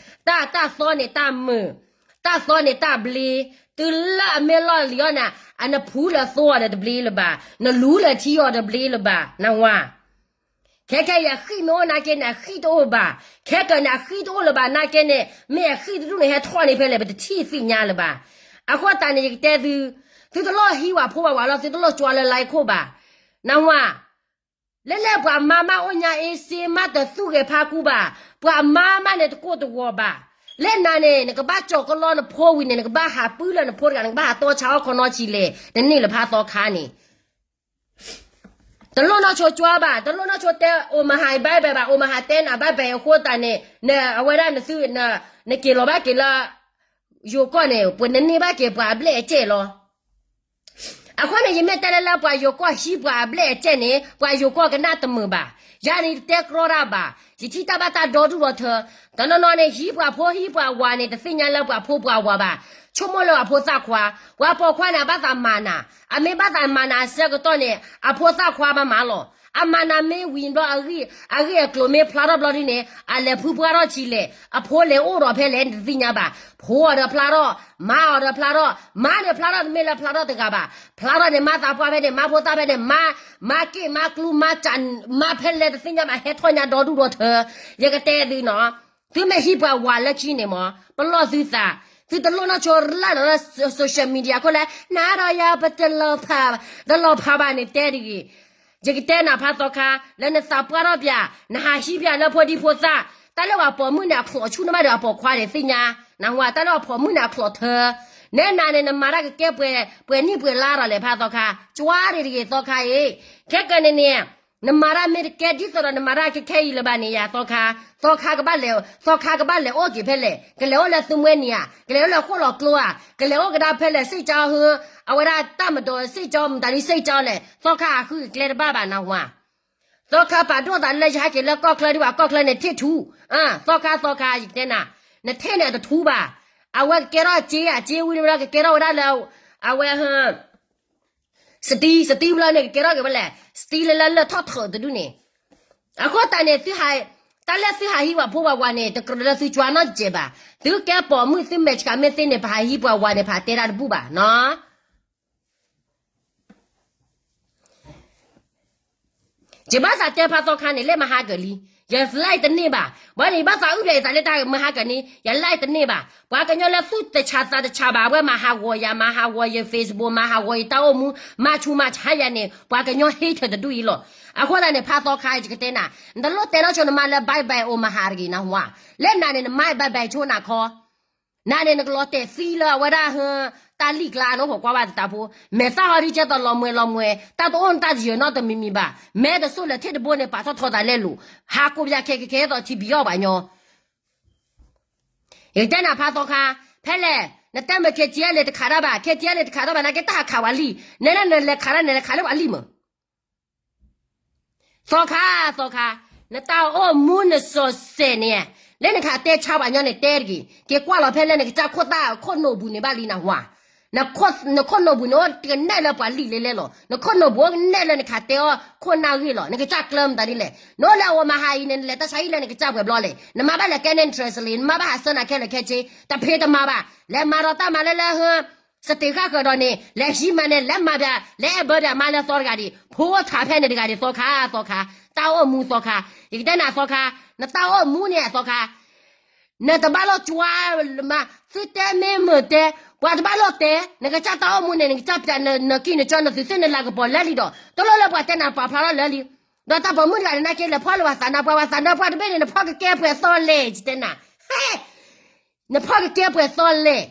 တၢ် တၢ်သီန့ၣ်တၢ်မုာ်, တၢ်သီန့ၣ်တၢ်ဘျ့, တုၤလၢအမ့ၢ်လီၢ်လံၤအီၤန့ၣ်, အနဖူလၢအသီအီၤဒီးတဘျ့လၢၤဘၣ်, နလူလၢထံအီၤတဘျ့လၢၤဘၣ် နဟါ ခဲခဲအံၤအဃံၣ်မ့ၢ်အိၣ်နာ်က့န့ၣ် အဃံၣ်တအိၣ်ဘၣ်, ခဲကနံၣ်အဃံၣ်တအိၣ်လၢၤဘၣ်နာ်က့န့ၣ် မ့ၢ်အဃံၣ်တဒူၣ်န့ၣ် ဟဲထီၣ်န့ၢ်ဖဲလဲၣ် ပတထံၣ်သ့ၣ်ညါလၢၤဘၣ်. အဃိသတးန့ၣ် ယကတဲသု, သုတလိၣ်ဟံးဝဲဖိဝဲဝၤလီၤ, သုတလိၣ်ကၠွါလၢလဲခိၣ်ဘၣ်, နဟါ လၢလဲၣ်ပှၤမါမးအိၣ်ညါအ့စ့မးတသူၣ်ဂဲၤဖးကူဘၣ်, ပှၤမါမးန့ၣ်တကိၢ်တဂီၤဘၣ်, လၢနၤန့ၣ် နကဘၣ်ကၠီၤကလီနဖိဝံၤန့ၣ် နကဘၣ်ဟးပုၢ်လၢနဖိတဂၤ နကဘၣ်ဟးတီဆါအီၣ်ခီနီၢ်ဆံးလဲၣ် တန့ၢ်လၢၤဖးသီခါန့ၣ် တလိၣ်နီၢ်ဆိကၠွါဘၣ်, တလိၣ်နီၢ်ဆိတဲ အိၣ်မဟါဘၣ်ဘဲဘၣ်, အိၣ်မဟါတဲနၤဘၣ်ဘဲအဃိသတးန့ၣ် အဝဲဒၣ်နသု, နက့ၤလီၤဘၣ်က့ၤလၢ ယိၤကီၢ်န့ၣ် ပှၤနန့ၢ်ဘၣ်က့ၤပှၤအဘျဲၣ်အကဲၢ်လီၤ. အဃိန့ၣ် ယမ့ၢ်တဲလၢလၢပှၤယိၤကီၢ်ဟံးပှၤအဘျဲၣ်အကဲၢ်န့ၣ် ပှၤယိၤကီၢ်ကနၣ်တမုာ်ဘၣ်. ယၤန့ၣ် ယတတဲကြီတၢ်ဘၣ်, ယထံၣ်တၢ်ဘၣ်တၢ်ဒီဒူၣ်ဒီထၢ, တနီၤနီၤန့ၣ် ဟံးပှၤဖိဟံးပှၤဝၤန့ၣ် တသ့ၣ်ညါလၢပှၤဖိပှၤဝၤဘၣ်. ဆိကမိၣ်လၢပှၤဖိသၣ်ခွါ, ပှၤပိာ်ခွါန့ၣ် အဘၣ်သးမၤနၤ, အမ့ၢ်ဘၣ်သးမၤနၤအဆၢကတီၢ်န့ၣ် အဖိသၣ်ခွါဘၣ်မၤလီၤ. အမၤနၤမ့ၢ်ဝံၤဘျီ အဂ့ၢ်အကျိၤမ့ၢ်ဖျါထီၣ်ဘျီဒ်န့ၣ် အလဲၤဖုပှၢ်ထီၣ်ဆံးလဲၣ်, အဖိလဲၤအိၣ်ဒီးဖဲလဲၣ် နတသ့ၣ်ညါဘၣ်. ဖိအီၤဒီးဖျါထီၣ်, မါအီၤဒီးဖျါထီၣ်, မါန့ၣ်ဖျါထီၣ်တမ့ၢ်လၢဖျါထီၣ်တဂၤဘၣ်, ဖျါထီၣ်န့ၣ် မါသးပှၢ်ဖဲန့ၣ် မါဖိသၣ်ဖဲန့ၣ်, မါက့ၣ်မါကျူမါစး, မါဖဲလဲၣ်တသ့ၣ်ညါဘၣ် ဟဲထီၣ်ညါဒီဒူၣ်ဒီထၢ. ယကတဲသုနီၤ, သုမ့ၢ်ဟံးပှၤဝၤလၢခံန့ၣ်မး ပလီၢ်သုသး, သုတလိၣ်နီၢ်ဆိလၢ်ဒီးလၢ social media ခိၣ်လဲၣ်, နၤဒီးယၤပတလီၤဖး, တလီၤဖးဘၣ်န့ၣ်တဲတဂ့ၤ. ယကတဲနၤဖးသီခါ, လၢနသးပှၢ်ထီၣ်ပၠး, နဟးဟံးပၠးလၢဖိဒံဖိသၣ်, တၢ်လၢပှၤပိာ်မုၣ်န့ၣ် အချီးဆူၣ်န့ၢ်ဘၣ်ဒီး အပိာ်ခွါန့ၣ်သ့ၣ်ညါ, နဟါ တၢ်လၢပှၤပိာ်မုၣ်န့ၣ် အချီးထၢ, နဲနၤန့ၣ် နမၤတၢ်ကကဲပှဲၤနံၣ်ပှဲၤလါဒီးလဲၣ်ဖးသီခါ, ကၠွါတဂ့ၤတဂ့ၤသီခါအံၤ, ခဲကနံၣ်န့ၣ် နမၤတၢ်မ့ၢ်တကဲဒ်သိးဒီး နမၤတၢ်ခဲခဲအံၤလၢၤဘၣ်န့ၣ် ယၤသီခါ, သီခါကဘၣ်လဲၤ, သီခါကဘၣ်လဲၤအိၣ်က့ၤဖဲလဲၣ်, ကလဲၤအိၣ်လၢသုမှဲနံၤဧါ, ကလဲၤအိၣ်လၢဃိၣ်လီၤကျိဧါ, ကလဲၤအိၣ်ကဒါဖဲလဲၣ် စ့ၣ်ကၠီဟၢ, အဝဲဒၣ်တၢ်မတီၤစ့ၣ်ကၠီ မတၤဒ်စ့ၣ်ကၠီလဲၣ်, သီခါအဃုကျဲတဘၣ်ဘၣ်နဟါ သီခါပာ်ဒိၣ်သးလၢယဟဲက့ၤလၢကီၢ်ချၢဒံးဘၣ် ကီၢ်ချၢန့ၣ်ထံၣ်ထူ, သီခါသီခါ ယကတဲနၤ, နထဲန့ၣ်အတထူဘၣ်, အဝဲကကဲထီၣ်အစ့ အစ့ဝံၤန့ၣ်ဝဲဒၣ်ကကဲထီၣ်ဝဲဒၣ်လၢ, အဝဲ စတံ စတံဘျီန့ၣ် ကကဲထီၣ်က့ၤဝဲလဲၣ်, စတံလၢလၢလၢၢ်ထီၣ်ထၢၣ်တဒူၣ်န့ၣ်, အဃိသတးန့ၣ် တၢ်လၢသုဟးဟံးပှၤဖိပှၤဝၤန့ၣ် တကြၢးလၢသုကၠွါနီတစဲးဘၣ်, သုကဲပိာ်မုၣ်သုမဲာ်ဆှးမ့ၢ်သ့န့ၣ် ပဟးဟံးပှၤဝၤန့ၣ် ပဟးတဲတၢ်တဘူၣ်ဘၣ်နီၤ ယဘၣ်သးတဲဖးသီခါန့ၣ် လၢမဟါကၢၤလံ, ယlikeတန့ၢ်ဘၣ်, ဘၣ်န့ၣ် ယဘၣ်သးအုၣ်ဖျဲးယသးလၢတၢ်မဟါကၢၤန့ၣ် ယlikeတန့ၢ်ဘၣ်, ပှၤကညီလၢသူၣ်တဆးသးတဆးဘၣ် အဝဲမၤဟးဂီၤယၤ မၤဟးဂီၤယ Facebook မၤဟးဂီၤယတၢ်အိၣ်မူ မၤဆူးမၤဆါယၤန့ၣ် ပှၤကညီ hater တဒူၣ်အံၤလီၤ, အဃိသတးန့ၣ် ဖးသီခါ ယကတဲနၤ, နတလိၣ်တဲနီၢ်ဆိနမါလၢ bye bye အိၣ်မၤဟးတဂ့ၤနဟါ, လၢနၤန့ၣ် နမါ bye bye ဆိနၤခီ နၤန့ၣ် နကလီၤတဲာ်သံလၢအဝဲဒၣ်ဟၢ တၢ်လံၣ်ကျါနီၢ် ဟီၣ်ကွၢ်ဘၣ်သတးဖိ, မဲာ်သၣ်ဟီဒ်ကဲသိးလီၤမှဲၤလီၤမှဲၤ တၢ်တအိၣ်နတၢ်တယၢၤနီတမံၤမံၤဘၣ်, မဲတစိၢ်လၢထံၣ်တဘိန့ၣ် ပာ်ထီၣ်ထီသးလဲလိာ်, ဟးကိးပယၤခဲကဲသိးထံဘံအီၣ်ပှၤညီ, ယကတဲနၤဖးသီခါ, ဖဲလဲၣ်, နတဲမ့ၢ် KTLA တခးတၢ်ဘၣ်, KTLA တခးတၢ်ဘၣ် နာ်က့တၢ်ဟးခးဝဲလံ, နဲဒၣ်နလဲၤခးတၢ်န့ၣ် လဲၤခးလၢပှၤလံမ့ၢ် သီခါ, သီခါ, နတၢ်အိၣ်မူနစီၤစဲးန့ၣ်, လၢနခးတဲဆါပှၤညီန့ၣ်တဲတဂ့ၤ, က့ၤကွၢ်လီၤဖဲလၢနကစၢ်ခိၣ်သၣ်ခိၣ်နိာ်ပူၤန့ၣ်ဘၣ်လံနဟါ, နခိၣ်နိာ်ပူၤန့ၣ်အိၣ်ကနဲၣ်လၢပှၤလံာ်လဲလဲလီၤ, နခိၣ်နိာ်ပူၤအိၣ်ကနဲၣ်လၢနခးတဲအီၤခိၣ်နၢ်ဂ့ၢ်လီၤ, နကစၢ်ကျၢမတၤဒ်လဲၣ်, နအိၣ်လၢအဝဲမၤဟးအံၤန့ၣ် နလဲၤတၢ်ဆါဟံၣ်လၢနကစၢ်ပှဲၤဘျီလဲၣ်, နမၤဘၣ်လဲၤကဲန့ၣ် translate န့ၣ် နမၤဘၣ်ဟးဆၢနၤခဲလၢာ်ခဲဆ့, တဖံးတမၤဘၣ်, လဲၤမၤဒီးတၢ်မၤလၢလၢဟ စတ့းဃၣ်ဃၢၤဒီးန့ၣ် လဲၤဟံးမၤန့ၣ် လဲၤမၤဘၣ် လဲၤအဲၣ်ဘၢဘၣ်မါလၢသီတဂၤဒံး, ဖိထးဖဲန့ၣ်တဂၤဒံးသီခါ, သီခါ, တၢ်အိၣ်မူသီခါ, ယကတဲနၤသီခါ, နတၢ်အိၣ်မူန့ၣ်အသီခါ, နတဘၣ်လိၣ်ကွၢ်မး, သုတဲမ့ၢ်မုာ်တဲ, ပှၤတဘၣ်လိၣ်တဲ, နကစၢ်တၢ်အိၣ်မူန့ၣ် နကစၢ်ပျးနကံၢ်နကၠီနသုးသ့ၣ်နလၤကပီၤလၢလံဒီး တလိၣ်လၢပှၤတဲနၤပာ်ဖျါထီၣ်လၢလံ, ဒီးတၢ်ပိာ်မုၣ်တဂၤန့ၣ် နာ်က့လဲၤဖီၣ်လၢပှၤသးနါပှၢ်, ပှၤသးနါပှၢ်တဘ့ၣ်န့ၣ် နဖီၣ်ကကဲပှဲၤသီလဲၣ်, ယတဲနၤ, နဖီၣ်ကကဲပှဲၤသီလဲၣ်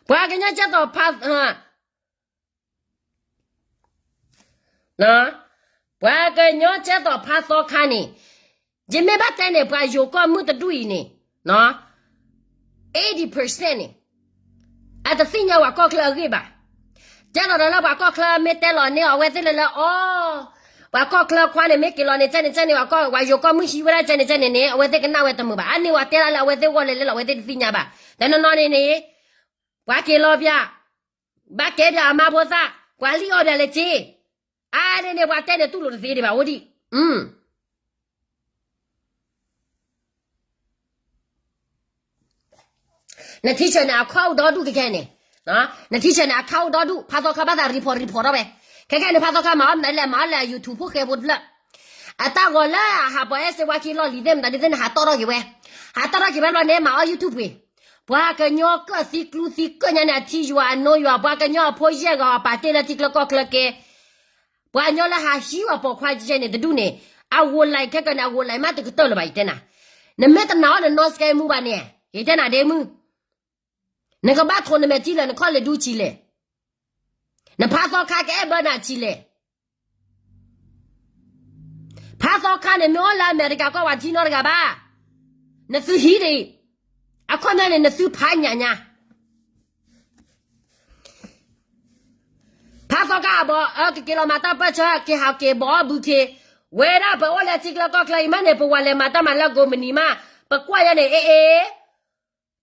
ပှၤကညီကဲသိးဖး, ပှၤကညီကဲသိးဖးသီခါန့ၣ်, ယမ့ၢ်ဘၣ်တဲန့ၣ် ပှၤယိၤကီၢ်မုၣ်တဒူၣ်အံၤန့ၣ်, eighty percent န့ၣ်, အတသ့ၣ်ညါပှၤကီၢ်ချၢအဂ့ၢ်ဘၣ်. တဲလီၤဒီးလၢပှၤကီၢ်ချၢမ့ၢ်တဲလီၤန့ၢ်အဝဲသ့ၣ်လၢလၢအီၤ, ပှၤကီၢ်ချၢခွါန့ၣ် မ့ၢ်က့ၤလီၤန့ၣ် ကဲန့ၣ်ကဲန့ၣ်, ပှၤယိၤကီၢ်မုၣ်ဟံးဝဲဒၣ်ကဲန့ၣ်ကဲန့ၣ်န့ၣ် အဝဲသ့ၣ်ကနၣ်ဝဲတမုာ်ဘၣ်. အန့ၣ်ပှၤတဲဒၣ်လၢအဝဲသ့ၣ်ဂီၢ်လဲၤလဲလီၤ အဝဲသ့ၣ်တသ့ၣ်ညါဘၣ်. တနီၤနီၤန့ၣ်န့ၣ် ပှၤက့ၤလီၤပၠး, ဘၣ်ကဲပၠးအမါဖိသၣ်, ပှၤလံၣ်အီၣ်ပၠးလဲၤစ့, အါန့ၣ်န့ၣ် ပှၤတဲန့ၣ်တူၢ်လိာ်တသ့ဒံးဘၣ်အိၣ်ဒံး. န teacher န့ၣ် အခီၣ်အိၣ်ဒီဒူၣ်ခဲခဲန့ၣ်, န teacher န့ၣ် အခီၣ်အိၣ်ဒီဒူၣ်, ဖးသီခါဘၣ်သး report report ထီၣ်ဝဲ, ခဲခဲန့ၣ် ဖးသီခါမၤအီၣ်မနုၤလဲၣ်, မၤအီၣ်လၢအ YouTube ဖိဃဲဖိတဖျၢၣ်, အတၢ်ဂီၤလၢအဟးပိာ်အဲၣ်စ့ဝါခံလီၢ်လံၤသ့ၣ်မတၤဒ်သ့ၣ်န့ၣ် ဟးတီၣ်ထီၣ်က့ၤဝဲ, ဟးတီၣ်ထီၣ်က့ၤဝဲဘျီန့ၣ် မၤအီၣ် YouTube ပှ့ၤ, ပှၤကညီကၢၣ်သံကျူသံကၢၣ်ညါန့ၣ် အထံယွၤအနိယွၤ, ပှၤကညီအဖိယဲၢ်ဂၤအပာ်တ့ၢ်လၢထံကျၢကီၢ်ချၢကဲ ပှၤကညီလၢဟးဟံးဝဲပိာ်ခွါကဲန့ၣ်တဒူၣ်န့ၣ်, အဂိၤလံၤခဲကနံၣ် အဂိၤလံၤမးတကတၢၢ်လၢၤဘၣ် ယတဲနၤ, နမ့ၢ်တနာ်အီၤနနီၢ်စကဲမူဘၣ်န့ၣ်, ယတဲနၤဒ့မုၢ်, နကဘၣ်ထိးနမဲာ်ထံလၢာ် နခီၣ်လဲၤဒူဆံးလဲၣ်, နဖးသီခါကအဲၣ်ဘၢနၤဆံးလဲၣ် ဖးသီခါန့ၣ် မ့ၢ်အိၣ်လၢအမဲရကၤကီၢ်ပှၤထံနီတဂၤဘၣ်, နသုဟံးဒံး, အခီပညီန့ၣ် နသုဖးညၣ်ညါ, ဖးသီခါအဘီ အကက့ၤလီၤမၤတၢ်ပၢၢ်ဆၢ က့ၤဟးက့ၤဘီအီၣ်ဘုခ့, ဝဲဒၣ်ပအိၣ်လၢထံကျၢကီၢ်ချၢအံၤမးန့ၣ် ပဝဲလဲၤမၤတၢ်မၤလၢကိးမုၢ်နံၤမး, ပကွၢ်ယဲန့ၣ် အ့အ့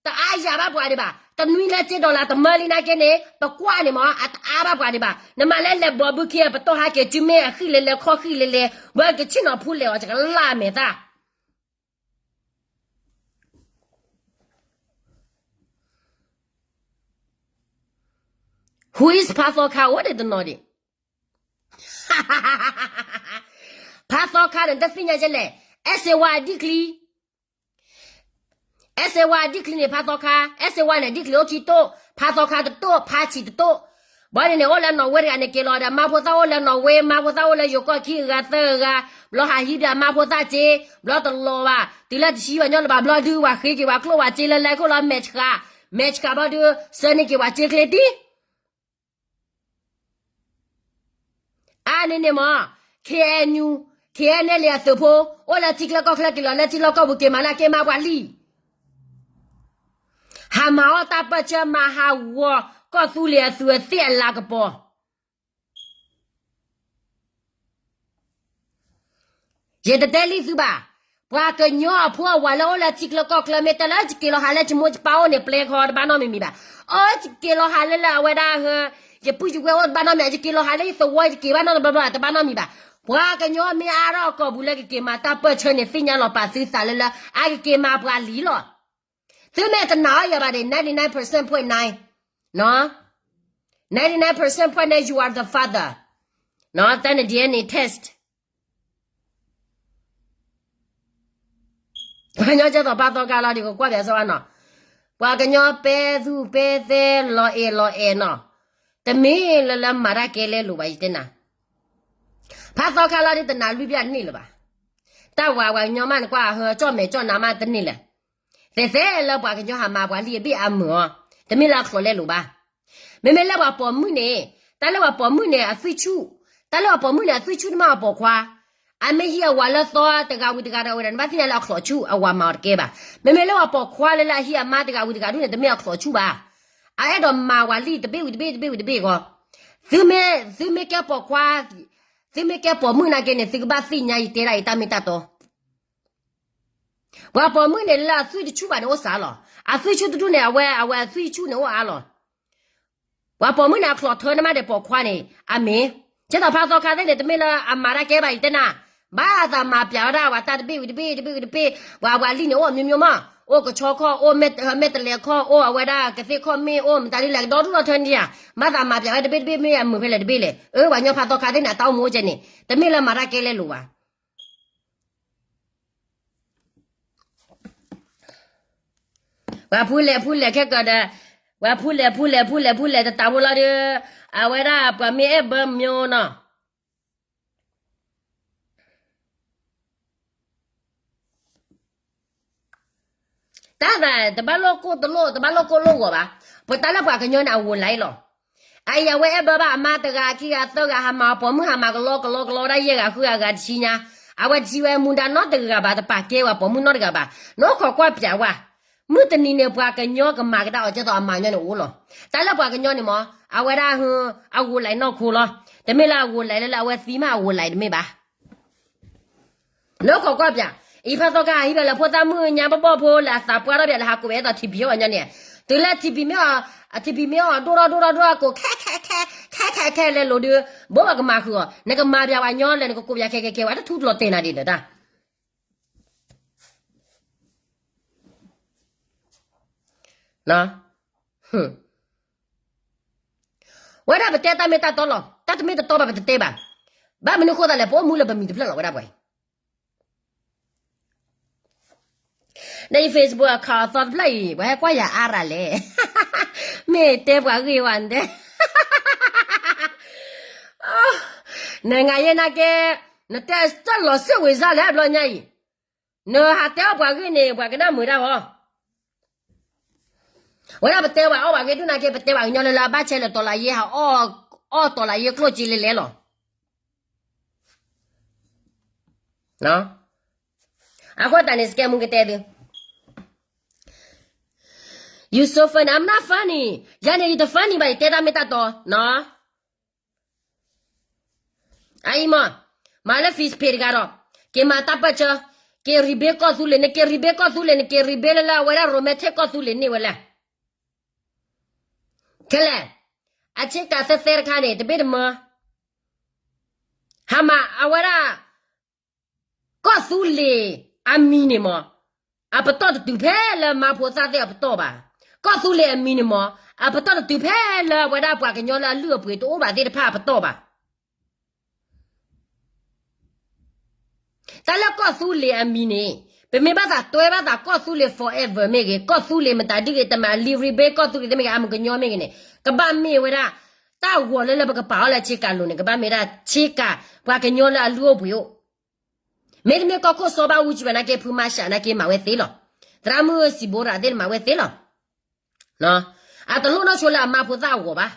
တအါယၤဘၣ်ပှၤဒံးဘၣ်, တနွံလၢစ့ဒီလၣ်တမၢလံနာ်က့န့ၣ် ပကွၢ်န့ၣ်မး အတအါဘၣ်ပှၤဒံးဘၣ်, နမၤလၢလဲၤဘီဘုခ့ ပတီၢ်ဟးက့ၤစုမ့ၢ်အဃံလလဲလဲခီဃံလလဲ, ဝဲကဆ့ၣ်နီၤဖူလဲၤအီၤ ကလၢမဲာ်သၣ် Who is ဖးသီခါ အိၣ်ဒံးတနီၤဒံး, ဖးသီခါန့ၣ် တသ့ၣ်ညါယဲလဲၣ်, အဲၣ်စ့ဝါအဒံၣ်ချံ အဲၣ်စ့ဝါအဒံၣ်ချံန့ၣ် ဖးသီခါ, အဲၣ်စ့ဝါန့ၣ် ဒံၣ်ချံအိၣ်ခံတိၢ်, ဖးသီခါတတိၢ်, ဖးဆံးတတိၢ်, ဘီန့ၣ်န့ၣ် အိၣ်လၢနီၣ်ဝ့တဂၤန့ၣ် က့ၤလီၤဒီး မါဖိသၣ်အိၣ်လၢနီၣ်ဝ့, မါဖိသၣ်အိၣ်လၢယိၤကီၢ်ခံဂၤသၢဂၤ, ဘျီဟးဟံးဒီးမါဖိသၣ်စ့, ဘျီတလီၤဘၣ်, တုၤလၢတဆံဘၣ်ညီလၢၤဘၣ် ဘျီဒုးဝဲဃ့က့ၤဝဲကျိၣ်ဝဲစ့လၢလဲခိၣ်လီၤ မဲာ်ဆှး, မဲာ်ဆှးဘျီဒုး ဆၢန့ၢ်က့ၤဝဲစ့ချ့တံၢ် အါန့ၣ်န့ၣ်မး, KNU, KNLA အသုးဖိ, အိၣ်လၢထံချၢကီၢ်ချၢက့ၤလီၤလၢထံလီၢ်ကီၢ်ပူၤက့ၤမၤနၢ်က့ၤမၤပှၤလံ, ဟးမၤအီၣ်တၢ်ပၢၢ်ဆၢမၤဟးဂီၤ ကီၢ်သူလ့ၤအသုးအသ့ၣ်အလၤကပီၤ ယတတဲလံသုဘၣ်. ပှၤကညီအဖိအဝၤလၢအိၣ်လၢထံချၢကီၢ်ချၢ မ့ၢ်တဲလၢယက့ၤလီၤဟးလၢယမိၢ်ယပၢ်အိၣ်န့ၣ် ပျဲခီတဘၣ်နီတမံၤမံၤဘၣ်. အၢ ယက့ၤလီၤဟးလၢလၢအဝဲဒၣ် ယပုၢ်ယဝဲၢ်အိၣ်တဘၣ်နီတမံၤ, ယက့ၤလီၤဟးလၢယသဝီ ယက့ၤဘၣ်နီတဘျီဘျီ တဘၣ်နီတမံၤဘၣ်. ပှၤကညီမ့ၢ်အါထီၣ်အကိာ်ပူၤလၢကက့ၤမၤတၢ်ပၢၢ်ဆၢန့ၣ် သ့ၣ်ညါလီၤပာ်သုသးလၢလၢ အကက့ၤမၤပှၤလံလီၤ. သုမ့ၢ်တနာ်အီၤယၤဘၣ်ဒီး ninety nine percent point nine, ninety nine percent point nine you are the father, တၢ်န့ၣ် DNA test ပှၤကညီကဲသိးဖးသီခါလီၤဒီး ကကွၢ်ပၠးစၢၤဘၣ်နီၤ, ပှၤကညီပဲသူပဲသဲလီၤအဲၣ်လီၤအဲၣ်နီၤ, တမ့ၢ်လၢလၢမၤတၢ်ကဲလဲလိာ်ဘၣ် ယတဲနၤ. ဖးသီခါလီၤဒီးတနာ်လွံၢ်ဘျီန့ၣ်လၢၤဘၣ်. တၢ်ဝၤပှၤကညီမးနကွၢ် ဟၢကၠီၣ်မဲာ်ကၠီၣ်နါမးတန့ၢ်လၢၤ. သဲးသဲလၢပှၤကညီဟးမၤပှၤလံအဘ့ၣ်အမုာ်အီၤ, တမ့ၢ်လၢအချီးလဲလိာ်ဘၣ်. မ့မ့ၢ်လၢပှၤပိာ်မုၣ်န့ၣ်, တၢ်လၢပှၤပိာ်မုၣ်န့ၣ်အသွံၣ်ဆူၣ်, တၢ်လၢပှၤပိာ်မုၣ်န့ၣ်အသွံၣ်ဆူၣ်တမ့ၢ်အပိာ်ခွါ. အမ့ၢ်ဟံးအဝၤလၢသီတဂၤဝံၤတဂၤဒီးဝဲဒၣ် နဘၣ်သ့ၣ်ညါလၢအချီးဆူၣ် အဝၤမၤအီၤတကဲဘၣ်. မ့မ့ၢ်လၢပှၤပိာ်ခွါလၢလၢအဟံးအမါတဂၤဝံၤတဂၤဒုန့ၣ် တမ့ၢ်အချီးဆူၣ်ဘၣ်. အအဲၣ်ဒိးမၤဝၤလံတဘ့ၣ်ဝံၤတဘ့ၣ်တဘ့ၣ်ဝံၤတဘ့ၣ်ဃီ. သုမ့ၢ်, သုမ့ၢ်ကဲပိာ်ခွါ သုမ့ၢ်ကဲပိာ်မုၣ်နာ်က့န့ၣ် သုကဘၣ်သ့ၣ်ညါယတဲဒၣ်အံၤတၢ်မ့ၢ်တၢ်တီ. ပှၤပိာ်မုၣ်န့ၣ်လၢအသွံၣ်တဆူၣ်ဘၣ်န့ၣ်အိၣ်စှၤလီၤ. အသွံၣ်ဆူၣ်တဒူၣ်န့ၣ် အဝဲ အဝဲအသွံၣ်ဆူၣ်န့ၣ်အိၣ်အါလီၤ. ပှၤပိာ်မုၣ်န့ၣ် အချီၣ်ထၢန့ၢ်မးဒီးပိာ်ခွါန့ၣ် အမ့ၢ် ကဲသိးဖးသီခါသ့ၣ်န့ၣ် တမ့ၢ်လၢအမၤတၢ်ကဲဘၣ်အံၤတဲနၤ, ဘၣ်သးမၤပျးဝဲဒၣ်ပှၤတၢ်တဘ့ၣ်ဝံၤတဘ့ၣ်တဘ့ၣ်ဝံၤတဘ့ၣ်, ပှၤပှၤလံၢ်န့ၣ် အိၣ်အမျိုးမျိုးမး, အိၣ်ကဆီခီၣ်, အိၣ်မဲာ်တလဲၤခီၣ်, အိၣ်အဝဲဒၣ်ကသ့ၣ်ခီၣ်မ့ၣ်, အိၣ်မတၤဒ်လဲၣ် ကဒီဒူၣ်ဒီထၢန့ၣ်ဧါ, ဘၣ်သးမၤပျးဝဲတဘ့ၣ်တဘ့ၣ်မ့ၢ်အမုာ်ဖဲလဲၣ်တဘ့ၣ်လဲၣ်. အၢ ပှၤကညီဖးသီခါသ့ၣ်န့ၣ် အတၢ်အိၣ်မူအိၣ်ကဲန့ၣ် တမ့ၢ်လၢမၤတၢ်ကဲလဲၣ်လိၤဘၣ်. ပှၤဖူလဲၣ်ဖူလဲၣ်ခဲကဒီး, ပှၤဖူလဲၣ်ဖူလဲၣ်ဖူလဲၣ်ဖူလဲၣ်တတးဖိလီၤဒီး, အဝဲဒၣ်ပှၤမ့ၢ်အဲၣ်ဘၢမၠိနီၤ တၢ်သးတဘၣ်လိၣ်ကိၢ်တလိၣ် တဘၣ်လိၣ်ကိၢ်လိၣ်ဂီၤဘၣ်. ပတၢ်လၢပှၤကညီန့ၣ် အဂိၤလံလီၤ. အအံၤအဝဲအဲၣ်ဘၢဘၣ်အမါတဂၤခံဂၤသၢဂၤ ဟးမၤအီၤပိာ်မုၣ် ဟးမၤကလီကလီကလီဒၣ်ယဲၢ်ဂၤဃုဂၤဂၤတဆံညါ, အဝဲတဆံဝဲမူဒါနီတဂၤဘၣ် တပာ်ကဲဝဲပိာ်မုၣ်နီတဂၤဘၣ်. နအိၣ်ခိးကွၢ်ပျးဝဲ, မုၢ်တနံၤန့ၣ် ပှၤကညီကမၤကဒါအီၤကဲသိးအမါညီန့ၣ်အိၣ်လီၤ. တၢ်လၢပှၤကညီန့ၣ်မ့ၢ် အဝဲဒၣ် အဂိၤလံနီၢ်ခိလီၤ. တမ့ၢ်လၢအဂိၤလံလၢလၢအဝဲသံမးအဂိၤလံတမ့ၢ်ဘၣ်. နအိၣ်ခိးကွၢ်ပျး, အံၤဖးသီခါဟးဟံးဖဲလၢဖိသၣ်မုၣ်ညါဘီဘီဖိလၢအသးပှၢ်ထီၣ်ပျးလၢဟးကိးဝဲအဲၣ်သိးထံဖံးအီၣ်ညီန့ၣ်, တုၤလၢထံဖံးမ့ၢ်အီၤ, အထံဖံးမ့ၢ်အီၤဒိၣ်ထီၣ်ဒိၣ်ထီၣ်ဒိၣ်ထီၣ်ကိးခဲခဲခဲခဲခဲခဲလဲၤလိၤဒီး, ဘိးဘၣ်ကမၤဃုာ်အီၤ, နကမၤပျးဝဲညီလဲၣ် နကကိးပျးခဲခဲခဲဝဲ တထူးတလီၤတဲာ်နၤဒ်န့ၣ်တၢ် ဝဲဒၣ်ပတဲတၢ်မ့ၢ်တၢ်တီလီၤ. တၢ်တမ့ၢ်တတီဘၣ်ပတတဲဘၣ်. ဘၣ်မနုၤဃိသတးလဲၣ် ပအိၣ်မူလၢပမံၤတဖျၢၣ်လီၤဝဲဒၣ်ပှၤအံၤ. ဒီးယ Facebook အခီၣ်အသီတဖျၢၣ်အံၤ ပှၤဟဲကွၢ်ယၤအါရၤလဲၣ်. မ့ၢ်တဲပှၤဂ့ၢ်ဝဲတဲ နငါယဲနာ်က့, နတဲတၢ်လီၤစ့ၣ်ဝံၤစၢ်လဲၣ်ဘျီညါအံၤ, နဟးတဲအီၣ်ပှၤဂ့ၢ်န့ၣ် ပှၤကနၣ်မုာ်တၢ်ဟီ. ဝဲဒၣ်ပတဲပှၤအီၣ်ပှၤဂ့ၢ်ဒုးနာ်က့ ပတဲပှၤကညီလၢလၢအဘၣ်ဆဲးလၢာ်တီၤလၢယဲဟးအီၣ်တီၤလၢယဲကျိၣ်စ့လဲလဲလီၤ. အဃိသတးန့ၣ် စကဲမူကတဲသု, you so funny, I'm not funny, ယၤန့ၣ် ယတ funny ဘၣ် ယတဲတၢ်မ့ၢ်တၢ်တီနီၤ. အအံၤမး, မၤလၢ Facebook တဂၤဒီး, က့ၤမၤတၢ်ပၢၢ်ဆၢ, က့ၤ rebate ကီၢ်သူလ့ၤ, နက့ၤ rebate ကီၢ်သူလ့ၤ, နက့ၤ rebate လၢလၢအဝဲဒၣ် romantic ကီၢ်သူလ့ၤန့ၢ်ဝဲလဲၣ်. ခဲလဲၣ်, အဆ့ကၤသဲသဲတခါန့ၣ် တဘ့ၣ်တမၢ, ဟးမၤအဝဲဒၣ် ကီၢ်သူလ့ၤအမံၤန့ၣ်မး, အပတီၢ်တတုၤဖဲလၢမါဖိသၣ်သ့ၣ်အပတီၢ်ဘၣ်. ကီၢ်သူလ့ၤအမံၤန့ၣ်မး, အပတီၢ်တတုၤဖဲလၢအဝဲဒၣ်ပှၤကညီလၢအလုၢ်အပှ့ၤတအိၣ်ဘၣ်သ့ၣ်တဖၣ်အပတီၢ်ဘၣ်. တၢ်လၢကီၢ်သူလ့ၤအမံၤန့ၣ်, ပမ့ၢ်ဘၣ်သးတွဲဘၣ်သးကီၢ်သူလ့ၤ forever မ့ၢ်ဂ့ၤ, ကီၢ်သူလ့ၤမတၤဒ်ဂ့ၤ တမၤလံ rebate ကီၢ်သူလ့ၤသ့ၣ်မ့ၢ်ဂ့ၤ, အမုၢ်ကညီမ့ၢ်ဂ့ၤန့ၣ်, ကဘၣ်မ့ၢ်ဝဲဒၣ် တၢ်ဂီၤလၢလၢပကပာ်အီၤလၢဆ့ကၤလိၤန့ၣ် ကဘၣ်မ့ၢ်ဒၣ်ဆ့ကၤ ပှၤကညီလၢအလုၢ်အိၣ်ပှ့ၤအိၣ်. မ့တမ့ၢ်ကီၢ်ခိၣ်စီၤဘၣ်အူကၠံဘၣ်နာ်က့ ဖုမၤရှးနာ်က့မၤဝဲသ့လီၤ. သရၣ်မုၣ်စံးဘိရၤသ့ၣ်မၤဝဲသ့လီၤ. အတလိၣ်နီၢ်ဆိလၢအမါဖိသၣ်အဂီၢ်ဘၣ်.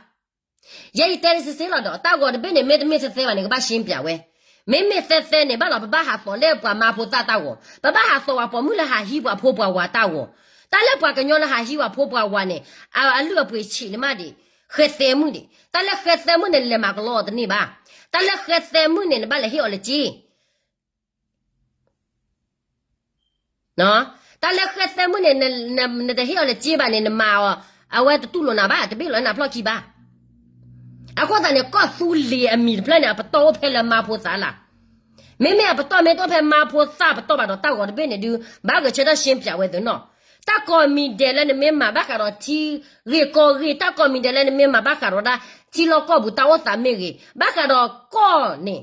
ယဲယတဲန့ၣ်စ့စ့လီၤဒီး တၢ်ဂီၤတဘ့ၣ်န့ၣ် မ့တမ့ၢ်တသဲဘၣ်န့ၣ် ကဘၣ်ရှင်းပြဝဲ. မ့မ့ၢ်သဲသဲန့ၣ် ဘၣ်လီၤ ပဘၣ်ဟးသီၣ်လၢပှၤမါဖိသၣ်တၢ်ဂီၤ, ပဘၣ်ဟးသီၣ်ဝဲပိာ်မုၣ်လၢဟးဟံးပှၤဖိပှၤဝၤတၢ်ဂီၤ. တၢ်လၢပှၤကညီလၢဟးဟံးပှၤဖိပှၤဝၤန့ၣ် အလုၢ်အပှ့ၤဆံးန့ၣ်မးဒံး, ဃဲသဲမုၣ်ဒံး. တၢ်လၢဃဲသဲမုၣ်န့ၣ် နလဲၤမၤကလီအီၤတန့ၢ်ဘၣ်. တၢ်လၢဃဲသဲမုၣ်န့ၣ် နဘၣ်လဲၤဟ့ၣ်အီၤလၢက့ တၢ်လၢဃဲသဲမုၣ်န့ၣ် နတဟ့ၣ်အီၤလၢက့ဘၣ်န့ၣ် နမၤအီၤ, အဝဲတတူၢ်လိာ်နၤဘၣ်, တဘ့ၣ်လိာ်လၢနၤဖျီၣ်ခံဘၣ်. အဃိသတးန့ၣ် ကီၢ်သူလ့ၤအမံၤတဖျၢၣ်န့ၣ် အပတီၢ်အိၣ်ဖဲလၢမါဖိသၣ်လၢ်. မ့မ့ၢ်အပတီၢ်မ့ၢ်တအိၣ်ဖဲမါဖိသၣ်ပတီၢ်ဘၣ်ဒီး တၢ်ဂီၤတဘ့ၣ်န့ၣ်ဒုး ဘၣ်ဂဲၤဆၢထၢၣ်ရှင်းပြဝဲသ့နီၤ. တၢ်ကိးမံၤဒဲးလၢနမ့ၢ်မၤဘၣ်ဃးဒီးထံဂ့ၢ်ကီၢ်ဂ့ၢ်, တၢ်ကိးမံၤဒဲးလၢနမ့ၢ်မၤဘၣ်ဃးဒီးဒၣ်ထံလီၢ်ကီၢ်ပူၤတၢ်အိၣ်သးမ့ၢ်ဂ့ၤ, ဘၣ်ဃးဒီးကီၢ်န့ၣ်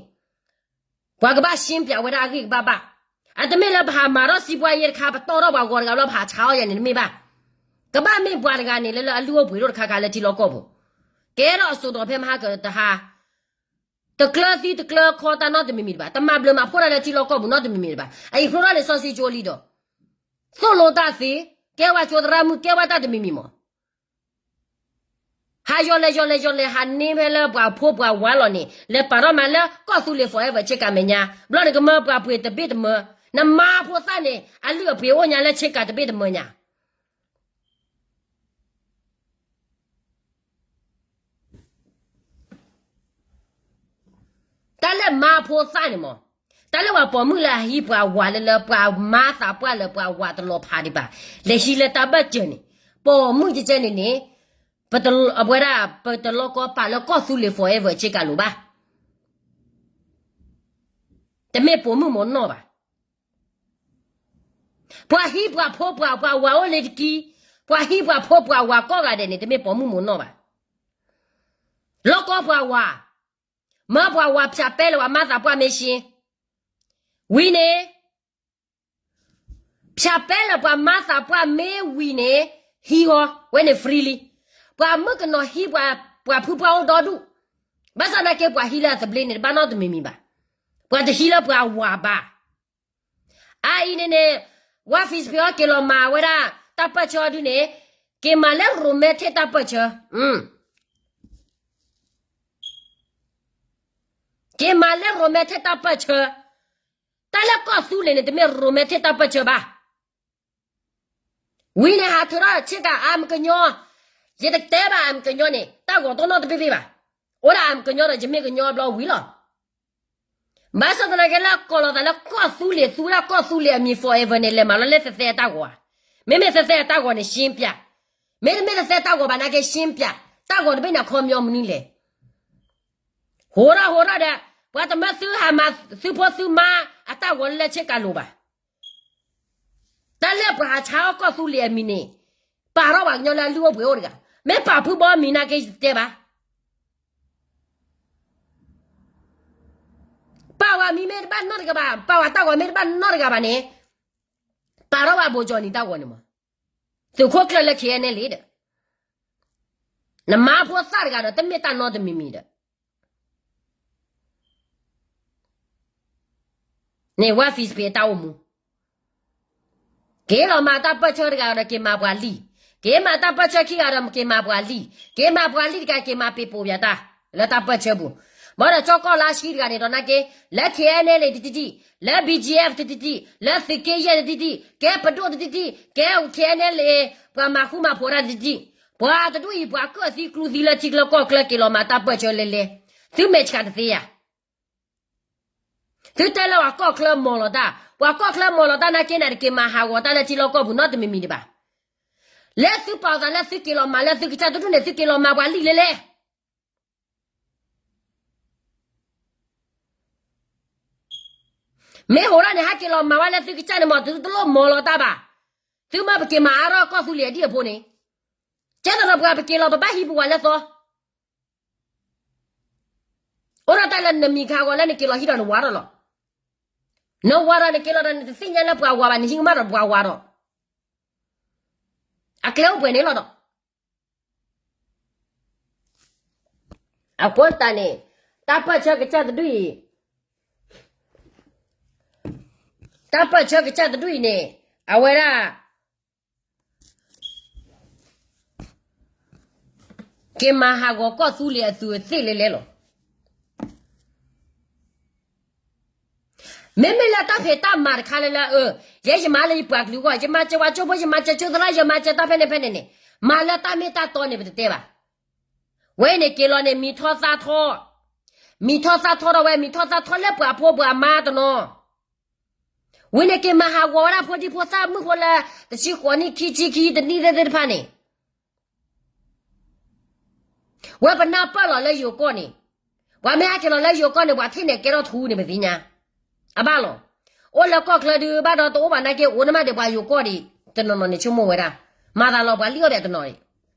ပှၤကဘၣ်ရှင်းပြဝဲဒၣ်အဂ့ၢ်ကဘၣ်ဘၣ်. အတမ့ၢ်လၢပဟးမၤထီၣ်စံးပှၤယဲတခါ ပတီၢ်ထီၣ်ပှၤဂီၤတဂၤဘျီ ပဟးဆါအီၣ်ယၤန့ၣ်တမ့ၢ်ဘၣ်. ကဘၣ်မ့ၢ်ပှၤတဂၤန့ၣ် လၢလၢအလုၢ်အိၣ်ပှ့ၤဒိၣ်တခါခါလၢထံလီၢ်ကီၢ်ပူၤ, ကဲထီၣ်အစိၤဒီးဖဲမဟါကတဟါ, တကျၢၤသံတကျၢၤခီတၢ်နီတမံၤမံၤတဘၣ်, တမၤဘျုးမၤဖှိၣ်တၢ်လၢထံလီၢ်ကီၢ်ပူၤနီတမံၤမံၤတဘၣ်. အအံၤဖျိထီၣ်န့ၣ် စီဆှံကၠိလံဒီး သိၣ်လိတၢ်သ့, ကဲဝဲကၠိသရၣ်မုၣ် ကဲဝဲတၢ်တမံၤမံၤမး ဟးယီၤလဲၤယီၤလဲၤယီၤလဲၤ ဟးန့ၢ်ဖဲလၢပှၤဖိပှၤဝၤလီၤန့ၣ် လဲၤပာ်ထီၣ်မၤလၢကီၢ်သူလ့ၤ forever ဆ့ကၤမဲာ်ညါ, ဘျီန့ၣ်ကမၢပှၤပှ့ၤတဘ့ၣ်တမၢ, နမါဖိသၣ်န့ၣ် အလုၢ်အပှ့ၤအိၣ်ညါလၢဆ့ကၤတဘ့ၣ်တမၢညါ. တၢ် တၢ်လၢမါဖိသၣ်န့ၣ်မး, တၢ်လၢပှၤပိာ်မုၣ်လၢအဟံးပှၤဝၤလၢလၢပှၤမါသးပှၢ်လၢပှၤဝၤတလီၤဖးဒံးဘၣ်, လဲၤဟံးလၢတၢ်ဘၢၣ်စၢၤန့ၣ်, ပိာ်မုၣ်ကကဲန့ၣ်န့ၣ်, ပဝဲဒၣ် ပတလီၢ်ကီပာ်လၢကီၢ်သူလ့ၤ forever ဆ့ကၤလိၤဘၣ်. တမ့ၢ်ပိာ်မုၣ်မ့ၢ်နီၢ်ဘၣ်. ပှၤဟံးပှၤဖိပှၤ ပှၤဝၤအိၣ်လၢတကံ, ပှၤဟံးပှၤဖိပှၤဝၤကိးဂၤဒဲးန့ၣ် တမ့ၢ်ပိာ်မုၣ်မ့ၢ်နီၢ်ဘၣ်. လီၢ်ကီပှၤဝၤ, မၢပှၤဝၤဖၠးပဲလၢပှၤမါသးပှၢ်မ့ၢ်ရှ့, ဝံၤန့ၣ် ဖၠးပဲလၢပှၤမါသးပှၢ်မ့ၢ်ဝံၤန့ၣ်, ဟံးဟီဝဲန့ၣ် free လံ. ပှၤမုၣ်ကနီၤဟံးပှၤ ပှၤဖုပှၢ်အိၣ်ဒီဒူၣ်, ဘၣ်ဆၣ်သနာ်က့ပှၤဟံးလၢအသဘျ့န့ၣ် တဘၣ်နီတမံၤမံၤဘၣ်. ပှၤတဟံးလၢပှၤဝၤဘၣ်. အအံၤန့ၣ်န့ၣ်, ဝါ Facebook အီၤက့ၤလီၤမၤဝဲဒၣ် တၢ်ပၢၢ်ဆၢအီၤဒုန့ၣ်, က့ၤမၤလၢ romantic တၢ်ပၢၢ်ဆၢ, က့ၤမၤလၢ romantic တၢ်ပၢၢ်ဆၢ, တၢ်လၢကီၢ်သူလ့ၤန့ၣ် တမ့ၢ် romantic တၢ်ပၢၢ်ဆၢဘၣ်. ဝံၤန့ၣ်ဟးထုးထီၣ်ဆ့ကၤ I'm ကညီ, ယတတဲဘၣ် I'm ကညီန့ၣ် တၢ်ဂီၤတအိၣ်နီတဘ့ၣ်ဘ့ၣ်ဘၣ်. အိၣ်ဒၣ် I'm ကညီဒီး ယမ့ၢ်ကညီဘျီဝံၤလီၤ. ဘၣ်ဆၣ်သနာ်က့လၢကိးလီၤသးလၢကီၢ်သူလ့ၤ သူဝဲဒၣ်ကီၢ်သူလ့ၤအမံၤ forever န့ၣ် လဲၤမၤလီၤလၢသဲသဲအတၢ်ဂီၤဧါ. မ့မ့ၢ်သဲသဲအတၢ်ဂီၤန့ၣ် ရှင်းပြ, မ့တမ့ၢ်သဲသဲအတၢ်ဂီၤဘၣ်သနာ်က့ ရှင်းပြ, တၢ်ဂီၤတဘ့ၣ်န့ၣ် အခီပညီမနုၤလဲၣ်. ဟိးထီၣ်ဟိးထီၣ်ဒီး, ပှၤတမၢသုဟးမၤသုဖိသုမါအတၢ်ဂီၤလၢဆ့ကၤလိၤဘၣ်. တၢ်လၢပှၤဟးဆါအီၣ်ကီၢ်သူလ့ၤအမံၤန့ၣ်, ပာ်ထီၣ်ပှၤကညီလၢအလုၢ်အိၣ်ပှ့ၤအိၣ်တဂၤ, မ့ၢ်ပာ်ဖုဘီမံၤသနာ်က့ယတတဲဘၣ်. ပာ်ဝဲမံၤမ့ၢ်တဘၣ်နီတဂၤဘၣ်, ပာ်ဝဲတၢ်ဂီၤမ့ၢ်တဘၣ်နီတဂၤဘၣ်န့ၣ်, ပာ်ထီၣ်ဝဲဘိကၠီနံၤတၢ်ဂီၤန့ၣ်မး, သုးခိၣ်ကျၢၢ်လၢ KNLA ဒီး နမါဖိသၣ်တဂၤဒီး တမ့ၢ်တၢ်နီတမံၤမံၤဒီး န့ၣ်ဝဲ Facebook တၢ်အိၣ်မူ, က့ၤလီၤမၤတၢ်ပၢၢ်ဆၢတဂၤဒီး က့ၤမၤပှၤလံၢ်, က့ၤမၤတၢ်ပၢၢ်ဆၢခံဂၤဒီး က့ၤမၤပှၤလံၢ်, က့ၤမၤပှၤလံၢ်တဂၤ က့ၤမၤပ့ၤပိာ်ပယၤတၢ် လၢတၢ်ပၢၢ်ဆၢပူၤ, ဘၣ်ဒီးကၠီကီၢ်လါဆှံတဂၤန့ၣ်ဒီးနာ်က့, လၢ KNLA တံၢ်တံၢ်တံၢ်, လၢ BGF တံၢ်တံၢ်တံၢ်, လၢသုးက့ယဲၢ်တံၢ်တံၢ်တံၢ်, ကဲပဒိၣ်တံၢ်တံၢ်တံၢ်, ကဲ KNLA ပှၤမၤဃူမၤဖိးတၢ်တံၢ်တံၢ်တံၢ်, ပှၤတဒူၣ်အံၤ ပှၤကုၢ်သံကျူသံလၢထံကျါကီၢ်ကျါ က့ၤလီၤမၤတၢ်ပၢၢ်ဆၢလဲလဲ, သုမဲာ်ဆှးတသ့ဧါ. သုတဲလၢပှၤကီၢ်ချၢမီၤလီၤတၢ်, ပှၤကီၢ်ချၢမီၤလီၤတၢ်နာ်က့န့ၣ် တက့ၤမၤဟးဂီၤတၢ်လၢထံလီၢ်ကီၢ်ပူၤနီတမံၤမံၤဒံးဘၣ်. လၢသုပာ်အသးလၢသုက့ၤလီၤမၤလၢသုကစၢ်တဒူၣ်န့ၣ် သုက့ၤလီၤမၤပှၤလံၢ်လဲလဲ. မ့ၢ်ဟိးထီၣ်န့ၣ် ဟဲက့ၤလီၤမၤဝဲလၢသုကစၢ်န့ၣ်မး သုတလိၣ်မီၤလီၤတၢ်ဘၣ်. သုမ့ၢ်ပက့ၤမၤအါထီၣ်ကီၢ်သူလ့ၤအဒံၣ်အဖိန့ၣ်, ကဲသရၣ်ပှၤပက့ၤလီၤ ပဘၣ်ဟံးပဝဲလၢသီ အိၣ်ဒီးတၢ်လၢနမံၤခးဂီၤလၢနက့ၤလီၤဟံးဒီးနဝၤထီၣ်လီၤ. နဝၤဒီးနက့ၤလီၤဒီးနတသ့ၣ်ညါလၢပှၤဝၤဘၣ် နဟံးကမၣ်ဒီးပှၤဝၤဒီး အကျဲအိၣ်ပှဲၤန့ၣ်လီၤဒီး အဃိသတးန့ၣ် တၢ်ပၢၢ်ဆၢကစၢ်တဒူၣ်အံၤ, တၢ်ပၢၢ်ဆၢကစၢ်တဒူၣ်အံၤန့ၣ် အဝဲဒၣ် က့ၤမၤဟးဂီၤကီၢ်သူလ့ၤအသူးအသ့ၣ်လဲလဲလီၤ. မ့မ့ၢ်လၢတၢ်ဖံးတၢ်မၤတခါလၢလၢအ, ယဲယမၤလၢယပှၤကလုာ်အဂီၢ်, ယမၤစၢၤပှၤကၠိဖိ, ယမၤစၢၤကၠိသရၣ်, ယမၤစၢၤတၢ်ဖဲန့ၣ်ဖဲန့ၣ်န့ၣ်, မၤလၢတၢ်မ့ၢ်တၢ်တီန့ၣ် ပတတဲဘၣ်. ဝဲအံၤန့ၣ်က့ၤလီၤန့ၣ် မံၤထီၣ်သၣ်ထီၣ်, မံၤထီၣ်သၣ်ထီၣ်ဒီးဝဲ မံၤထီၣ်သၣ်ထီၣ်လၢပှၤဖိပှၤမါတနီၤ ဝံၤန့ၣ်က့ၤမၤဟးဂီၤဝဲဒၣ်ဖိဒံဖိသၣ်မုၣ်ဖိလၢ တဆံဃိးနံၣ် ခံဆံခံတနံၣ်သ့ၣ်တဖၣ်န့ၣ်, ဝဲပနၢ်ပၢၢ်လီၤလၢယိၤကီၢ်န့ၣ်, ပှၤမ့ၢ်ဟဲက့ၤလီၤလၢယိၤကီၢ်န့ၣ် ပှၤထံၣ်န့ၣ်ကဲထီၣ်ထူန့ၣ် ပသ့ၣ်ညါ, အဘၣ်လီၤ. အိၣ်လၢကီၢ်ချၢဒုးဘၣ်ဒီးတအိၣ်ဘၣ်နာ်က့ အိၣ်နမ့ၢ်ဒီးပှၤယိၤကီၢ်ဒံး တနီၤနီၤန့ၣ် ဆိကမိၣ်ဝဲဒၣ်, မၤသးလီၤပှၤလံၢ်အီၣ်ဒံးတနီၤန့ၣ်,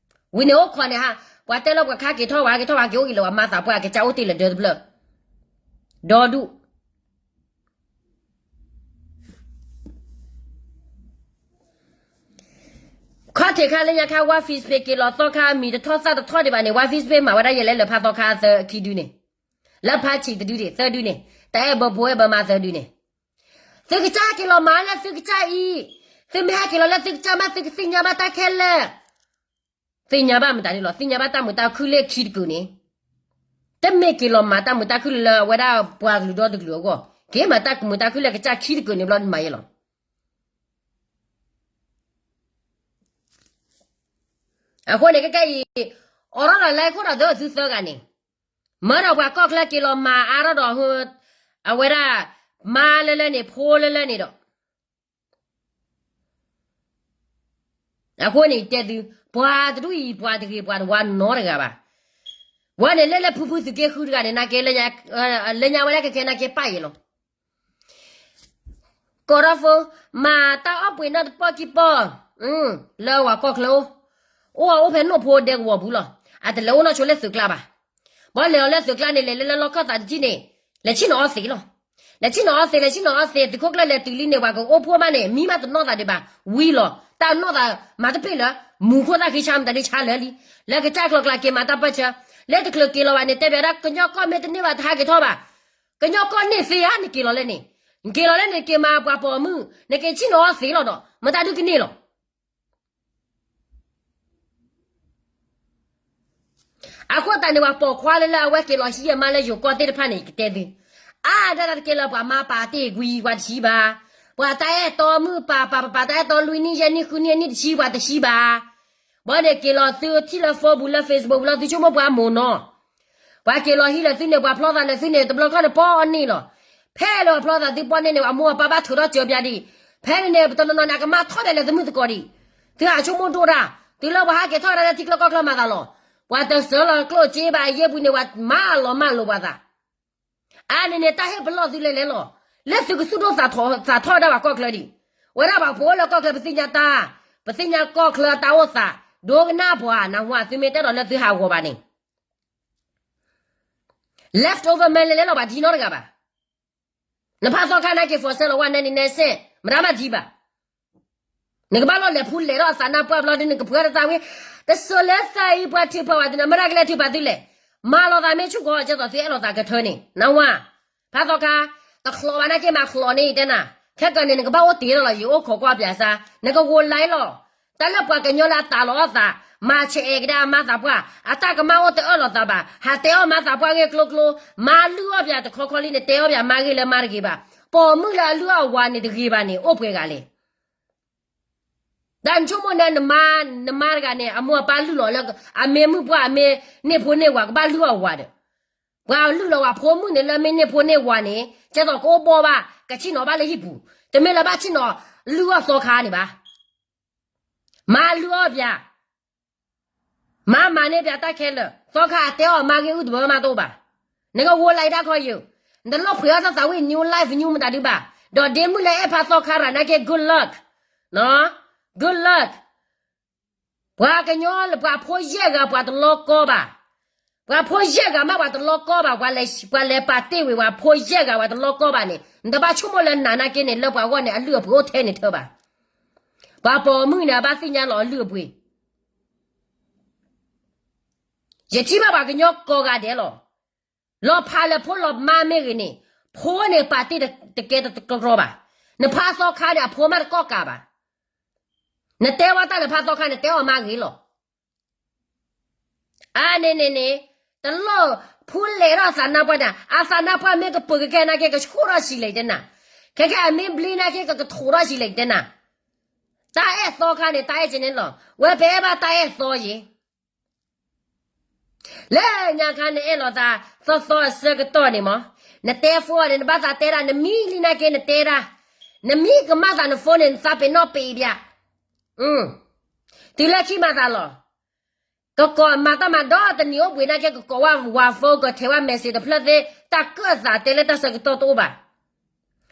ဝံၤန့ၣ်အိၣ်ခိးန့ၣ်ဟါ, ပှၤတဲလၢပှၤခါက့ၤထီၣ်ဝဲ က့ၤထီၣ်ဝဲ က့ၤအိၣ်က့ၤလၢပှၤမၤသးပှၢ် ကစၢ်အိၣ်တ့ၢ်လၢဒၢတဖျၢၣ်, ဒီဒူၣ် ခီၣ်ထံးခါလၢညါခါ ဝါ Facebook က့ၤလီၤသီခါ မံၤတထီၣ်သၣ်တထီၣ်ဒံးဘၣ်န့ၣ် ဝါ Facebook မၤဝဲဒၣ်ယဲလဲၣ်လၢဖးသီခါသၢခံဒုန့ၣ်, လၢဖးဆံးတဒုဒံး သၢဒုန့ၣ်, တအဲၣ်ဘၢဖိအဲၣ်ဘၢမါသၢဒုန့ၣ်, သုကစၢ်ဟဲက့ၤလီၤမၤလၢသုကစၢ်အံၤ, သုမ့ၢ်ဟဲက့ၤလီၤလၢသုကစၢ်မး သုကသ့ၣ်ညါဘၣ်တၢ်ခဲလၢာ် သ့ၣ်ညါဘၣ်မတၤဒ်လီၤ, သ့ၣ်ညါဘၣ်တၢ်မုာ်တၢ်ခုၣ်လၢခံတကုာ်န့ၣ်, တမ့ၢ်က့ၤလီၤမၤတၢ်မုာ်တၢ်ခုၣ်လၢအဝဲဒၣ်ပှၤကလုာ်ဒီတကလုာ်အဂီၢ်, က့ၤမၤတၢ်မုာ်တၢ်ခုၣ်လၢကစၢ်ခံတကုာ်န့ၣ်ဘျီမၤယဲလီၤ. အဃိန့ၣ် ခဲကဲအံၤ အိးထီၣ်ဒီး လဲခိၣ်ဒီးသုသၢဂၤန့ၣ်, မၢဒီးပှၤကီၢ်ချၢက့ၤလီၤမၤအါထီၣ်ဒီး အဝဲဒၣ် မါလၢလၢန့ၣ် ဖိလၢလၢန့ၣ်ဒီး အဃိန့ၣ်တဲသု, ပှၤတဒူၣ်အံၤ ပှၤတဂ့ၤပှၤတဝါနီတဂၤဘၣ်. ဝဲန့ၣ်လၢလၢဖုဖုသုးက့ဃုတဂၤန့ၣ် နာ်က့ လၢညါဝဲဒၣ်ခဲခဲနာ်က့ပၣ်ယဲလီၤ. ကီးထီၣ်ဖိ, မၤတၢ်အီၣ်ပှ့ၤနီၣ်တပီၢ်ခံပီၢ်, လၢပှၤကီၢ်ချၢအိၣ်, အိၣ်အိၣ်ဖဲနိၣ်ဖိဒဲကဝီၤပူၤလီၤ. အတလဲၤအိၣ်နီၢ်ဆိလၢသုးကျါဘၣ်. ဘၣ်လဲၤအီၤလၢသုးကျါန့ၣ် လဲၤလၢလၢလီၢ်ခၢၣ်သးတထံၣ်န့ၣ်, လဲၤဆ့ၣ်နီၤအီသံးလီၤ. လဲၤဆ့ၣ်နီၤအီသံး လဲၤဆ့ၣ်နီၤအီသံး သုးခိၣ်ကျၢၢ်လဲၤတုၤလံန့ၣ် ပှၤကအိၣ်ဖှိၣ်မးန့ၣ် မံမးတနီၣ်သးဒံးဘၣ်, ဝံၤလီၤ. တၢ်နီၣ်သးမၤတပ့ၢ်လၢ မူခိၣ်သၣ်ဃံဆါမတၤဒုဆါလၢာ်လံ. လၢကစၢ်ကျီၤကျါက့ၤမၤတၢ်ပၢၢ်ဆၢ, လၢတချုးက့ၤလီၤဘၣ်န့ၣ် တဲဘၣ်ဒၣ် ကညီကီၢ်မ့ၢ်တန့ၢ်ဘၣ်တဟးက့ၤထီၣ်ဘၣ်. ကညီကီၢ်န့ၢ်သ့ဧါ နက့ၤလီၤလၢန့ၣ်, နက့ၤလီၤလၢန့ၣ် နက့ၤမၤပှၤပိာ်မုၣ် နက့ၤဆ့ၣ်နီၤအီသံးလီၤဒီး မတၤဒုကန့ၢ်လီၤ. အဃိသတးန့ၣ် ပှၤပိာ်ခွါလၢလၢအဝဲက့ၤလီၤဟံးအမါလၢယိၤကီၢ်သ့ၣ်တဖၣ်န့ၣ် ယကတဲသု, အါဒၣ်တၢ်တက့ၢ်လၢပှၤမါပာ်တ့ၢ်ကွံာ်ပှၤတဆံဘၣ်, ပှၤတၢ်အဲၣ်တီမုၣ်ပာ်ပာ်ပာ်ပာ်တၢ်အဲၣ်တီလွံၢ်နံၣ်ယဲၢ်နံၣ်ဃုနံၣ်အနံၣ်တဆံ ပှၤတဆံဘၣ်. ဘၣ်န့ၣ်က့ၤလီၤသုထံၣ်လၢ phone ပူၤလၢ Facebook ပူၤလီၤ သုဆိကမိၣ်ပှၤမိၢ်နီၤ ပှၤက့ၤလီၤဟံးလၢသုန့ၣ် ပှၤဖျီသးလၢသုန့ၣ် တဘျီခီန့ၣ်ပီန့ၢ်လီၤ. ဖဲလၢပှၤဖျီသးသုပီန့ၢ်န့ၣ် အမိၢ်အပၢ်ဘၣ်ထုးထီၣ်စၢၤပၠးဒံး, ဖဲန့ၣ်န့ၣ် ပတနီၤနီၤန့ၣ် အကမၣ်ထီၣ်ဒဲးလၢသုမုၢ်သကိးဒံး, သုဟးဆိကမိၣ်ဒိၣ်တၢ်, တုၤလၢပှၤဟးက့ၤထီၣ်ဝဲဒၣ်လၢထံကျိကီၢ်ချၢမၤသးလီၤ. ပှၤတစၢလီၤကျိၣ်စ့ဘၣ်အယ့ၢ်ပူၤန့ၣ် ပှၤမၤလီၤမၢ်လိာ်ပှၤသး အါန့ၣ်န့ၣ် တၢ်ဟ့ၣ်ပလီၢ်သုလဲၤလဲၤလီၤ. လၢသုကသူၣ်ဒိၣ်သးထီၣ်ဝဲဒၣ်ပှၤကီၢ်ချၢဒံး, ဝဲဒၣ်ပှၤဖိအိၣ်လၢကီၢ်ချၢ ပသ့ၣ်ညါတၢ်, ပသ့ၣ်ညါကီၢ်ချၢတၢ်အိၣ်သး, ဒိကနၣ်ပှၤနၢ်ဟူ သုမ့ၢ်တဲဒီးလၢသုဟးဂီၤဘၣ်န့ၣ် leftover မ့ၢ်လဲၤလဲၤလီၤဘၣ်ထံနီတဂၤဘၣ်. နဖးသီခါနာ်က့ for sale လီၤဝဲ ninety-nine cent မတၤမးထံဘၣ်. နကဘၣ်လီၤလဲၤဖူလဲၤထီၣ်အသးနၢ်ပှၢ်ဘျီဒ်နကပှဲၤတသးဝံၤ, တစိၤလၢသးအံၤပှၤထုးဖးဝဲသုန့ၣ် မတၤကလဲၤထုးဖးသုလဲၣ်. မၤလီၤသးမ့ၢ်ဆူၣ်ကီး ကဲသိးသုအဲၣ်လီၤသးကထၢန့ၣ် နၢ်ဟူဧါ. ဖးသီခါ, တချီးဘၣ်နာ်က့မၤချီးန့ၢ်ယတဲနၤ, ခဲကနံၣ်န့ၣ် နကဘၣ်အိၣ်တ့ၢ်လီၤလီၤ ယအိၣ်ခိးကွၢ်ပၠးစါ, နကဂိၤလံလီၤ. တၢ်လၢပှၤကညီလၢအတးလီၤအီၣ်သး, မၤဆဲးအဲၣ်ကဒါအမါသးပှၢ်, အတၢ်ကမၣ်အိၣ်တအၢၣ်လီၤသးဘၣ်, ဟးတဲအီၣ်မါသးပှၢ်ဂ့ၢ်ကျိကျိ, မၤလုၢ်အီၣ်ပၠးတခီခီလံ နတဲအီၣ်ပၠးမါဂ့ၢ်လၢမါတဂ့ၤဘၣ်. ပိာ်မုၣ်လၢအလုၢ်အီၣ်အဝၤန့ၣ်တဂ့ၤဘၣ်န့ၣ် အိၣ်ပှဲၤဂၤလဲၣ်. တၢ်နဆိကမိၣ်န့ၣ် နမါတဂၤန့ၣ် အမိၢ်အပၢ်လုၢ်လီၤလၢ အမ့ၢ်မုၣ်ပှၢ် အမ့ၢ်န့ၢ်ဖိန့ၢ်ဝၤ ကဘၣ်လုၢ်အီၣ်ဝၤဒီး, ပှၤလုၢ်လီၤဝၤဖိမုၣ်န့ၣ် လၢမ့ၢ်န့ၢ်ဖိန့ၢ်ဝၤန့ၣ် ကဲသိးကအိၣ်ဘီၣ်ဘၣ် ကဆ့ၣ်နီၤဘၣ်လၢဟံၣ်ပူၤ, တမ့ၢ်လၢဘၣ်ဆ့ၣ်နီၤလုၢ်အီၣ်သီခါန့ၣ်ဘၣ်. မၤလုၢ်အီၣ်ပၠး မၤမၤန့ၢ်ပၠးတၢ်ခဲလၢာ်, သီခါအတဲအီၣ်မါဂ့ၢ်အုၣ်တဘၢမးတအိၣ်ဘၣ်. နကဂိၤလံတၢ်ခီယုာ်, နတလိၣ်ဖှဲးအီၣ်တၢ်သးဝံၣ် new life new မတၤဒုဘၣ်, ဒီးဒ့မုၣ်လၢအဲၣ်ဖးသီခါရၤနာ်က့ good luck, good luck. ပှၤကညီလၢပှၤဖိယဲၢ်ဂၤပှၤတလီၤကီဘၣ်, ပှၤဖိယဲၢ်ဂၤမးပှၤတလီၤကီဘၣ်, ပှၤလဲၤပာ်တ့ၢ်ဝံၤပှၤဖိယဲၢ်ဂၤပှၤတလီၤကီဘၣ်န့ၣ် နတဘၣ်ဆိကမိၣ်လၢနၤနာ်က့န့ၣ် လၢပှၤဂီၢ်န့ၣ် အလုၢ်အပှ့ၤအိၣ်ထဲန့ၣ်ထၢဘၣ်. ပှၤပိာ်မုၣ်န့ၣ် အဘၣ်သ့ၣ်ညါလီၤအလုၢ်အပှ့ၤ ယထံၣ်ဘၣ်ပှၤကညီကိးဂၤဒဲးလီၤ. လီၤဖးလၢဖိလီၤမါမ့ၢ်ဂ့ၤန့ၣ်, ဖိန့ၣ်ပာ်တ့ၢ်တကဲတကရီဘၣ်. နဖးသီခါန့ၣ် အဖိမးတကီၢ်ကးဘၣ်. နတဲဝဲတၢ်လၢဖးသီခါန့ၣ် တဲအီၣ်မါဂ့ၤလီၤ. အါန့ၣ်န့ၣ်န့ၣ်, တလိၣ်ဖူလဲၤထီၣ်အသးနါပှၢ်န့ၣ်, အသးနါပှၢ်မ့ၢ်ကပၢၤကဲခဲနာ်က့ ကဆှိၣ်ထီၣ်ဆံးလဲၣ်တဲနၤ, ခဲခဲအမ့ၢ်ဘျ့နာ်က့ ကကထိးထီၣ်ဆံးလဲၣ်တဲနၤ. တၢ်အဲၣ်သီခါန့ၣ် တၢ်အဲၣ်ကန့ၣ်လီၤ. ဝဲပအဲၣ်ဘၣ်တၢ်အဲၣ်သီယ့ၤ လၢညါခါနအဲၣ်လီၤသးသီသီအဆၢကတီၢ်န့ၣ်မး, နတဲဖိန့ၣ် နဘၣ်သးတဲဒၣ်, နမံလံနာ်က့ နတဲဒၣ်, နမံကမၣ်သးနဖိန့ၣ် နသးပ့ၤနီၣ်ပ့ၤဘၣ်. တုၤလၢခံမၤသးလီၤ. ကကိးမၤတၢ်မၤဒီတနံၤအိၣ်ဘှံးနာ်က့ ကကိးဝဲဝၤဖိ ကထဲးဝဲ message တဖျၢၣ်သ့ တၢ်ကၢၣ်သးတဲလၢတၢ်ဆၢကတီၢ်တအိၣ်ဘၣ်.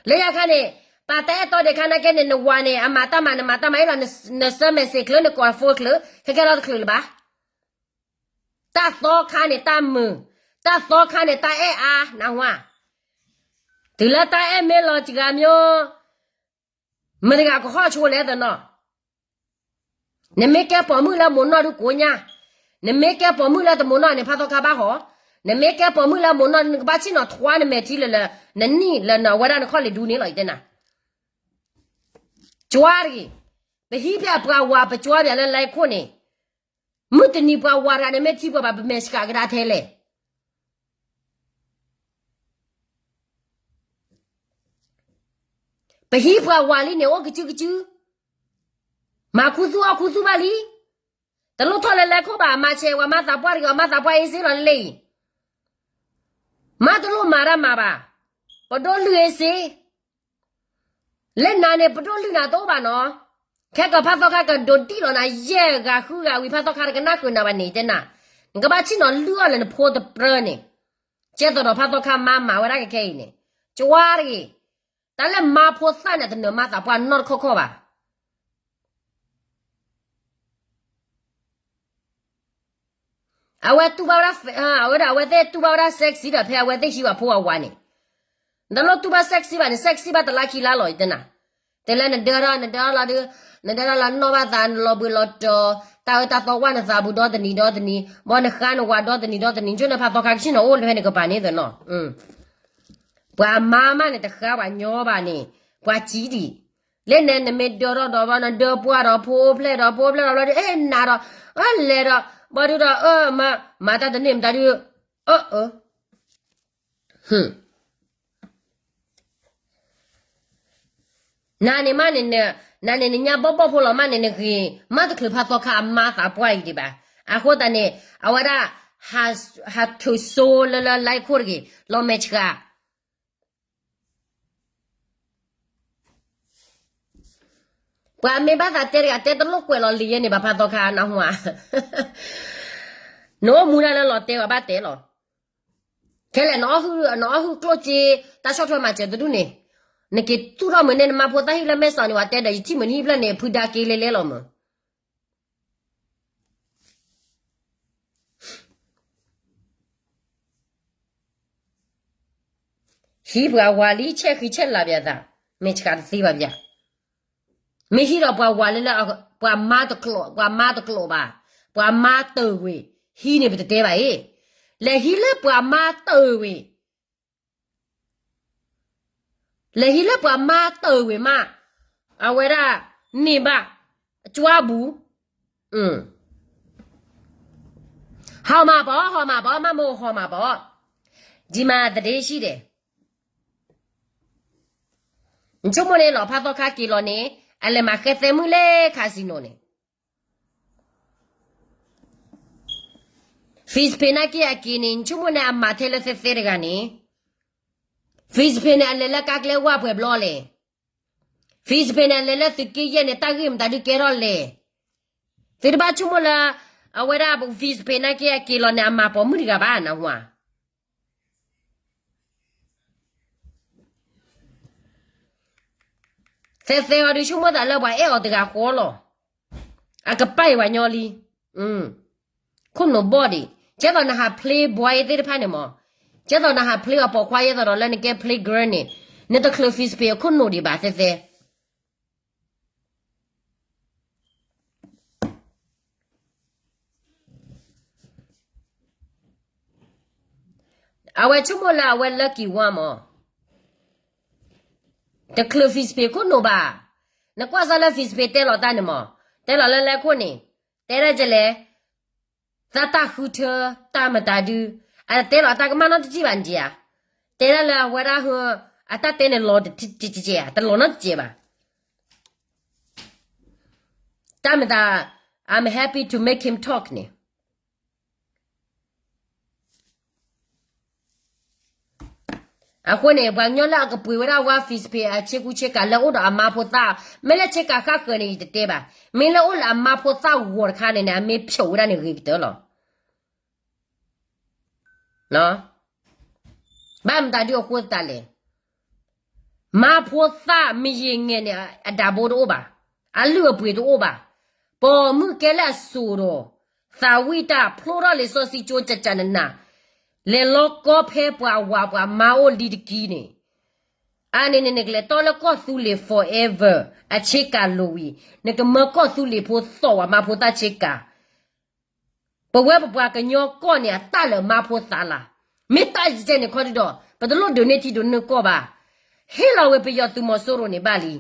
လၢညါခါန့ၣ်, ပာ်တၢ်အဲၣ်တီဒံးခါနာ်က့န့ၣ် နဝၤန့ၣ် အမၤတၢ်မၤ နမၤတၢ်မၤအ့ၣ်လီၤ, နဆၢ message ချၢ နကိးဖိချၢ ခဲကဲလီၤတချုးလၢၤဘၣ်. တၢ်သီခါန့ၣ်တၢ်မုာ်, တၢ်သီခါန့ၣ်တၢ်အဲၣ်အါ နၢ်ဟူဧါ. တုၤလၢတၢ်အဲၣ်မ့ၢ်လီၤစှၤမး, မတၤတဂၤကဟီၣ်ဆိလဲၣ်တနီၤ. နမ့ၢ်ကဲပိာ်မုၣ်လၢမိၢ်နီၢ်ဒုကိးညါ, နမ့ၢ်ကဲပိာ်မုၣ်လၢတမိၢ်နီၢ်န့ၣ် ဖးသီခါဘၣ်ဟီ, နမ့ၢ်ကဲပိာ်မုၣ်လၢမိၢ်နီၢ် နကဘၣ်ဆ့ၣ်နီၤထွါနမဲာ်ထံလၢာ်လၢာ်, နနံၣ်လၢာ်နဝဲဒၣ်နခီၣ်လ့ၣ်ဒူန့ၣ်လီၤ ယတဲနၤ. ကွၢ်တဂ့ၤ, ပဟံးပၠးပှၤဝၤပကွၢ်ပၠးလၢလၢခိၣ်န့ၣ်, မုၢ်တနံၤပှၤဝၤတဂၤန့ၣ်မ့ၢ်ထံပှၤဘၣ် ပမဲာ်ဆှးကဒါထဲလဲၣ်. ပဟံးပှၤဝၤလံန့ၣ် အိၣ်ကစုကစု, မၤခူသူၣ်အီၣ်ခူသူၣ်ဘၣ်လံ. တလိၣ်ထီၣ်လၢလၢခိၣ်ဘၣ်, မၤဆဲးဝဲမါသးပှၢ်တဂ့ၤ, မါသးပှၢ်အ့စ့လီၤလၢလၢအံၤ. မၤတလိၣ်မၤတၢ်မၤဘၣ်, ပဒိၣ်လုၢ်အ့စ့, လၢနၤန့ၣ် ပဒိၣ်လုၢ်နၤတအိၣ်ဘၣ်နီၤ, ခဲကီးဖါသီခါကဒိးဒံၣ်လီၤနၤယဲၢ်ဂၤဃုဂၤဝံၤ ဖါသီခါတကနၣ်ဃုာ်နၤဘၣ်န့ၣ် တဲနၤ, နကဘၣ်ဆ့ၣ်နီၤလုၢ်အီၣ်လၢနဖိတပြၢန့ၣ်, ကဲသိးဒီးဖါသီခါမါမၤဝဲဒၣ်ကခဲအံၤန့ၣ်, ကဝါတဂ့ၤ, တၢ်လၢမါဖိသၣ်န့ၣ် တနၢၤမါသးပှၢ်နီတခီၣ်ခီၣ်ဘၣ်. အဝဲတူၢ်ဘၣ်ဝဲဒၣ်, အဝဲဒၣ်အဝဲသ့ၣ်တူၢ်ဘၣ်ဝဲဒၣ် sexy ဒီးဖဲအဝဲသ့ၣ်ဟံးဝဲဖိအဝၤန့ၣ်, နတလိၣ်တူၢ်ဘၣ် sexy ဘၣ်န့ၣ် sexy ဘၣ်တလါခံလါလီၤ ယတဲနၤ, တဲလၢနဒၢထီၣ် နဒၢထီၣ်လီၤဒုး, နဒၢထီၣ်လီၤနီၣ်ဘၣ်သး နလီၤဘှံးလီၤတီၤ, တၢ်အၢတၢ်သီဝၣ်နသးပူၤဒီတနံၤဒီတနံၤ, ဘီနဃါနဝၤဒီတနံၤဒီတနံၤ, ဆိနဖါသီခါကဆ့ၣ်နီၤအိၣ်လၢဖဲန့ၣ်ကပၤန့ၣ်သနီၤ ပှၤမါမးန့ၣ် တဃါပှၤညီဘၣ်န့ၣ်, ပှၤစံးဒံး, လၢနဲ နမ့ၢ်ဒၢထီၣ်ဒီးဘၣ် နဒၢပှၢ်ဒီးဖိအိၣ်ဖျဲၣ်ဒီး ဖိအိၣ်ဖျဲၣ်ဒီးဘျီဒုး အဲၣ်နၤဒီး, အလဲၤဒီး, ဘီဒုးဒီး အၢ မၤတၢ်တန့ၢ်မတၤဒုး, အၢ အၢ နၤန့ၣ်မးန့ၣ်, နၤန့ၣ် နညါဘီၣ်ဘီၣ်ဖိလီၤမးန့ၣ် နဂ့ၤမးတချုးဖါသီခါ အမါသးပှၢ်အံၤဒံးဘၣ်. အဃိသတးန့ၣ် အဝဲဒၣ် ဟးထုးစိလၢလၢ like ခိၣ်တဂ့ၤ, လီၤမဲာ်ဆှး ပှၤမ့ၢ်ဘၣ်သးတဲတဂၤ တဲတလိၣ်ကွဲးလီၤလံၤယဲန့ၣ်ဘၣ် ဖါသီခါနဟူဧါ, နအိၣ်မူဒၣ်လၢလီၤတဲဝဲဘၣ်တဲလီၤ. ခဲလၢာ် နအီၣ်ဟုၣ်ကျိၣ်စ့ တၢ်ဆီၣ်ထွဲမၤစၢၤတဒူၣ်န့ၣ်, နက့ၤသူၣ်ထီၣ်မုာ်န့ၢ်နမါဖိသၣ်ဟံၣ်လၢမဲာ်စီၤန့ၣ် ပှၤတဲဒီး ယထံၣ်မုာ်နဟံၣ်ဖျၢၣ်န့ၣ် ဖုဒါက့လဲလဲလီၤမုာ် ဟံးပှၤဝၤလံ ဆဲးဃံဆဲးလၤပသး, မ့ၢ်ဆှးတသ့ဘၣ်ပ, မ့ၢ်ဟံးဒီးပှၤဝၤလၢလၢ ပှၤမါတကျိာ်, ပှၤမါတကျိာ်ဘၣ်, ပှၤမါတၢ်ဝ့ၢ်, ဟံးန့ၣ်ပတတဲဘၣ်အံၤ, လဲၤဟံးလၢပှၤမါတၢ်ဝ့ၢ်, လဲၤဟံးလၢပှၤမါတၢ်ဝ့ၢ်မး, အဝဲဒၣ်န့ၢ်ဘၣ်, အကွၢ်ဘူး ဟီၣ်မးပီၤ ဟီၣ်မးပီၤ မးမိၢ်ဟီၣ်မးပီၤ, ဒ်မၤသဒ့ဆံၣ်ဒဲး, နဆိကမိၣ်န့ၣ်လီၤ ဖါသီခါက့ၤလီၤန့ၣ် အလဲၤမၤဃဲသဲမုၣ်လၢ casino န့ၣ် Fizz Pay နာ်က့အက့ၤန့ၣ် နဆိကမိၣ်န့ၣ်အမၤထဲလၢသဲသဲတဂၤန့ၣ်, Fizz Pay န့ၣ် အလဲၤလၢကါကျဲဝၢ်ပှဲၤဘျီလဲၣ်, Fizz Pay န့ၣ် အလဲၤလၢသုးက့ယဲၢ်န့ၣ် တၢ်ဂ့ၢ်မတၤဒုးကဲထီၣ်လဲၣ်, သုတဘၣ်ဆိကမိၣ်လၢ အဝဲဒၣ် Fizz Pay နာ်က့အက့ၤလီၤန့ၣ် အမၤပိာ်မုၣ်တဂၤဘၣ်နဟူဧါ သဲသဲအီၤဒုးဆိကမိၣ်သးလၢပှၤအဲၣ်အီၤတဂၤဃီလီၤ. အကပာ်အံၤပှၤညီလံ. ခိၣ်နူာ်ဘီၣ်ဒံး, ကဲသိးနဟး play boy သ့ၣ်တဖၣ်န့ၣ်မး, ကဲသိးနဟး play အပိာ်ခွါ ယဲသိးဒီးလၢနကဲ play girl န့ၣ်, နတချုး Fizz Pay အခိၣ်နူာ်ဒံးဘၣ်သဲသဲ အဝဲဆိကမိၣ်လၢအဝဲ lucky one မး, တချုး Fizz Pay ခိၣ်နူာ်ဘၣ်. နကွၢ်စၢ်လၢ Fizz Pay တဲလီၤတၢ်န့ၣ်မး, တဲလီၤလၢလဲခိၣ်န့ၣ်, တဲဒၣ်ကလဲၣ်, သးတၢ်ဃုထၢ တၢ်မတၤဒု, အတဲလီၤအတၢ်ကမၣ်နီတစဲးဘၣ်န့ၣ်ဧါ, တဲဒၣ်လၢအဝဲဒၣ်ဟၢ, အတၢ်တဲန့ၣ်လီၤတစဲးဧါ, တလီၤနီတစဲးဘၣ်. တၢ်မတၤ, I'm happy to make him talk န့ၣ် အဃိန့ၣ် ပှၤကညီလၢအကပှ့ၤဝဲဒၣ်ဝါ Fizz Pay အဆ့ကူဆ့ကၤလၢအိၣ်ဒီးအမါဖိသၣ်, မ့ၢ်လၢဆ့ကၤဃၣ်ဃၢၤန့ၣ် ယတတဲဘၣ်. မ့ၢ်လၢအိၣ်လၢအမါဖိသၣ်ဂီၤတခါန့ၣ်န့ၣ် အမ့ၢ်ဖျိးဝဲဒၣ်န့ၣ်ဂ့ၤကတၢၢ်လီၤ. ဘၣ်မတၤဒုအဃိသတးလဲၣ်. မါဖိသၣ်မယံၤငဲၤန့ၣ် အဒၣ်ဘိတအိၣ်ဘၣ်, အလုၢ်အပှ့ၤတအိၣ်ဘၣ်. ပိာ်မုၣ်ကဲလၢအစိၤဒီး သးဝံၣ်တၢ်ဖျိထီၣ်လံာ်စီဆှံကၠိကၠးကၠးနးနး, လဲၤလီၤကီဖဲပှၤဝၤပှၤမါအိၣ်လံတကံန့ၣ်, အါန့ၣ်န့ၣ် နကလဲၤတီလၢကီၢ်သူလ့ၤ forever အဆ့ကၤလိၤဝံၤ, နကမၢကီၢ်သူလ့ၤဖိသီၣ်ဝဲမါဖိသၣ်ဆ့ကၤ ပဝဲပပှၤကညီကီၢ်န့ၣ် အတၢ်လၢာ်မါဖိသၣ်လၢ်, မ့ၢ်တၢ်ယဲၢ်န့ၣ်ခီဒုဒီး ပတလိၣ်ဒုးန့ၢ်ထံဒုးန့ၢ်ကီၢ်ဘၣ်. ဟ့ၣ်လီၤဝဲပယီၤသုးမီၤစိရိၤန့ၣ်ဘၣ်လံ.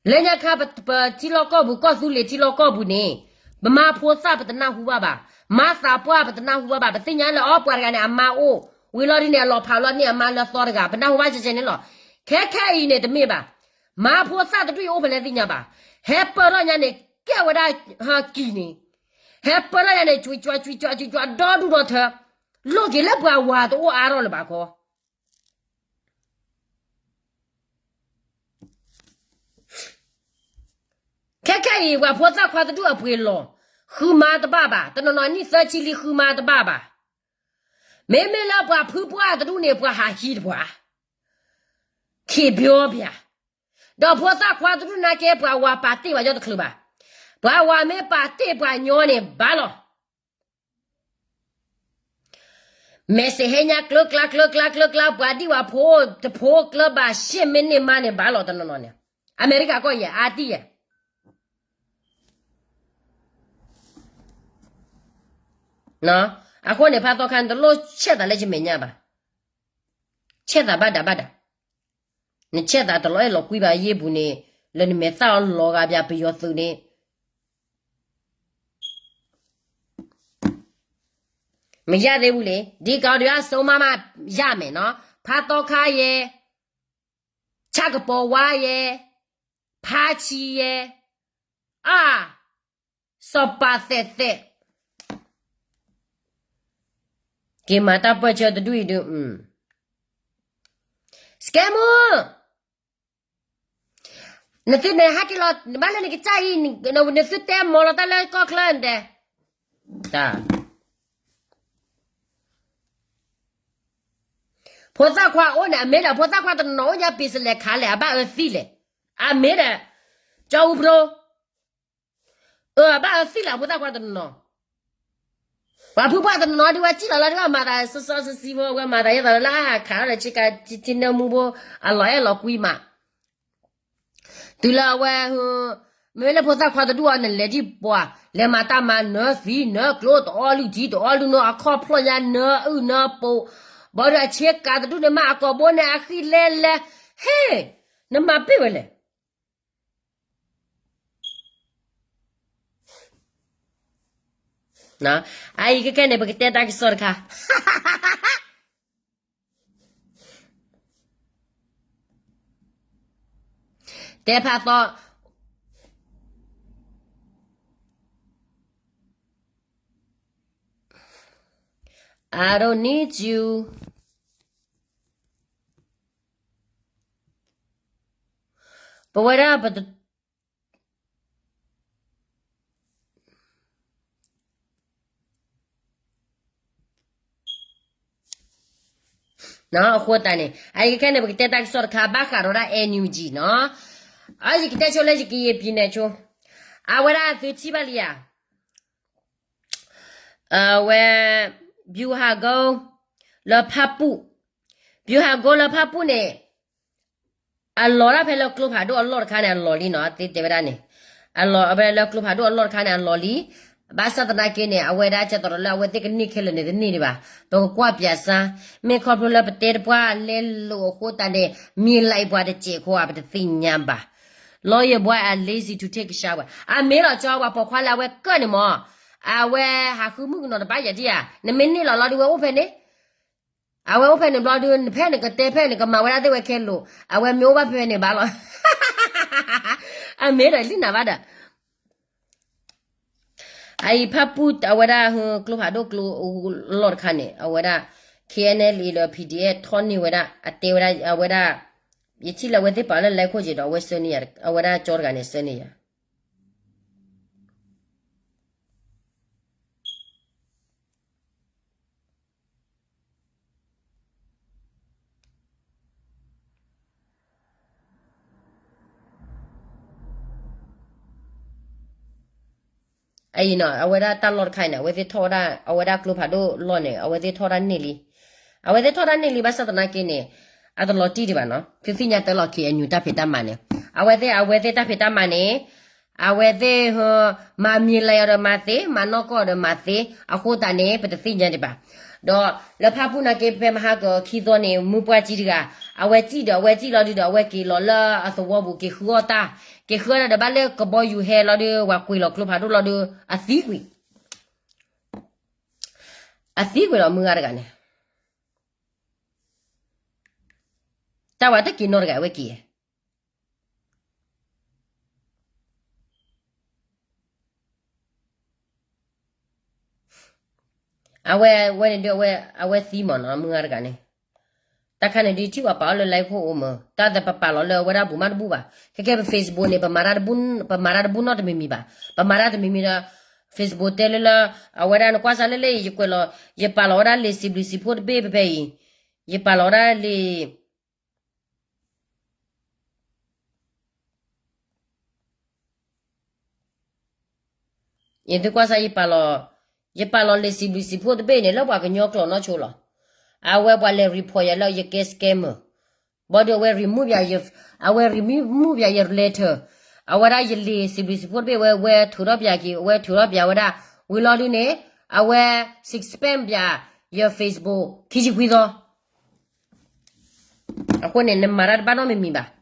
လၢညါခါပထံလီၢ်ကီၢ်ပူၤ ကီၢ်သူလ့ၤထံလီၢ်ကီၢ်ပူၤန့ၣ်, ပမါဖိသၣ်ပတနၢ်ဟူဘၣ်ဘၣ်. မါသးပှၢ်ပတနၢ်ဟူဘၣ်ဘၣ်. ပသ့ၣ်ညါလၢအီပှၤတဂၤန့ၣ် အမါအိၣ်ဝံၤလီၤဒ်န့ၣ် အလီၤဖးလီၤန့ၢ်အမါလၢသီတဂၤ ပနၢ်ဟူဘၣ်ကဲကဲန့ၣ်လီၤ. ခဲခဲအံၤန့ၣ်တမ့ၢ်ဘၣ်. မါဖိသၣ်တဒူၣ်အံၤအိၣ်ဖဲလဲၣ်သ့ၣ်ညါဘၣ်. ဟဲပၢၢ်ထီၣ်ညါန့ၣ် ကဲဝဲဒၣ်ဟဲကံၣ်န့ၣ်, ဟဲပၢၢ်ထီၣ်ညါန့ၣ် ကွံကွံကွံကွံကွံ ဒီဒူၣ်ဒီထၢ, လိၣ်က့ၤလၢပှၤဝၤတအိၣ်အါထီၣ်လၢၤဘၣ်ခီ. ခဲခဲအံၤ ပှၤဖိသၣ်ခွါတဒူၣ်အပှ့ၤလီၤ, ဃုမါတဘၣ်ဘၣ်, တနီၤနီၤနံၣ်သၢဆံလံ ဃုမါတဘၣ်ဘၣ်. မ့မ့ၢ်လၢပှၤဖုပှၢ်တဒူၣ်န့ၣ် ပှၤဟးဟံးတပှၤ, ခံဘျီဘၣ်. ဒီးဖိသၣ်ခွါတဒူၣ်နာ်က့ ပှၤဝၤပာ်တ့ၢ်ပှၤညီတချုးဘၣ်. ပှၤဝၤမ့ၢ်ပာ်တ့ၢ်ပှၤညီန့ၣ် ဘၣ်လီၤ. မဲာ်စ့ၣ်ဟဲညါကျၢကျါကျၢကျါကျၢကျါ ပှၤဒံၣ်ဝၤဖိတဖိကျၢဘၣ် ရှ့ၣ်မ့ၢ်န့ၢ်မါန့ၣ် ဘၣ်လီၤတနီၤနီၤန့ၣ်. အမဲရကၤကီၢ်ယဲၢ် အါတံၢ်ယဲၢ် အဃိန့ၣ် ဖါသီခါန့ၣ် တလိၣ်ဆဲးသးလၢယမဲာ်ညါဘၣ်. ဆဲးသးဘၣ်ဒၣ်ဘၣ်ဒၣ်. နဆဲးသးတလီၤအဲၣ်လီၤကွံဘၣ်ယ့ၢ်ပူၤန့ၣ်, လၢနမဲာ်သၣ်အီၤလီၤဂာ်ဘၣ်ပယီၤသုးန့ၣ် မရသေးဘူးလေ, ဒီကောင်တွေအဆုံးမမရမယ်နော်, ဖါသီခါယဲၢ်, ဆၣ်ကပီၤဝါယဲၢ်, ဖါဆံယဲၢ်, အါ, စီၤပၤသဲးသဲး, က့ၤမၤတၢ်ပၢၢ်ဆၢတဒူၣ်အံၤဒုး, စကဲမူ နသုန့ၣ်ဟဲက့ၤလီၤ, နဘၣ်လၢနကစၢ်အံၤ, နသုတဲမီၤလီၤတၢ်လၢကီၢ်ချၢနတဲ, တၢ်, ဖိသၣ်ခွါအိၣ်န့ၣ် အမ့ၢ်ဒီးဖိသၣ်ခွါတနီၤအိၣ်ညါ ပ့ၤစလဲၤခးလဲၣ် အဘၣ်အၢသံလဲၣ်, အမ့ၢ်ဒီး, ကၠီအူပရိ အၢ အဘၣ်အၢသံလၢအဖိသၣ်ခွါတနီၤ, ပှၤဖုပှၢ်တနီၤဒုးဝဲစံၣ်လီၤလၢဒုးမၤသးစီစီဆှံဆှံဖိ အဝဲမၤသးယဲၢ်သးလၢလၢခးထီၣ်ဒီးဆ့ကၤထံနၢမူဖိ အလီၤအဲၣ်လီၤကွံမး, တုၤလၢအဝဲ, မ့မ့ၢ်လၢဖိသၣ်ခွါတဒူၣ်အီၤန့ၣ် လဲၤဒံးပှၤ, လဲၤမၤတၢ်မၤနၢသံနၢကျိ တအီလုၢ်ထံ တအီလုၢ်နီၢ် အခီၣ်ဖျီၣ်ညါနၢအုၣ်နၢပူၤ, ဘၣ်ဒီးအဆ့ကၤတဒူၣ်န့ၣ်မး အကိာ်ဘိန့ၣ် အဃံလဲလဲ, ဟ့, နမၤပ့ၢ်ဝဲလဲၣ် အအံၤခဲခဲန့ၣ် ပကတဲတၢ်ကစီၣ်တခါ, တဲဖးသီ, အါဒိၣ်နံၣ်ကၠူ, ပဝဲဒၣ်ပတ အဃိသတးန့ၣ် အအံၤခဲန့ၣ် ပကတဲတၢ်ကစီၣ်တခါ ဘၣ်ဃးဒီးဒၣ် NUG နီၤ, အယကတဲဆိလၢယကယဲၢ်ပံၤနဲၣ်ဆိ, အဝဲဒၣ်သုထံၣ်ဘၣ်လံဧါ, အဝဲ, ဗျူဟာကုန်း, လၢဖၣ်ပူၣ်, ဗျူဟာကုန်း လၢဖၣ်ပူၣ်န့ၣ် အလီၤဒၣ်ဖဲလၢကျိဖးဒိၣ်အလီၢ်တခါန့ၣ် အလီၤလံနီၤ, အသ့တဲဝဲဒၣ်န့ၣ်, အလီၤဖဲလၢကျိဖးဒိၣ်အလီၢ်တခါန့ၣ် အလီၤလံ, ဘၣ်ဆၣ်သနာ်က့န့ၣ် အဝဲဒၣ်ကဲသိးဒီးလၢအဝဲသ့ၣ်ကန့ၢ်ခဲလၢာ်န့ၣ် တန့ၢ်ဒံးဘၣ်, ပကကွၢ်ပၠးစါ, မ့ၢ်ခီဖျိလၢပတဲတပှၢ်လဲလိာ်အဃိသတးန့ၣ် မ့ၢ်လၢအပှၤတစဲးခိၣ်ဧါ ပတသ့ၣ်ညါဘၣ်, လီၤယဘှါ are lazy to take ကစၢ်ဝဲ, အမ့ၢ်လီၤကၠီဝဲပိာ်ခွါလၢအဝဲကၢၣ်န့ၣ်မး, အဝဲဟးဃုမုၣ်ကနီၤတဘၣ်ယၤဒံးဧါ, နမ့ၢ်န့ၢ်လီၤလီၤဒုးဝဲအိၣ်ဖဲန့ၣ် အဝဲအိၣ်ဖဲန့ၣ်ဘျီဒုး ဖဲန့ၣ်ကတဲဖဲန့ၣ် ကမၤဝဲဒၣ်သ့ၣ်ဝဲခဲလိာ်, အဝဲမ့ၢ်အိၣ်ဘၣ်ဖဲန့ၣ်ဘၣ်လီၤ, အမ့ၢ်ဒီးလံၣ်နၤဘၣ်ဒီး, အအံၤဖၣ်ပူၣ်အဝဲဒၣ် ကျိဖးဒိၣ်ကျိလီၢ်တခါန့ၣ် အဝဲဒၣ် K N L A ဒီး P D F ထီၣ်န့ၢ်ဝဲဒၣ် အတဲဝဲဒၣ် အဝဲဒၣ်, ယထံၣ်လၢအဝဲသ့ၣ်ပာ်လၢလဲခိၣ်က့ၤဒီး အဝဲဆၢန့ၢ်ယၤ, အဝဲဒၣ်ကၠီတဂၤန့ၣ်ဆၢန့ၢ်ယၤ အံၤနီၤ အဝဲဒၣ်တၢ်လီၢ်တခါအံၤန့ၣ် အဝဲသ့ၣ်ထီၣ်ဝဲဒၣ် အဝဲဒၣ်ကျိဖးဒိၣ်လီၢ်န့ၣ် အဝဲသ့ၣ်ထီၣ်တၢ်န့ၢ်လံ, အဝဲသ့ၣ်ထီၣ်တၢ်န့ၢ်လံ ဘၣ်ဆၣ်သနာ်က့န့ၣ် အတလီၤတံၢ်ဒံးဘၣ်နီၤ, သုသ့ၣ်ညါတၢ်လီၢ်ခံ အညူတၢ်ဖံးတၢ်မၤန့ၣ်, အဝဲသ့ၣ် အဝဲသ့ၣ်တၢ်ဖံးတၢ်မၤန့ၣ် အဝဲသ့ၣ် မၤမံၤလၢယၤဒီးမၤသ့, မၤနီၢ်ကီၢ်ဒီးမၤသ့, အဃိသတးန့ၣ် ပတသ့ၣ်ညါဒံးဘၣ်. ဒီးလၢဖၣ်ပူၣ်နာ်က့ ဖဲမဟါကခံသီန့ၣ် မုၢ်ပှၢ်ကံတဂၤ အဝဲစံၣ်ဒီး အဝဲစံၣ်လီၤဒုးဒီး အဝဲက့ၤလီၤလၢအသဝီပူၤ က့ၤဃုအီၣ်တၢ်, က့ၤဃုအီၣ်တၢ်ဒီး ဘၣ်လၢကဘီယူၤဟဲလီၤဒုး ဝၤကွံာ်လီၤကျိဖးဒိၣ်လီၤဒုး အသံကွံာ်, အသံကွံာ်လီၤမုၢ်ဂၤတဂၤန့ၣ် တၢ်ဝဲတက့ၤနီတဂၤဝဲက့ၤ အ အဝဲဝဲန့ၣ်ဒုး အဝဲသံမ့ၢ်နီၤ မုၢ်ဂၤတဂၤန့ၣ်, တၢ်ခါန့ၣ်ဒုးထံၣ်ပှၤပာ်အီၤလၢ live ဖိအိၣ်မ့ၢ် တၢ်သပပာ်လီၤလၢအဝဲဒၣ်ဘူးမးတဘူၣ်ဘၣ်. ခဲကဲပ Facebook န့ၣ် ပမၤတၢ်တဘူၣ်နီတမံၤမံၤဘၣ်. ပမၤတၢ်တမံၤမံၤဒီး Facebook တဲလၢလၢ အဝဲဒၣ်နကွၢ်စးလၢလၢအံၤ ယကွဲးလီၤ ယပာ်လီၤဝဲဒၣ်လံာ်စံးဘျုးစံးဖှိၣ်တဘ့ၣ်ဖဲဖဲအံၤ, ယပာ်လီၤဝဲဒၣ်လံာ် ယသုကွၢ်စၢ် ယပာ်လီၤ, ယပာ်လီၤလံာ်စံးဘျုးစံးဖှိၣ်တဘ့ၣ်န့ၣ် လၢပှၤကညီကျိာ်နီၢ်ဆိလီၤ. အဝဲပှၤလဲၤ report ယၤလၢယကဲ scammer, ဘၣ်ဒီးအဝဲ remove ယၤ, အဝဲ remove ယၤယ letter, အဝဲဒၣ်ယလံာ်စံးဘျုးစံးဖှိၣ်တဘ့ၣ်ဝဲ ဝဲထုးထီၣ်ပၠးက့ၤ, အဝဲထုးထီၣ်ပၠးဝဲဒၣ်, ဝံၤလီၤဒုးန့ၣ် အဝဲ suspend ပၠးယ Facebook ခံဆံခွံသီ အဃိန့ၣ် နမၤတၢ်တဘၣ်နီတမံၤမံၤဘၣ်.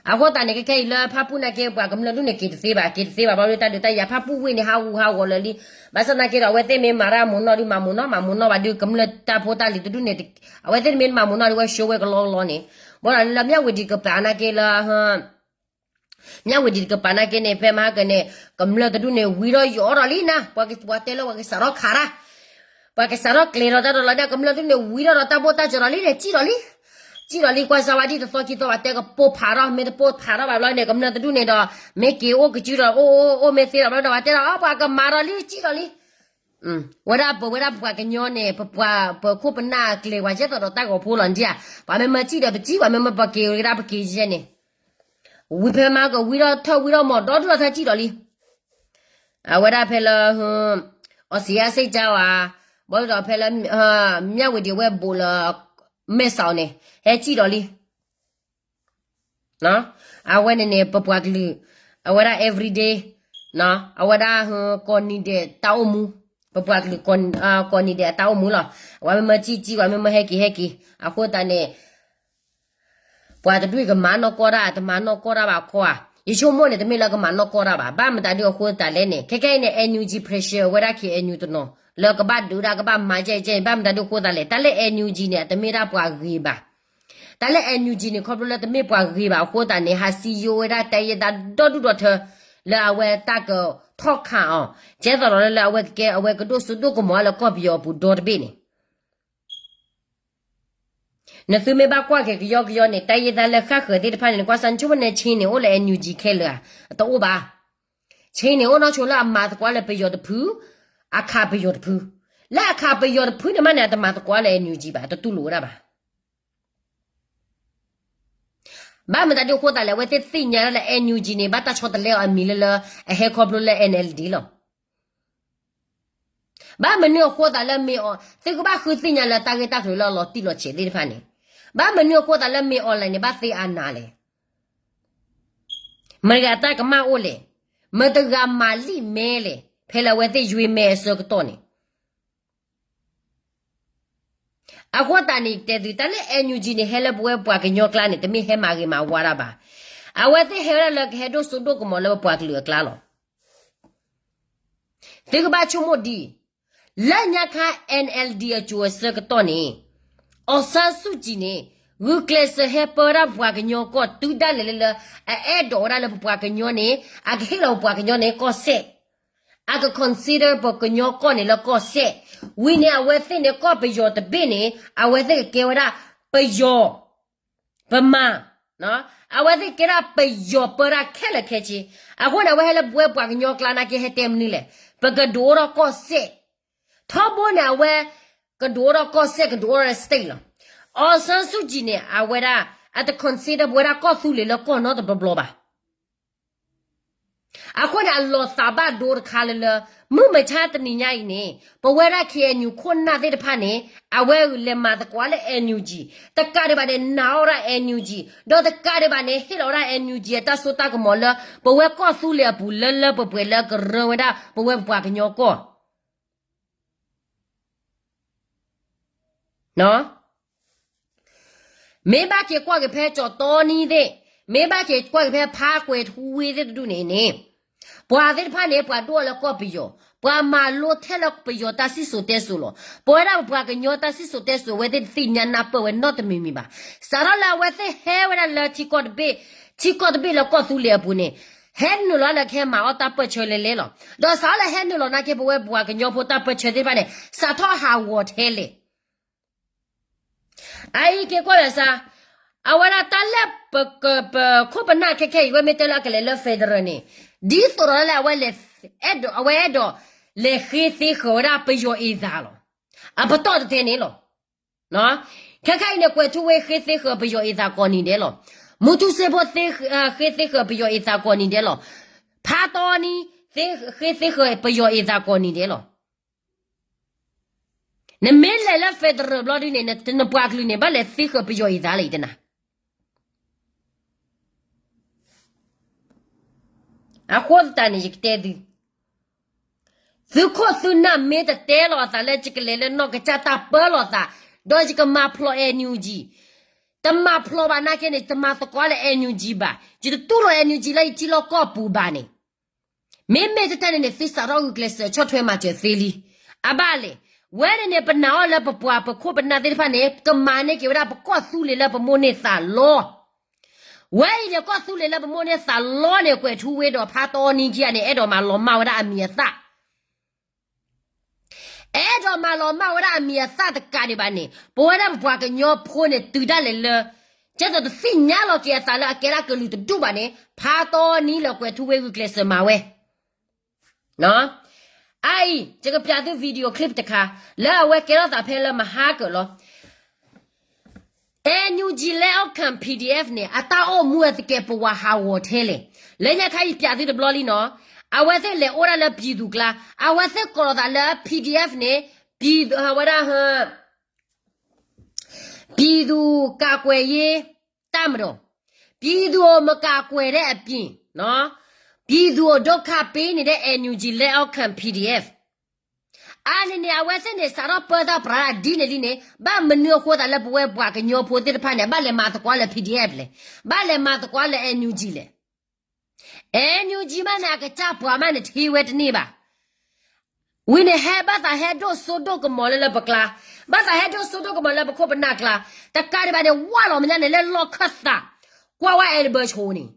အဃိသတးန့ၣ် ခဲခဲအံၤလၢဖၣ်ပူၣ်နာ်က့ ပှၤကမျၢၢ်ဒူၣ်န့ၣ် က့ၤတသ့ဘၣ်, က့ၤတသ့ဘၣ်, ဘၣ်ဒီးတၢ်ဒုးတၢ်ယၤဖၣ်ပူၣ်ဝ့ၢ်န့ၣ် ဟးဂူာ်ဟးဂီၤလၢာ်လံ. ဘၣ်ဆၣ်နာ်က့ဒီး အဝဲသ့ၣ်မ့ၢ်မၤတၢ်မုာ်နီၢ်ဒုး မၤမုာ်နီၢ် မၤမုာ်နီၢ်ဘၣ်ဒုး ကမျၢၢ်တၢ်ဖိတၢ်လံၤတဒူၣ်န့ၣ် အဝဲသ့ၣ်မ့ၢ်မၤမုာ်နီၢ်ဒုး ဝဲ show ဝဲကလီကလီန့ၣ်, ဘၣ်ဒီးလၢမၠၣ်ဝတံၤတကပၤနာ်က့လၢ မၠၣ်ဝတံၤတကပၤနာ်က့န့ၣ် ဖဲမဟါကန့ၣ် ကမျၢၢ်တဒူၣ်န့ၣ် ဝံထီၣ်ယိာ်ထီၣ်လံနၤ, ပှၤတဲလၢပှၤကစးထီၣ်ခးတၢ်, ပှၤကစးထီၣ်ကျဲၤထီၣ်တၢ်ဒီးလီၤန့ၣ် ကမျၢၢ်တဒူၣ်န့ၣ် ဝံထီၣ်ဒီးတၢ်ဘိၣ်တၢ်စၢၤဒီးလံန့ၣ် စံၣ်ဒီးလံ, စံၣ်ဒီးလံ ကွၢ်စးဝဲဒ်တသီခံသီဘၣ် တဲကပိာ်ဖးထီၣ် မ့ၢ်တပိာ်ဖးထီၣ်ဘၣ်ဘျီန့ၣ် ကမျၢၢ်တဒူၣ်န့ၣ်ဒီး မ့ၢ်က့ၤအိၣ်ကစုဒီး အိၣ်အိၣ်အိၣ်မ့ၢ်သ့ဒီးဘျီဒီး ပှၤတဲဒီး အီ ပှၤကမၤဒီးလံ စံၣ်ဒီးလံ. ဝဲဒၣ်ပဝဲဒၣ်ပှၤကညီန့ၣ် ပပှၤပခိၣ်ပနၢ်ကျဲၤဝဲကဲသိးဒီးတၢ်ဂီၤဖိလီၤဒ်ဧါ, ပှၤမ့ၢ်မၢစံၣ်ဒီးပစံၣ်, ပှၤမ့ၢ်မၢပက့ၤဝဲဒၣ်ပက့ၤယဲန့ၣ်, ဝံဖဲမဟါကဝံထီၣ်ထၢၣ်ဝံထီၣ်မီၢ်ဒီဒူၣ်ဒီးထၢၣ်စံၣ်ဒီးလံ. အဝဲဒၣ်ဖဲလၢ အီစံယါစ့ၢ်ကီးဧါ, ဘၣ်ဒီးဖဲလၢ မၠၣ်ဝတံၤဝဲဘူးလၢ မဲၢ်စီၤန့ၣ် ဟဲစံၣ်ဒီးလံ. အဝဲန့ၣ်န့ၣ် ပပှၤကလုာ် အဝဲဒၣ် everyday အဝဲဒၣ် ကိးနံၤဒဲးတၢ်အိၣ်မူ, ပပှၤကလုာ် ကိးနံၤဒဲးအတၢ်အိၣ်မူလီၤ. ပှၤမ့ၢ်မၢစံၣ်စံၣ်, ပှၤမ့ၢ်မၢဟဲက့ၤဟဲက့ၤ, အဃိသတးန့ၣ် ပှၤတဒူၣ်ကမၤနီၢ်ကီၢ်တၢ် တမၤနီၢ်ကီၢ်တၢ်ဘၣ်ခီဧါ, ယဆိကမိၣ်န့ၣ် တမ့ၢ်လၢကမၤနီၢ်ကီၢ်တၢ်ဘၣ်. ဘၣ်မတၤဒုးအဃိသတးလဲၣ်န့ၣ် ခဲခဲအံၤန့ၣ် NUG pressure ဝဲဒၣ် K N U တနီၤ လၢကဘၣ်ဒုးဒၣ်ကဘၣ်မၤကဲကဲန့ၣ် ဘၣ်မတၤဒုးအဃိသတးလဲၣ်, တၢ်လၢ NUG န့ၣ် အတမ့ၢ်ဒၣ်ပှၤဂ့ၤဘၣ်. တၢ်လၢ NUG န့ၣ် ခီဖျိလၢတမ့ၢ်ပှၤဂ့ၤဘၣ်အဃိသတးန့ၣ် ဟးစံယိဝဲဒၣ်တၢ်ယဲၢ်တၢ်ဒီဒူၣ်ဒီထၢ လၢအဝဲတၢ်ကထီၣ်ခးအီၤ, ကဲသိးဒီးလၢအဝဲကကဲ အဝဲကဒိၣ်စိဒိၣ်ကမီၤလၢကီၢ်ပယီၤအပူၤဒီတဘ့ၣ်န့ၣ် နသုမ့ၢ်ဘၣ်ကွၢ်က့ၤကယီကယီန့ၣ် တၢ်ယဲၢ်တၢ်လၢဃၣ်ဃၢၤသ့ၣ်တဖၣ်န့ၣ် နကွၢ်စၢ် နဆိကမိၣ်န့ၣ် Chin န့ၣ် အိၣ်လၢ NUG ခဲလၢာ်ဧါ, တအိၣ်ဘၣ်. Chin န့ၣ် အိၣ်နီၢ်ဆိလၢအမၤသကိးလၢပယီၤတဖု, အခးပယီၤတဖု, လၢအခးပယီၤတဖုန့ၣ်မးန့ၣ် အတမၤသကိးလၢ NUG ဘၣ်, တတူၢ်လိာ်ဝဲဒၣ်ဘၣ်. ဘၣ်မတၤဒုးအဃိသတးလဲၣ်, အဝဲသ့ၣ်သ့ၣ်ညါလၢ NUG န့ၣ် ဘၣ်တၢ်ဆီတလဲအီၤအမံၤလၢလၢ အဟဲခီဖျိလၢ NLD လီၤ. ဘၣ်မနုၤအဃိသတးလၢမ့ၢ်အီၤ သုကဘၣ်ဃုသ့ၣ်ညါလၢတၢ်ဂ့ၢ်တၢ်ကျိၤလၢအလီၤတံၢ်လီၤဆဲးသ့ၣ်တဖၣ်န့ၣ်, ဘၣ်မနုၤအဃိသတးလၢမ့ၢ်အီၤလဲၣ်န့ၣ် ဘၣ်သ့အနးလဲၣ်, မတၤတဂၤတၢ်ကမၣ်အိၣ်လဲၣ်, မတၤတဂၤမၤလံာ်မဲလဲၣ်, ဖဲလၢအဝဲသ့ၣ်ယွ့မဲအဆၢကတီၢ်န့ၣ် အဃိသတးန့ၣ် တဲသု တၢ်လၢ NUG န့ၣ် ဟဲလၢပဝဲပှၤကညီကျါန့ၣ် တမ့ၢ်ဟဲမၤဂ့ၤမၤဝါတၢ်ဘၣ်. အဝဲသ့ၣ်ဟဲဝဲဒၣ်လၢကဟဲဒိၣ်စိဒိၣ်ကမီၤလၢပပှၤကလုာ်အကျါလီၤ. သုကဘၣ်ဆိကမိၣ်ဒ်အံၤ, လၢညါခါ NLD အစိၤအဆၢကတီၢ်န့ၣ် အောင်ဆန်းစုကြည် န့ၣ် ဂုာ်ကျဲးစၢးဟဲပၢဝဲဒၣ်ပပှၤကညီကီၢ်တုၤဒၣ်လဲာ်လၢလၢ အအဲၣ်ဒိးဝဲဒၣ်လၢပပှၤကညီန့ၣ် အကဟ့ၣ်လီၤပပှၤကညီန့ၣ်ကီၢ်စဲၣ်, အက consider ပကညီကီၢ်န့ၣ်လၢကီၢ်စဲၣ်, ဝံၤန့ၣ်အဝဲသ့ၣ်န့ၣ် ကီၢ်ပယီၤတဘ့ၣ်န့ၣ် အဝဲသ့ၣ်ကကဲဝဲဒၣ်ပယီၤ ပမၤ, အဝဲသ့ၣ်ကဲဒၣ်ပယီၤပၢတၢ်ခဲလၢာ်ခဲဆ့, အဃိန့ၣ် အဝဲဟဲလၢပဝဲပှၤကညီကျါနာ်က့ ဟဲတဲမနုၤလဲၣ်, ပကဒုးအိၣ်ထီၣ်ကီၢ်စဲၣ်, ထီဘိန့ၣ် အဝဲ ကဒုးအိၣ်ထီၣ်ကီၢ်စဲၣ် ကဒုးအိၣ်ထီၣ်လၢ state လီၤ. အောင်ဆန်းစုကြည် န့ၣ် အဝဲဒၣ် အတ consider ပဝဲဒၣ်ကီၢ်သူလ့ၤလၢကီၢ်နီတဘျီဘျီဘၣ်. အဃိန့ၣ် အလီၤသးဘၣ်ဒိတခါလၢလၢ မုၢ်မဆါတနံၤညါအံၤန့ၣ် ပဝဲဒၣ် KNU ခိၣ်နၢ်သ့ၣ်တဖၣ်န့ၣ် အဝဲလဲၤမၤသကိးလၢ NUG, တကးဒံးဘၣ်န့ၣ် နာ်အီၤဒၣ် NUG, ဒီးတကးဒံးဘၣ်န့ၣ် ဟ့ၣ်လီၤဝဲဒၣ် NUG အတၢ်စိတၢ်ကမီၤလၢ ပဝဲကီၢ်သူလ့ၤအပူၤလၢလၢပှဲၤပှဲၤလၢကရၢဝဲဒၣ်ပဝဲပပှၤကညီကီၢ် မ့ၢ်ဘၣ်က့ၤကွၢ်က့ၤဖဲကၠီၣ်တီနံၤသ့ၣ်, မ့ၢ်ဘၣ်က့ၤကွၢ်က့ၤဖဲဖးကွဲၤထူဝ့သ့ၣ်တဒူၣ်န့ၣ်န့ၣ်, ပှၤသ့ၣ်တဖၣ်န့ၣ် ပှၤဒိၣ်အီၤလၢကီၢ်ပယီၤ, ပှၤမၤလိထဲလၢပယီၤတၢ်စံၣ်စိၤတဲစိၤလီၤ. ပဝဲဒၣ်ပပှၤကညီတၢ်စံၣ်စိၤတဲစိၤ အဝဲသ့ၣ်တသ့ၣ်ညါနၢ်ပၢၢ်ဝဲနီတမံၤမံၤဘၣ်. စးထီၣ်လၢအဝဲသ့ၣ်ဟဲဝဲဒၣ်လၢထံကီၢ်တဘ့ၣ်, ထံကီၢ်တဘ့ၣ်လၢကီၢ်သူလ့ၤအပူၤန့ၣ်, ဟဲနုာ်လီၤလၢကဟဲမၤအီၣ်တၢ်ပၢၢ်ဆၢလဲၤလဲၤလီၤ. ဒီးစးထီၣ်လၢဟဲနုာ်လီၤနာ်က့ ပဝဲပှၤကညီဖိတၢ်ပၢၢ်ဆၢသ့ၣ်တဖၣ်န့ၣ် စးထီၣ်ဟးဂီၤထဲလဲၣ်. အအံၤက့ၤကွၢ်လၢစါ, အဝဲဒၣ်တၢ်လၢပ ပခိၣ်ပနၢ်ခဲခဲအံၤ ဝဲမ့ၢ်တဲလၢအကလဲၤလၢ federal န့ၣ်, ဒ်သိးဒီးလၢအဝဲလဲၤ, အဲၣ်ဒိး, အဝဲအဲၣ်ဒိးလဲၤဃ့သ့ဃၢၤဝဲဒၣ်ပယီၤအ့ၣ်သးလီၤ. အပတီၢ်တထဲန့ၣ်လီၤ. ခဲခဲအံၤန့ၣ် ကွဲၤထူဝ့ဃ့သ့ဃၢၤပယီၤအ့ၣ်သးကိးနံၤဒဲးလီၤ. မူထူစ့ဖိသ့, ဃ့သ့ဃၢၤပယီၤအ့ၣ်သးကိးနံၤဒဲးလီၤ. ဖါတီနံ ဃ့သ့ဃၢၤပယီၤအ့ၣ်သးကိးနံၤဒဲးလီၤ. နမ့ၢ်လဲၤလၢ federal ဘျီဒ်န့ၣ် နပှၤကလုာ်န့ၣ် ဘၣ်လဲၤသ့ဃၢၤပယီၤအ့ၣ်သးလၢအံၤတနၤ. အဃိသတးန့ၣ် ယကတဲသု, သုခိၣ်သုနၢ်မ့ၢ်တတဲလီၤအသးလၢယကလဲၤလၢနီၢ်ကစၢ်တၢ်ပၢလီၤသး, ဒီးယကမၤဖျိး NUG, တမၤဖျိးဘၣ်နာ်က့န့ၣ် တမၤသကိးလၢ NUG ဘၣ်. ယတတူၢ်လိာ် NUG လၢယထံလီၢ်ကီၢ်ပူၤဘၣ်န့ၣ်, မ့မ့ၢ်တၢ်န့ၣ်န့ၣ် သုစးထီၣ်ဂုာ်ကျဲးစၢးဆီၣ်ထွဲမၤစၢၤသ့လံ. အဘၣ်လဲၣ်, ဝဲန့ၣ်န့ၣ် ပနာ်အီၤလၢပပှၤပခိၣ်ပနၢ်သ့ၣ်တဖၣ်န့ၣ် ကမၤန့ၢ်က့ၤဝဲဒၣ်ပကီၢ်သူလ့ၤလၢပမိၣ်န့ၢ်သးလီ. ဝဲအံၤန့ၣ် ကီၢ်သူလ့ၤလၢပမိၣ်န့ၢ်သးလီန့ၣ် ကွဲၤထူဝ့ဒီးဖါတီနံခံဂၤန့ၣ် အဲၣ်ဒိးမၤလီၤမၢ်ဝဲဒၣ်အမံၤအသၣ် အဲၣ်ဒိးမၤလီၤမၢ်ဝဲဒၣ်အမံၤအသၣ်တကးဒံးဘၣ်န့ၣ် ပဝဲဒၣ်ပပှၤကညီဖိန့ၣ် တုၤဒၣ်လဲာ်လၢ ကဲသိးတသ့ၣ်ညါလီၤက့ၤအသးလၢအကဲဒၣ်ကလုာ်တဒူၣ်ဘၣ်န့ၣ် ဖါတီနံလၢကွဲၤထူဝ့ဂုာ်ကျဲးစၢးမၤဝဲ အအံၤ ယကပျးသု video clip တခါ လၢအဝဲကဲထီၣ်သးဖဲလၢမဟါကၢၢ်လီၤ. NUG လၢအီၣ်ခၣ် PDF န့ၣ် အတၢ်အိၣ်မူအသကဲးပဝးဟးဂီၤထဲလဲၣ်. လၢညါခါအံၤပျးသုတဘျီလံနီၤ, အဝဲသ့ၣ်လဲၤအိၣ်ဒၣ်လၢပြည်သူ့ကျါ, အဝဲသ့ၣ်ကိးလီၤသးလၢ PDF န့ၣ် ဝဲဒၣ် ပြည်သူ့ကာကွယ်ရေးတပ်မတော်, ပြည်သူ့ကိုမကာကွယ်တဲ့အပြင် ပြည်သူ့ကိုဒုက္ခပေးနေတဲ့ NUG လၢအီၣ်ခၣ် PDF အါန့ၣ်န့ၣ် အဝဲသ့ၣ်န့ၣ် စးထီၣ်ပၢတၢ်ပြးဒ်န့ၣ်လံန့ၣ် ဘၣ်မနုၤအဃိသးလၢပဝဲပှၤကညီဖိသ့ၣ်တဖၣ်န့ၣ် ဘၣ်လဲၤမၤသကိးလၢ PDF လဲၣ်, ဘၣ်လဲၤမၤသကိးလၢ NUG လဲၣ်. NUG မးန့ၣ် အကစၢ်ပှၤမးန့ၣ် ထံဝဲတန့ၢ်ဘၣ်. ဝံၤန့ၣ် ဟဲဘၣ်သးဟဲဒိၣ်စိဒိၣ်ကမီၤလၢလၢပကျါ, ဘၣ်သးဟဲဒိၣ်စိဒိၣ်ကမီၤလၢပခိၣ်ပနၢ်ကျါ, တကးဒံးဘၣ်န့ၣ် ဝၢ်လီၤမညါန့ၣ် လၢလီၢ်ခၢၣ်သး, ကွၢ်ဝဲ အဲလဘၢၣ်ဆိန့ၣ်,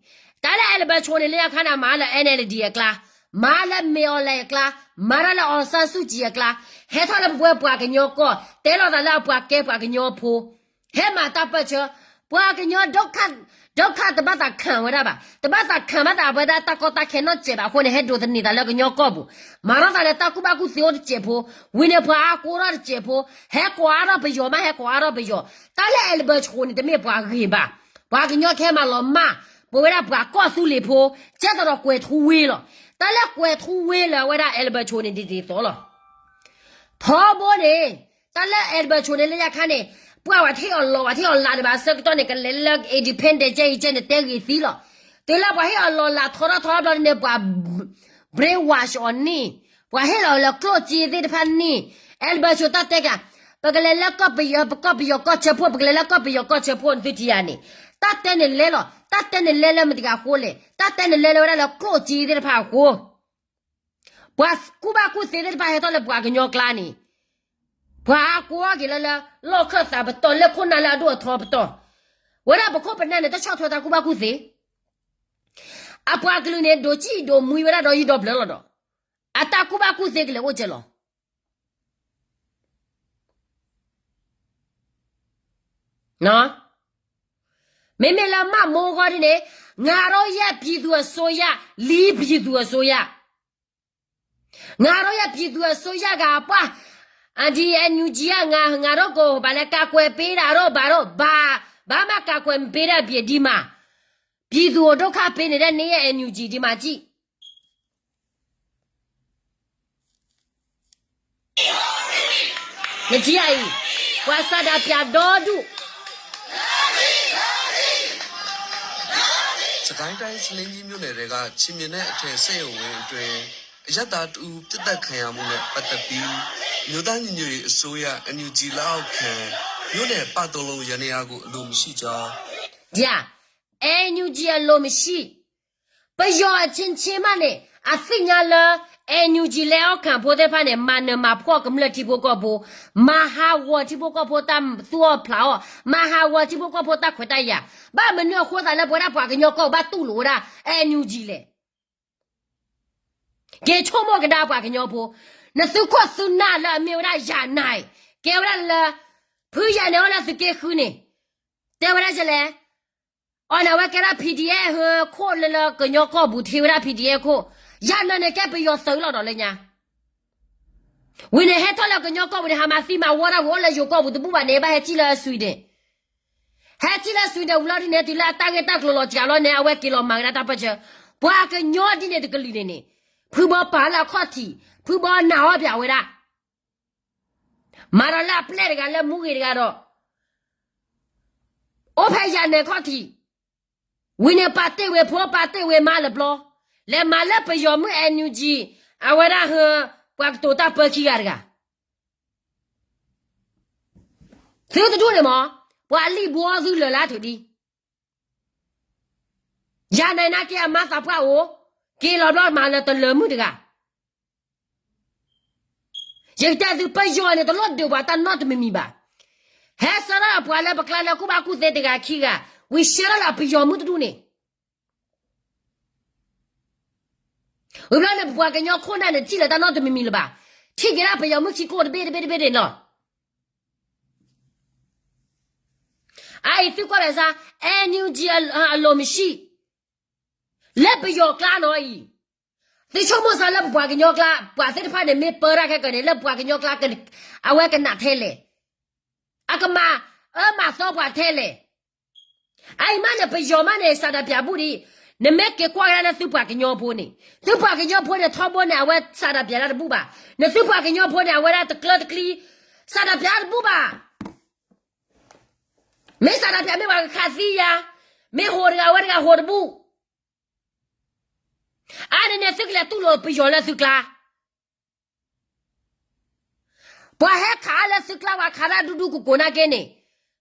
တၢ်လၢ အဲလဘၢၣ်ဆိန့ၣ် လၢညါခါန့ၣ် မၤလၢ NLD အကျါ, မၤလၢ မင်းအောင်လှိုင် အကျါ, မၤတၢ်လၢ အောင်ဆန်းစုကြည် အကျါ, ဟဲထီၣ်လၢပဝဲပှၤကညီကီၢ်, တဲလိာ်သးလၢအပှၤကဲပှၤကညီဖိ ဟဲမၤတၢ်ပၢၢ်ဆၢ, ပှၤကညီ ဒုက္ခ တဘၣ်သးခၣ်ဝဲဒၣ်ဘၣ်, တဘၣ်သးခၣ်ဘၣ်သးဝဲဒၣ်တၢ်ကီတၢ်ခဲနီတစဲးဘၣ်အဃိန့ၣ် ဟဲဒိးသန့ၤသးလၢကညီကီၢ်ပူၤ, မၤထီၣ်သးလၢတၢ်ကူၣ်ဘၣ်ကူၣ်သ့အိၣ်တစဲးဖိ, ဝံၤန့ၣ်ပှၤအါကိးထီၣ်တစဲးဖိ, ဟဲကိးအါထီၣ်ပယီၤမး ဟဲကိးအါထီၣ်ပယီၤ, တၢ်လၢ အဲလဘၢၣ်ဆိန့ၣ် တမ့ၢ်ပှၤဂ့ၤဘၣ်, ပှၤကညီကဟဲမၤလီၤမၢ်, ပဝဲဒၣ်ပှၤကီၢ်သူလ့ၤဖိ, ကဲသိးဒီးကွဲၤထူဝ့လီၤ, တၢ်လၢကွဲၤထူဝ့လၢအဝဲဒၣ် အဲလဘၢၣ်ဆိန့ၣ် ဒ်သိးလီၤ ထီဘိန့ၣ်, တၢ်လၢ အဲလဘၢၣ်ဆိန့ၣ် လၢညါခါန့ၣ်, ပှၤဝဲထံၣ်အီၤလီၤ ဝဲထံၣ်အီၤလးဒံးဘၣ်အဆၢကတီၢ်န့ၣ် ကလဲၤလၢ independent ကဲအံၤကဲန့ၣ် တဲဂ့ၤသံလီၤ. တုၤလၢပှၤဟ့ၣ်အီၤလီၤလးထီထီၣ်ထီထီၣ်ဘျီန့ၣ် ပှၤ brainwash အီၤန့ၣ်, ပှၤဟ့ၣ်လီၤအီၤလၢကျိၣ်စ့သ့ၣ်တဖၣ်န့ၣ်, အဲလဘၢၣ်ဆိတၢ်တဲကး, ပကလဲၤလၢကီၢ်ပယီၤ, ပကီၢ်ပယီၤကီၢ်ဆၢဖိ, ပကလဲၤလၢကီၢ်ပယီၤကီၢ်ဆၢဖိန့ၣ် သုထံၣ်ဧါန့ၣ်, တၢ်တဲန့ၣ်လဲၤလီၤ, တၢ်တဲန့ၣ်လဲၤလၢမတၤတဂၤအဃိလဲၣ်, တၢ်တဲန့ၣ်လဲၤလၢဝဲဒၣ်လၢကျိၣ်စ့သ့ၣ်တဖၣ်အဃိ ပှၤကူၣ်ဘၣ်ကူၣ်သ့သ့ၣ်တဖၣ်ဟဲထီၣ်လၢပှၤကညီကျါန့ၣ်, ပှၤအါကိးအီၤက့ၤလၢလၢ လီၢ်ခၢၣ်သးပတီၢ် လၢခိၣ်နၢ်လၢအဒိၣ်အထီပတီၢ်, ဝဲဒၣ်ပခိၣ်ပနၢ်န့ၣ် တဆီၣ်ထွဲတၢ်ကူၣ်ဘၣ်ကူၣ်သ့, အပှၤကလုာ်န့ၣ် ဒိးစံၣ်ဒိးမှံဝဲဒၣ်ဒီးယံာ်ဒီးဘျၢလီၤဒီး, အတၢ်ကူၣ်ဘၣ်ကူၣ်သ့ကလဲၤအိၣ်ကဲလီၤ မ့မ့ၢ်လၢမးမိၢ်ဂီၢ်ဒ်န့ၣ်, ငါတို့ရဲ့ပြည်သူ့အစိုးရ, လီပြည်သူ့အစိုးရ, ငါတို့ရဲ့ပြည်သူ့အစိုးရက ပှၤ, အဒ် NUG က ငါ, ငါတို့ကို ဘာလဲ ကာကွယ်ပေးတာတို့ ဘာတို့, ဘာ, ဘာမှ ကာကွယ်မပေးတဲ့အပြင် ဒီမှာ, ပြည်သူ့ကို ဒုက္ခပေးနေတဲ့ နေရဲ့ NUG ဒီမှာကြည့် နထံၣ်အံၤ, ပှၤစၢ်ဒၣ်ပျးဒီဒူၣ် စစ်ကိုင်းတိုင်း ဆားလင်းကြီးမြို့နယ်ထဲက ချည်မျှင်နဲ့အထည်စက်ရုံဝင်းအတွင်း အရပ်သားတစ်ဦး ပစ်သတ်ခံရမှုနဲ့ပတ်သက်ပြီး အမျိုးသားညီညွတ်ရေးအစိုးရ NUG လက်အောက်ခံ မြို့နယ်ပသိုံလုံးယန္တရားကို အလိုမရှိကြောင်း NUG အလိုမရှိ ပယီၤအချင်းချင်းမးန့ၣ် အသ့ၣ်ညါလၢ NUG လၢအီၣ်ခၣ်ဖိသ့ၣ်တဖၣ်န့ၣ် မၤနၢၤမၤဖှီၣ်ကမျၢၢ်ထံဖိကီၢ်ဖိ, မၤဟးဂီၤထံဖိကီၢ်ဖိတၢ်သူၣ်အီၣ်ဖျးအီၣ်, မၤဟးဂီၤထံဖိကီၢ်ဖိတၢ်ခွဲးတၢ်ယာ်, ဘၣ်မနုၤအဃိသးလၢပဝဲဒၣ်ပှၤကညီကီၢ်ဘၣ်တူၢ်လိာ်ဝဲဒၣ် NUG လဲၣ် က့ၤဆိကမိၣ်ကဒါပှၤကညီဖိ, နသုခိၣ်သုနၢ်လၢအမ့ၢ်ဝဲဒၣ်ယၤနၤအံၤ, ကဲဝဲဒၣ်လၢ ဖုယၤနၤအိၣ်လၢသုးက့ဃုန့ၣ်, တဲဝဲဒၣ်လဲၣ်, အီၤန့ၣ် အဝဲကဲဒၣ် P D F ဟၢခိၣ်လၢလၢကညီကီၢ်ပူၤထံဝဲဒၣ် P D F ခိၣ်, ယၤနၤန့ၣ်ကဲပယီၤသုးလီၤဒီးလၢညါ ဝံၤန့ၣ်ဟဲထီၣ်လၢကညီကီၢ်ပူၤန့ၣ် ဟးမၤသံမၤဝီတၢ်ဂီၤလၢယိၤကီၢ်ပူၤတဘူၣ်ဘၣ်န့ၣ် ဘၣ်ဟဲထီၣ်လၢ Sweden, ဟဲထီၣ်လၢ Sweden ဝံၤလီၤဒ်န့ၣ် တုၤလၢအတၢ်ဂ့ၢ်တၢ်ကျိၤလီၤစှၤလီၤန့ၣ် အဝဲက့ၤလီၤမၤကဒါတၢ်ပၢၢ်ဆၢ, ပှၤကညီဒ်န့ၣ်တကလုာ်န့ၣ်န့ၣ်, ဖုဘီပာ်လၢအခီၣ်ထံး, ဖုဘီနာ်အီၣ်ပၠးဝဲဒၣ် မၤဒီးလၢအပျဲၢ်တဂၤလၢမူဂ့ၤတဂၤဒီး, အိၣ်ဖဲယၤနၤခီၣ်ထံး, ဝံၤန့ၣ်ပာ်တ့ၢ်ဝဲဖိ ပာ်တ့ၢ်ဝဲမါလၢဘျီ, လဲၤမၤလၢပယီၤမုၣ် N U G, အဝဲဒၣ်ဟၢ ပှၤကတိၤတၢ်ပၢခံဂၤတဂၤ, သုတဒူၣ်န့ၣ်မး, ပှၤလံၣ်ဘှီသုလၢာ်လၢထုးဒံ ယၤနၤနာ်က့အမါသးပှၢ်အိၣ်, က့ၤလီၤဘျီမၤလၢတလၢၤမုၣ်တဂၤ, ယကတဲသုပယီၤန့ၣ် တလိၣ်ဒုးပှၤတၢ်နီတမံၤမံၤဘၣ်, ဟဲဆှၢထီၣ်ပှၤလၢပကျါလၢကူၣ်ဘၣ်ကူၣ်သ့တဂၤခံဂၤ, ဝံၤဆှၢထီၣ်လၢပယီၤမုၣ်တဒူၣ်န့ၣ် ဝံၤဘျီန့ၣ် ပပှၤကညီခိၣ်နၢ်န့ၣ် ထံၣ်လၢတၢ်နီတမံၤမံၤလၢၤဘၣ်, ထံၣ်က့ၤဒၣ်ပယီၤမုၣ်ခံခိၣ်တဘ့ၣ်တဘ့ၣ်တဘ့ၣ်န့ၣ်လီၤ. အအံၤသုကွၢ်လဲၤစါ, N U G အလိၤမဆံး, လၢပယီၤကျါနီၤအံၤ, သုဆိကမိၣ်စါလၢပပှၤကညီကျါ ပှၤသ့ၣ်တဖၣ်န့ၣ် မ့ၢ်ပၢတၢ်ခဲကၢန့ၣ် လၢပပှၤကညီကျါ အဝဲကနၣ်ထဲလဲၣ်, အကမၤအၢမၤသီပှၤထဲလဲၣ် အအံၤမးန့ၣ် ပယီၤမးန့ၣ် စးဒၣ်ပၠးဘူၣ်ဒံး, နမ့ၢ်က့ၤကွၢ်ကဒါနသုပှၤကညီဖိန့ၣ်, သုပှၤကညီဖိန့ၣ် ထီဘိန့ၣ် အဝဲစးဒၣ်ပၠးတၢ်တဘူၣ်ဘၣ်, နသုပှၤကညီဖိန့ၣ် အဝဲဒၣ်တကျၢတကျံ, စးဒၣ်ပၠးတဘူၣ်ဘၣ်, မ့ၢ်စးဒၣ်ပၠးမ့ၢ်ပှၤကခးသံယၤ, မ့ၢ်ဟိးတဂၤဝဲတဂၤဟိးတဘူၣ်, အါန့ၣ်န့ၣ် သုကလဲၤတူၢ်လိာ်ပယီၤလၢသုကျါ ပှၤဟဲခးလၢသုကျါ ပှၤခးတၢ်ဒူဒူကိးကိးနာ်က့န့ၣ်,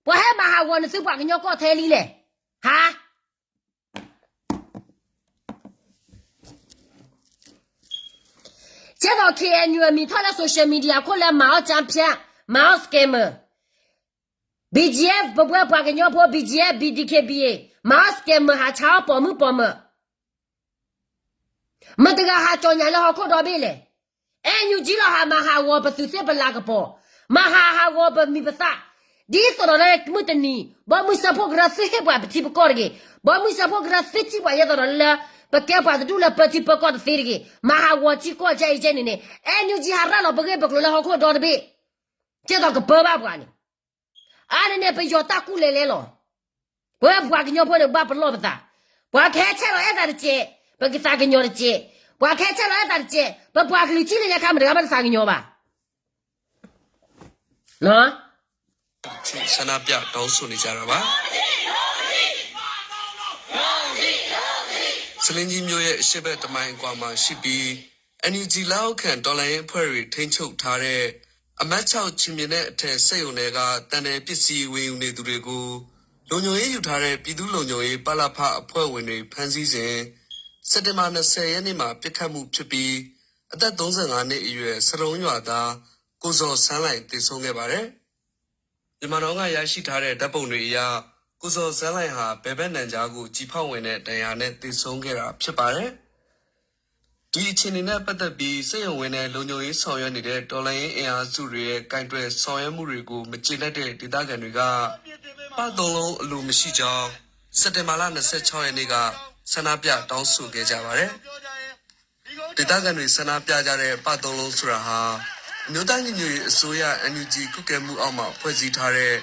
ပှၤဟဲမၤဟးဂီၤနသုပှၤကညီကီၢ်ထဲလံလဲၣ်, ဟါ, ကဲသိး K N U အမံၤထီၣ်လၢ social media ခိၣ်လၢမၤအီၣ်ကၠၢဖၠၣ်, မၤအီၣ် scammer, B G F ပပှဲၤပှၤကညီဖိ B G F B D K B A မၤအီၣ် scammer ဟးဆါအီၣ်ပိာ်မုၣ်ပိာ်မၢၤ မတၤတဂၤဟးကၠီညါလၢဟီၣ်ခိၣ်ဒီဘ့ၣ်လဲၣ်. NUG လီၤဟးမၤဟးဂီၤပသုးသ့ၣ်ပလၤကပီၤ, မၤဟးဟးဂီၤပမံၤပသၣ်, ဒ်သိးဒီးလၢမုၢ်တနံၤ ဘီမုၢ်စၢဖှိၣ်ကရၢသုဟ့ၣ်ပှၤပထံပကီၢ်တဂ့ၤ, ဘီမုၢ်စၢဖှိၣ်ကရၢသုထံၣ်ပှၤယဲသိးဒီးလၢ ပကဲပှၤတဒူၣ်လၢပၢထံပၢကီၢ်တသ့တဂ့ၤ, မၤဟးဂီၤထံကီၢ်ကဲအံၤကဲန့ၣ်န့ၣ် NUG ဟးရၤလီၤပဂ့ၢ်ပကျိၤလၢဟီၣ်ခိၣ်ဒီတဘ့ၣ်, ကဲသိးကပၢဘၣ်ပှၤန့ၣ် အါန့ၣ်န့ၣ် ပယီၤတၢ်ကူၣ်လဲၤလဲလီၤ. ပဝဲပှၤကညီဖိန့ၣ် ဘၣ်ပလီၢ်ပသး, ပှၤကဟဲဆဲးလီၤအဲၣ်သးတစဲး, ပကသးကညီၤတစဲး, ပှၤကဟဲဆဲးလီၤအဲၣ်သးတစဲး, ပပှၤကလုာ်ထံၣ်လၢညါခါ မတၤတဂၤဘၣ်တသးကညီၤဘၣ်. ဆန္ဒပြတောင်းဆိုနေကြတာပါ။ ဆလင်းကြီးမြို့ရဲ့အရှေ့ဘက်တစ်မိုင်အကွာမှာရှိပြီး NUG လက်အောက်ခံတော်လှန်ရေးအဖွဲ့တွေထိန်းချုပ်ထားတဲ့ အမှတ်ခြောက် ခြင်မြင်တဲ့အထည်စက်ရုံထဲက သံနွယ်ပစ္စည်းဝင်ယူနေသူတွေကို လုံခြုံရေးယူထားတဲ့ ပြည်သူ့လုံခြုံရေး ပလဖ အဖွဲ့ဝင်တွေ ဖမ်းဆီးစဉ် စက်တင်ဘာ နှစ်ဆယ် ရက်နေ့မှာ ပစ်ခတ်မှုဖြစ်ပြီး အသက် သုံးဆယ့်ငါးနှစ်အရွယ် စတုံးရွာသား ကိုဇော်ဆန်းလှိုင် သေဆုံးခဲ့ပါတယ်။ မြန်မာနောင်းကရရှိထားတဲ့ဓာတ်ပုံတွေအရ ကိုဇော်ဆန်းလှိုင်ဟာ ဘယ်ဘက်နံကြားကို ကျည်ဖောက်ဝင်တဲ့ဒဏ်ရာနဲ့ သေဆုံးခဲ့တာဖြစ်ပါတယ်။ ဒီအခြေအနေနဲ့ပတ်သက်ပြီး စက်ရုံဝင်းထဲလုံခြုံရေးဆောင်ရွက်နေတဲ့ တော်လှန်ရေးအင်အားစုတွေရဲ့ကိုင်တွယ်ဆောင်ရွက်မှုတွေကိုမကျေနပ်တဲ့ဒေသခံတွေက ပသုံးလုံးအလိုမရှိကြောင်း စက်တင်ဘာလ နှစ်ဆယ့်ခြောက် ရက်နေ့က ဆန္ဒပြတောင်းဆိုခဲ့ကြပါတယ်။ ဒေသခံတွေဆန္ဒပြကြတဲ့ပသုံးလုံးဆိုတာဟာ အမျိုးသားညီညွတ်ရေးအစိုးရ NUG ကွပ်ကဲမှုအောက်မှာဖွဲ့စည်းထားတဲ့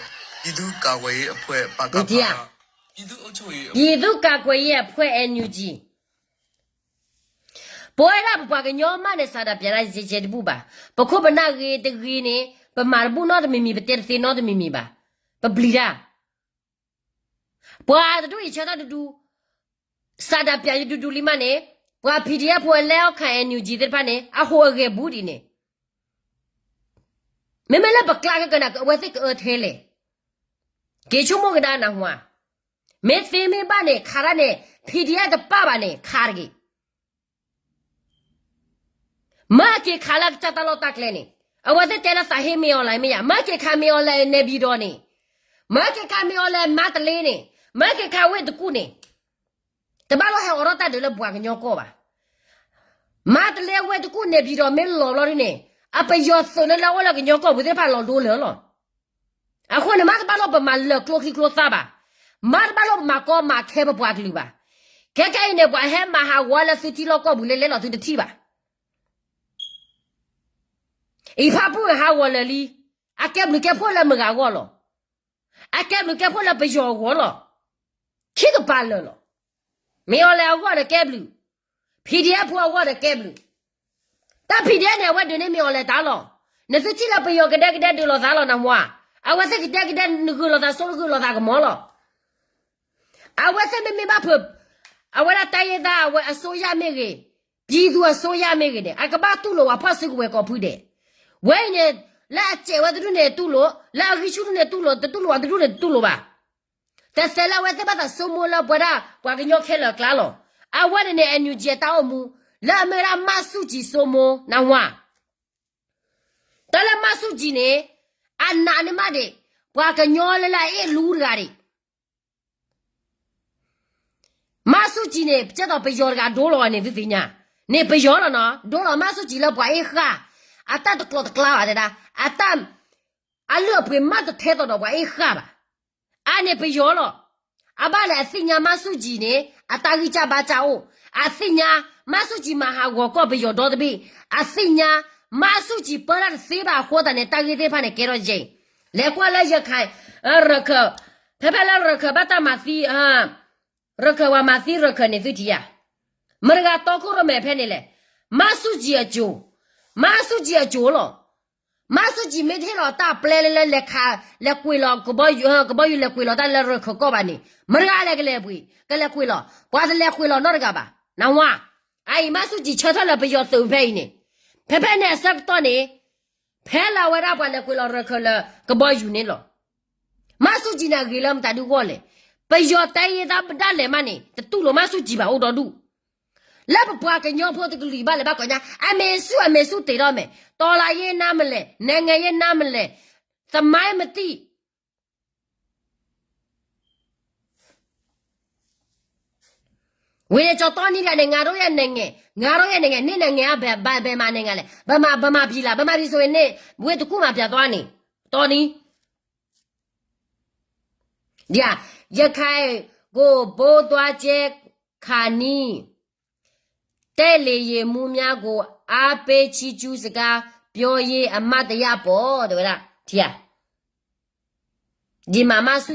ပြည်သူ့ကာကွယ်ရေးအဖွဲ့ ပကဖ ပြည်သူ့အုပ်ချုပ်ရေးအဖွဲ့ ပြည်သူ့ကာကွယ်ရေးအဖွဲ့ NUG ပဝဲဒၣ်ပပှၤကညီမးန့ၣ် စးဒၣ်ပျးတၢ်ယဲၢ်ယဲၢ်တဘူၣ်ဘၣ်. ပခိၣ်ပနၢ်ဂ့ၤတဂ့ၤန့ၣ် ပမၤတဘူၣ်နီတမံၤမံၤ ပတဲတသ့နီတမံၤမံၤဘၣ်. ပပျံၤတၢ် ပှၤတဒူၣ်အံၤဆၢထၢၣ်ဒူဒူ စးဒၣ်ပျးယဒူဒူလံမးန့ၣ် ပှၤ PDF ဖိအလဲအီၣ်ခး NUG သ့ၣ်တဖၣ်န့ၣ် အဟိးအဂဲၤဘူးဒံးန့ၣ် မ့မ့ၢ်လၢပကျါကကနၣ် အဝဲသ့ၣ်ကအၢထဲလဲၣ်. က့ၤဆိကမိၣ်ကဒါနၢ်ဟူဧါ. မ့ၢ်သ့မ့ၢ်ဘၣ်န့ၣ် ခးတၢ်န့ၣ် PDF တပၣ်ဘၣ်န့ၣ် ခးတဂ့ၤ. မၢက့ၤခးလၢကစၢ်တၢ်လီၢ်တၢ်ကျဲန့ၣ် အဝဲသ့ၣ်တဲလၢသးဟ့ မင်းအောင်လှိုင် မ့ၢ်ယါ မၢက့ၤခး မင်းအောင်လှိုင် န့ၣ်ဘံဒီးန့ၣ် မၢက့ၤခး မင်းအောင်လှိုင် မါတလ့န့ၣ် မၢက့ၤခးဝ့ၢ်တကူၣ်န့ၣ် တဘၣ်လီၤဟဲအိးထီၣ်တၢ်ဒုးလၢပှၤကညီကီၢ်ဘၣ်. မါတလဲဝဲတကူၣ်န့ၣ် ပံၤဒီးမ့ၢ်လီၤဘျီဒ်န့ၣ် အပယီၤသုးလၢလၢအိၣ်လၢကညီကီၢ်ပူၤသ့ၣ်တဖၣ်လီၤဒိလၢာ်လီၤ. အဃိန့ၣ် မ့ၢ်တဘၣ်လိၣ်ပမၤလၢာ်ကျိချံကျိသၣ်ဘၣ်. မ့ၢ်တဘၣ်လိၣ်ပမၤကီမၤခဲပပှၤကလုာ်ဘၣ်. ခဲခဲအံၤန့ၣ် ပှၤဟဲမၤဟးဂီၤလၢသုထံလီၢ်ကီၢ်ပူၤလဲလဲလီၤသုတထံၣ်ဘၣ်. အံၤဖၣ်ပူၣ်ဟးဂီၤလၢာ်လံ, အကဲဘျုးကဲဖှိၣ်လၢမတၤဂၤအဂီၢ်လီၤ. အကဲဘျုးကဲဖှိၣ်လၢပယီၤအဂီၢ်လီၤ. ခံကပၤလၢာ်လီၤ. မ့ၢ်အီၤလဲၤအဂီၢ်ဒီးကဲဘျုး, PDF ဖိအဂီၢ်ဒီးကဲဘျုး. တၢ် PDF န့ၣ် အဝဲဒုးန့ၢ်မ့ၢ်အီၤလဲၤတၢ်လီၤ. နသုထံၣ်လၢပယီၤကဒဲကဒဲဒုးလိာ်သးလီၤနဟါ. အဝဲသ့ၣ်ကဒဲကဒဲနဂုာ်လိာ်သးစိတဂုာ်လိာ်သးကမီၤလီၤ. အဝဲသ့ၣ်မ့မ့ၢ်ဘၣ်ဖုး, အဝဲဒၣ်တၢ်ယ့ၢ်သးအဝဲအစိုးရမ့ၢ်ဂ့ၤ, ပြည်သူ့အစိုးရမ့ၢ်ဂ့ၤန့ၣ် အကဘၣ်တူၢ်လိာ်ဝဲဖီၣ်စုကဝဲၤကိးဖုဒဲး. ဝဲအံၤန့ၣ် လၢအစဲးဝဲတဒူၣ်န့ၣ်တူၢ်လိာ်, လၢအဂံၢ်ဆူၣ်တဒူၣ်န့ၣ်တူၢ်လိာ်, တတူၢ်လိာ်ဝဲတဒူၣ်န့ၣ်တတူၢ်လိာ်ဘၣ်. တသဲးလၢအဝဲသ့ၣ်ဘၣ်သးဆိကမိၣ်လၢပဝဲဒၣ်ပှၤကညီခဲလၢာ်အကျါလီၤ. အဝဲန့ၣ်န့ၣ် NUG အတၢ်အိၣ်မူ, လၢအမ့ၢ်ဝဲဒၣ်မၢ်ဆူၣ်ကၠံၤစိမိၤနဝါ တၢ်လၢမၢ်ဆူၣ်ကၠံၤန့ၣ် အနာ်န့ၢ်မးဒံး ပှၤကညီလၢလၢအအ့ၣ်လူတဂၤဒံး. မၢ်ဆူၣ်ကၠံၤန့ၣ် ကဲသိးပယီၤတဂၤဒိလီၤန့ၣ် သုသ့ၣ်ညါ, န့ၣ်ပယီၤလီၤနီၤ, ဒိလီၤမၢ်ဆူၣ်ကၠံၤလၢပှၤအ့ၣ်ဃာ်, အတၢ်တကျိၤတကျါဘၣ်တဲဒၣ်, အတၢ်, အလုၢ်အပှ့ၤမးတထဲသိးဒီးပှၤအ့ၣ်ဃာ်ဘၣ်. အန့ၣ်ပယီၤလီၤ. အဘၣ်လဲၣ်အသ့ၣ်ညါမၢ်ဆူၣ်ကၠံၤန့ၣ် အတၢ်ဂံၢ်စၢ်ဘါစၢ်အိၣ်, အသ့ၣ်ညါ မၢ်ဆူၣ်ကၠံၤမၤဟးဂီၤကီၢ်ပယီၤဒီတဘ့ၣ်, အသ့ၣ်ညါ မၢ်ဆူၣ်ကၠံၤပၢတၢ်တသ့ဘၣ်အဃိသတးန့ၣ် တၢ်ဂ့ၢ်သ့ၣ်တဖၣ်န့ၣ်ကဲထီၣ်ယဲၢ်, လဲၤကွၢ်လၢရခၢၣ်, ရခၢၣ်, ဖဲဖဲလၢရခၢၣ်ဘၣ်တၢ်မၤသံ, ရခၢၣ်ဝဲမၤသံရခၢၣ်န့ၣ်သုထံၣ်ဧါ, မတၤဂၤတီခိၣ်ရိၣ်မဲဖဲန့ၣ်လဲၣ်, မၢ်ဆူၣ်ကၠံၤအကၠိၤ, မၢ်ဆူၣ်ကၠံၤအကၠိၤလီၤ. မၢ်ဆူၣ်ကၠံၤမ့ၢ်တဟ့ၣ်လီၤတၢ်ပျဲလၢလဲၤခး, လဲၤကွံာ်လီၤကဘီယူၤ, ကဘီယူၤလဲၤကွံာ်လီၤတၢ်လၢရခၢၣ်ကီၢ်ဘၣ်န့ၣ် မတၤဂၤလဲၤကလဲၤပှ့ၤ, ကလဲၤကွံာ်လီၤ, ပှၤတလဲၤကွံာ်လီၤနီတဂၤဘၣ်, နဝါ. အအံၤမၢ်ဆူၣ်ကၠံၤဆၢထၢၣ်လၢပယီၤသုးဖဲအံၤန့ၣ်, ဖဲဖဲန့ၣ်အဆၢကတီၢ်န့ၣ်, ဖဲလၢအဝဲဒၣ်ပှၤလဲၤကွံာ်လီၤရခၢၣ်လၢကဘီယူၤန့ၣ်လီၤ. မၢ်ဆူၣ်ကၠံၤန့ၣ်အဂ့ၤလၢမတၤဒုဂီၢ်လဲၣ်, ပယီၤတဲယ့ၢ်တၢ်ဒၣ်လဲာ်မးန့ၣ် တတူၢ်လိာ်မၢ်ဆူၣ်ကၠံၤဘၣ်အိၣ်ဒီဒူၣ် လၢပပှၤကညီဖိတကလုာ်ဘၣ်လဲၤဘၣ်ကိးညါ အမ့ၢ်ဆူၣ်အမ့ၢ်ဆူၣ်တ့ၢ်ဒီးမဲာ်, တော်လှန်ရေးနားမလည်, နိုင်ငံရေးနားမလည်, သမိုင်းမသိ. ဝံၤန့ၣ်ကၠီတီနံၤဒၣ်န့ၣ် ငါတို့ရဲ့နိုင်ငံ, ငါတို့ရဲ့နိုင်ငံ, နင့်နိုင်ငံက ဗမာနိုင်ငံလဲၣ်, ဗမာ, ဗမာပြည်လား, ဗမာပြည်ဆိုရင်န့ၣ် ဝ့ၢ်တကူၣ်မးပြသွားန့ၣ်, တီနံၤ ဒီး ရခိုင်ကို ဗုံးသွားကျဲခါနီး တိုက်လေယာဉ်မှူးများကို အားပေးချီးကျူးစကားပြောရင်း အမှတ်တရပေါ့ တဲဝဲဒၣ်, ထံဧါ, ဒီမှာ မဆူ,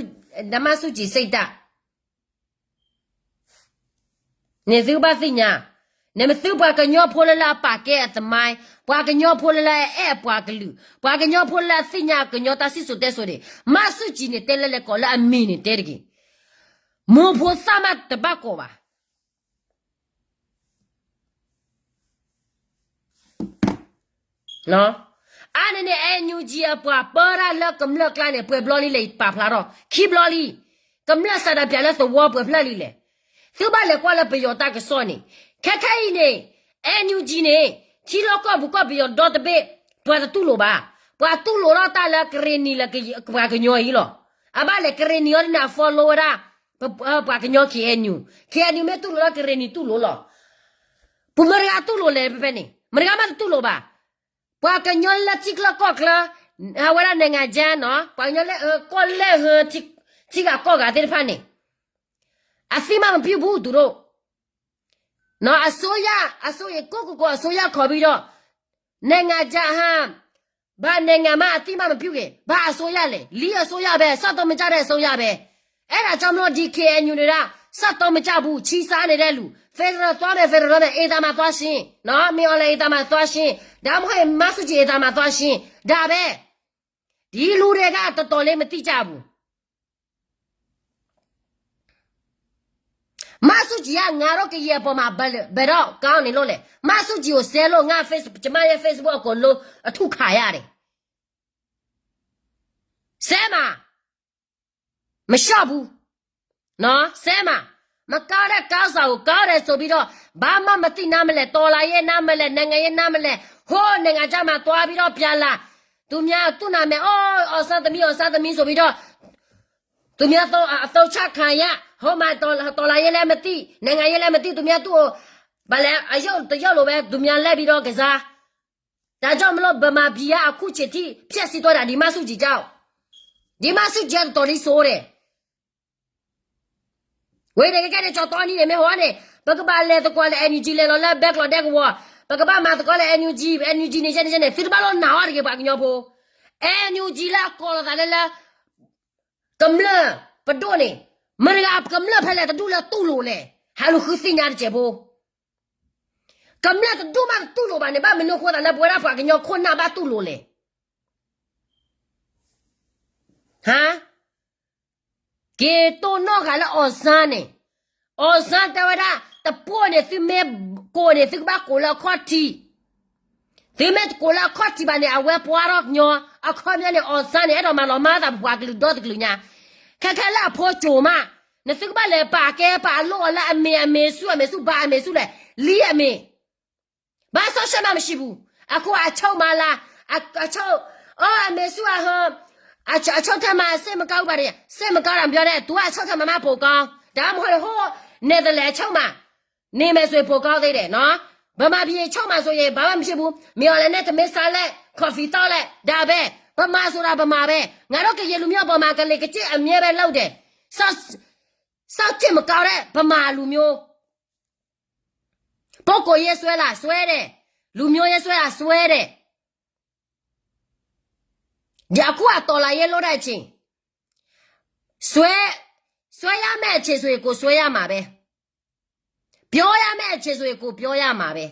မဆူၣ်ကၠံၤစိတ်ဓာတ် န့ၣ်သုကဘၣ်သ့ၣ်ညါ, နမ့ၢ်သုပှၤကညီဖိလၢလၢအပာ်ကဲအသမိုင်း, ပှၤကညီဖိလၢလၢအအဲၣ်အပှၤကလုာ်, ပှၤကညီဖိလၢလၢအသ့ၣ်ညါကညီတၢ်စံၣ်စိၤတဲစိၤန့ၣ်, မဆူၣ်ကၠံၤန့ၣ်တဲလၢလဲၤကိးလၢအမံၤန့ၣ်တဲတဂ့ၤ, မိၢ်ဖိသၣ်မးတဘၣ်ကိးဘၣ်. အါန့ၣ်န့ၣ် NUG အပှၤပၢတၢ်လၢကမျၢၢ်ကျါန့ၣ် ပှဲၤဘျီလံလဲၣ် ပာ်ဖျါထီၣ်, ခံဘျီလံ, ကမျၢၢ်စးဒၣ်ပၠးလၢသဝီပှဲၤဖျၢၣ်လံလဲၣ်. သုဘၣ်လဲၤကွၢ်လၢပယီၤတၢ်ကစီၣ်န့ၣ်, ခဲခဲအံၤန့ၣ် NUG န့ၣ် ထံလီၢ်ကီၢ်ပူၤကီၢ်ပယီၤဒီတဘ့ၣ် ပှၤတတူၢ်လိာ်ဘၣ်, ပှၤတူၢ်လိာ်ထီၣ်တၢ်လၢကရ့ၣ်နံၤလၢပှၤကညီအံၤလီၤ. အဘၣ်လဲၣ် ကရ့ၣ်နံၤအီၤဒ်န့ၣ် အ follow ဝဲဒၣ် ပှၤကညီ KNU, KNU မ့ၢ်တူၢ်လိာ်လၢကရ့ၣ်နံၤတူၢ်လိာ်လီၤ. ပမတၤတဂၤတူၢ်လိာ်လဲၣ်ဖဲဖဲန့ၣ်, မတၤတဂၤမးတတူၢ်လိာ်ဘၣ်. ပှၤကညီလၢထံချၢကီၢ်ချၢ, အဝဲဒၣ် နိုင်ငံခြားနီၤ, ပှၤကညီလၢကီၢ်လဲၢ်ဟၢ ထံဂၤကီၢ်ဂၤသ့ၣ်တဖၣ်န့ၣ်, အသိမှတ်မပြုဘူး သူတို့. အစိုးရ, အစိုးရ, ကိုယ့်ကိုယ်ကိုယ်အစိုးရခေါ်ပြီးတော့ နိုင်ငံခြားဟန် ဘာနိုင်ငံမှအသိမှတ်မပြုခင် ဘာအစိုးရလဲ လီအစိုးရပဲ စက်သုံးမကျတဲ့အစိုးရပဲ အဲဒါကြောင့်မလို့ ဒီ KNU တွေက စက်သုံးမကျဘူး ချီစားနေတဲ့လူ federal သွားမယ် federal သွားမယ် အိမ်သာမှာသွားရှင်းနော် မင်းအောင်လှိုင်အိမ်သာမှာသွားရှင်း ဒါမှမဟုတ်ရင် မဆူၣ်ချီၣ်အိမ်သာမှာသွားရှင်း ဒါပဲ ဒီလူတွေက တော်တော်လေး မသိကြဘူး မဆူၣ်ချီၣ်က ငါတို့ကရင်အပေါ်မှာ ဘယ်တော့ ကောင်းနေလို့လဲ မဆူၣ်ချီၣ်ကို ဆဲလို့ ငါ့ face ကျမရဲ့ Facebook အကုန်လုံး အထုခါရတယ် ဆဲမှာ မလျှော့ဘူး နော် ဆဲမှာ မကောင်းတဲ့ကောင်းစာကို ကောင်းတယ်ဆိုပြီးတော့ ဘာမှမသိနားမလည် တော်လှန်ရေးနားမလည် နိုင်ငံရေးနားမလည် ဟိုး နိုင်ငံခြားမှာသွားပြီးတော့ ပြန်လာ သူများ သူ့နာမည် အော် အောင်ဆန်းသမီး အောင်ဆန်းသမီးဆိုပြီးတော့ သူများသုံး အသုံးချခံရ ဟိုမှာ တော် တော်လှန်ရေးလည်းမသိ နိုင်ငံရေးလည်းမသိ သူများသူ့ကို ဘၣ်လဲၣ် အယုၢ်တယုၢ်လိာ်ဝဲ ဒုးမၠါလဲၢ်ဘံဒီးကစၢ်, ဒါကြောင့်မလို့ ဗမာပြည်က အခုချိန်ထိ ဖျက်ဆီးသွားတာ ဒီမါစုကြည်ကြောင့်, ဒီမါစုကြည်က တတီၤလံ ဆိုးတယ်. ဝဲန့ၣ် ကဲကဲန့ၣ် ကၠီတီနံၤန့ၣ် မ့ၢ်ဟီန့ၣ် ပကဘၣ်လဲၤသကိးလၢ NUG လဲၤလီၤလၢဘဲကျိးဒဲကဝီၤ, ပကဘၣ်မၤသကိးလၢ NUG, NUG န့ၣ် ယဲန့ၣ် ယဲန့ၣ် သုတဘၣ်လိၣ်နာ်အီၤတဂ့ၤ ပှၤကညီဖိ, NUG လၢအကိးလိာ်သးလၢလၢ ကမျၢၢ်ပဒိၣ်န့ၣ်, မတၤတဂၤကမျၢၢ်ဖဲလဲၣ်တဒူၣ်လၢတူၢ်လိာ်လဲၣ်, ဟးလူၤဃုသ့ၣ်ညါတစဲးဖိ, ကမျၢၢ်တဒူၣ်မးတတူၢ်လိာ်ဘၣ်န့ၣ် ဘၣ်မနုၤဃိသးလၢပဝဲဒၣ်ပှၤကညီခိၣ်နၢ်ဘၣ်တူၢ်လိာ်လဲၣ်. ဟါ, က့ၤတိၢ်နီၣ်ဃာ်လၢ အောင်ဆန်း န့ၣ်, အောင်ဆန်း တဲဝဲဒၣ် တပိၢ်န့ၣ် သုမ့ၢ်ကိးန့ၣ် သုကဘၣ်ကိးလၢအခီၣ်ထံး, သုမ့ၢ်တကိးလၢအခီၣ်ထံးဘၣ်န့ၣ် အဝဲပှၤထီၣ်ကညီ, အခီပညီန့ၣ် အောင်ဆန်း န့ၣ် အဲၣ်ဒိးမၤလီၤမၢ်သးပပှၤကလုာ်ဒီတကလုာ်ညါ, ခဲခဲလၢအဖိကၠိၤမး, နသုကဘၣ်လဲၤပာ်ကဲပာ်လိၣ်အီၤလၢအမ့ၢ်အမ့ၢ်ဆူၣ်အမ့ၢ်ဆူၣ် ဘၣ်အမ့ၢ်ဆူၣ်လဲၣ်, လံအမ့ၢ် ဘာစောင့်ရှောက်မှမရှိဘူး. အခုအချုပ်မှာလား, အချုပ်, အိ အမေစုအဟါ, အချုပ်ထဲမှာစိတ်မကောင်းဘူးပါတယ်, စိတ်မကောင်းတာပြောတဲ့ သူကအချုပ်ထဲမှာမှပိုကောင်း, ဒါမှမဟုတ် ဟို နယ်သာလန်အချုပ်မှာ နေမယ်ဆိုရင်ပိုကောင်းသေးတယ်နော်. ဗမာပြည်အချုပ်မှာဆိုရင် ဘာမှမရှိဘူး, မင်းအောင်လှိုင်နဲ့ ထမင်းစားလိုက်, coffee သောက်လိုက်, ဒါပဲ. ဗမာဆိုတာဗမာပဲ. ငါတို့ကရင်လူမျိုးအပေါ်မှာ ကလိမ်ကကျိတ်အမြဲပဲလုပ်တယ်. စောင့်, စောင့်ကြည့်မကောင်းတဲ့ ဗမာလူမျိုး. ပုဂ္ဂိုလ်ရေးစွဲလား, စွဲတယ်. လူမျိုးရေးစွဲလား, စွဲတယ်. ဒီအခုက တော်လှန်ရေးလုပ်တဲ့အချိန်, စွဲ, စွဲရမယ့်အချိန်ဆိုရင် ကိုယ်စွဲရမှာပဲ. ပြောရမယ့်အချိန်ဆိုရင် ကိုယ်ပြောရမှာပဲ.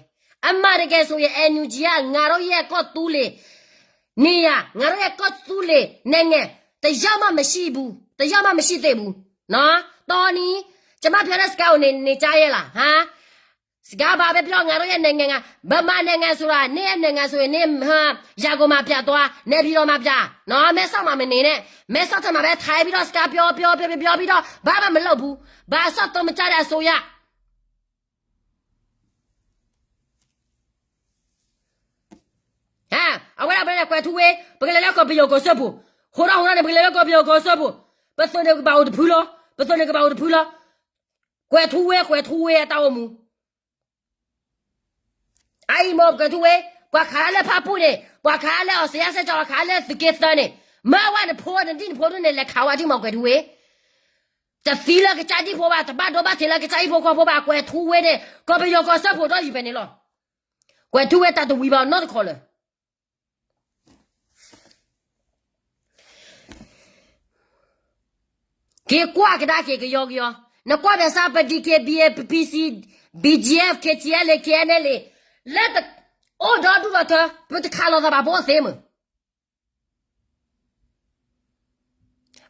အမှန်တကယ်ဆိုရင် NUG က ငါတို့ရဲ့ ကီၢ်သူလ့ၤ နေရာ, ငါတို့ရဲ့ ကီၢ်သူလ့ၤ နိုင်ငံ တစ်ယောက်မှမရှိဘူး, တစ်ယောက်မှမရှိသေးဘူးနော်. တော်နည်း, ကျမပြောတဲ့စကားကို နင်ကြားရဲ့လား, ဟါ? စကားဘာပဲပြော, ငါတို့ရဲ့နိုင်ငံက ဗမာနိုင်ငံဆိုတာ, နင့်ရဲ့နိုင်ငံဆိုရင် နင့် ဟါ, ရန်ကုန်မှာပြသွား, နေပြည်တော်မှာပြနော်, မဲဆောက်မှာမနေနဲ့, မဲဆောက်ထဲမှာပဲထိုင်ပြီးတော့ စကားပြော, ပြော, ပြော, ပြော, ပြောပြီးတော့ ဘာမှမလုပ်ဘူး. ဘာစောင့်သုံးမကြတဲ့အစိုးရ. ဟါ, အဝဲဒၣ်ပလဲၤကွဲးထူဝ့, ပကလဲၤလၢကီၢ်ပယီၤကီၢ်စၢဖှိၣ်, ဟိးထီၣ်ဟိးထီၣ်န့ၣ် ပကလဲၤလၢကီၢ်ပယီၤကီၢ်စၢဖှိၣ်, ပသိးန့ၣ်ကဘၣ်အိၣ်တဖုလီၤ, ပသိးန့ၣ်ကဘၣ်အိၣ်တဖုလီၤ. ကွဲးထူဝ့, ကွဲးထူဝ့အတၢ်အိၣ်မူ အအံၤမ့ၢ်ကွဲးထူဝ့, ပှၤခးလၢဖၣ်ပူၣ်န့ၣ်, ပှၤခးလၢအီစထြ့လယါစဲကီး, ပှၤခးလၢသုးက့သၢန့ၣ်, မ့ၢ်အဝဲနဖိနဒံၣ်နဖိဒိၣ်န့ၣ် လဲၤခးဝဲဒံၣ်မ့ၢ်ကွဲးထူဝ့. တသံလၢကစၢ်ဒံၣ်ဖိဘၣ်, တဘၣ်ဒိဘၣ်ထံးလၢကစၢ်ဟံၣ်ဖိဃီဖိဘၣ်, ကွဲးထူဝ့န့ၣ် ကီၢ်ပယီၤကီၢ်စၢဖှိၣ်ဒီးယံၤဖဲန့ၣ်လီၤ. ကွဲးထူဝ့တၢ်တဝံၤဘၣ်နီတခီလၢာ် က့ၤကွၢ်ကဒါက့ၤကယီကယီ, နကွၢ်ဖဲစးပ DKBA, PC, BGF, KTLA, KNLA, လၢတအိၣ်ဒီဒူၣ်ဒီထၢ, ပတခးလိာ်သးဘၣ်ဖိအသ့မုၢ်,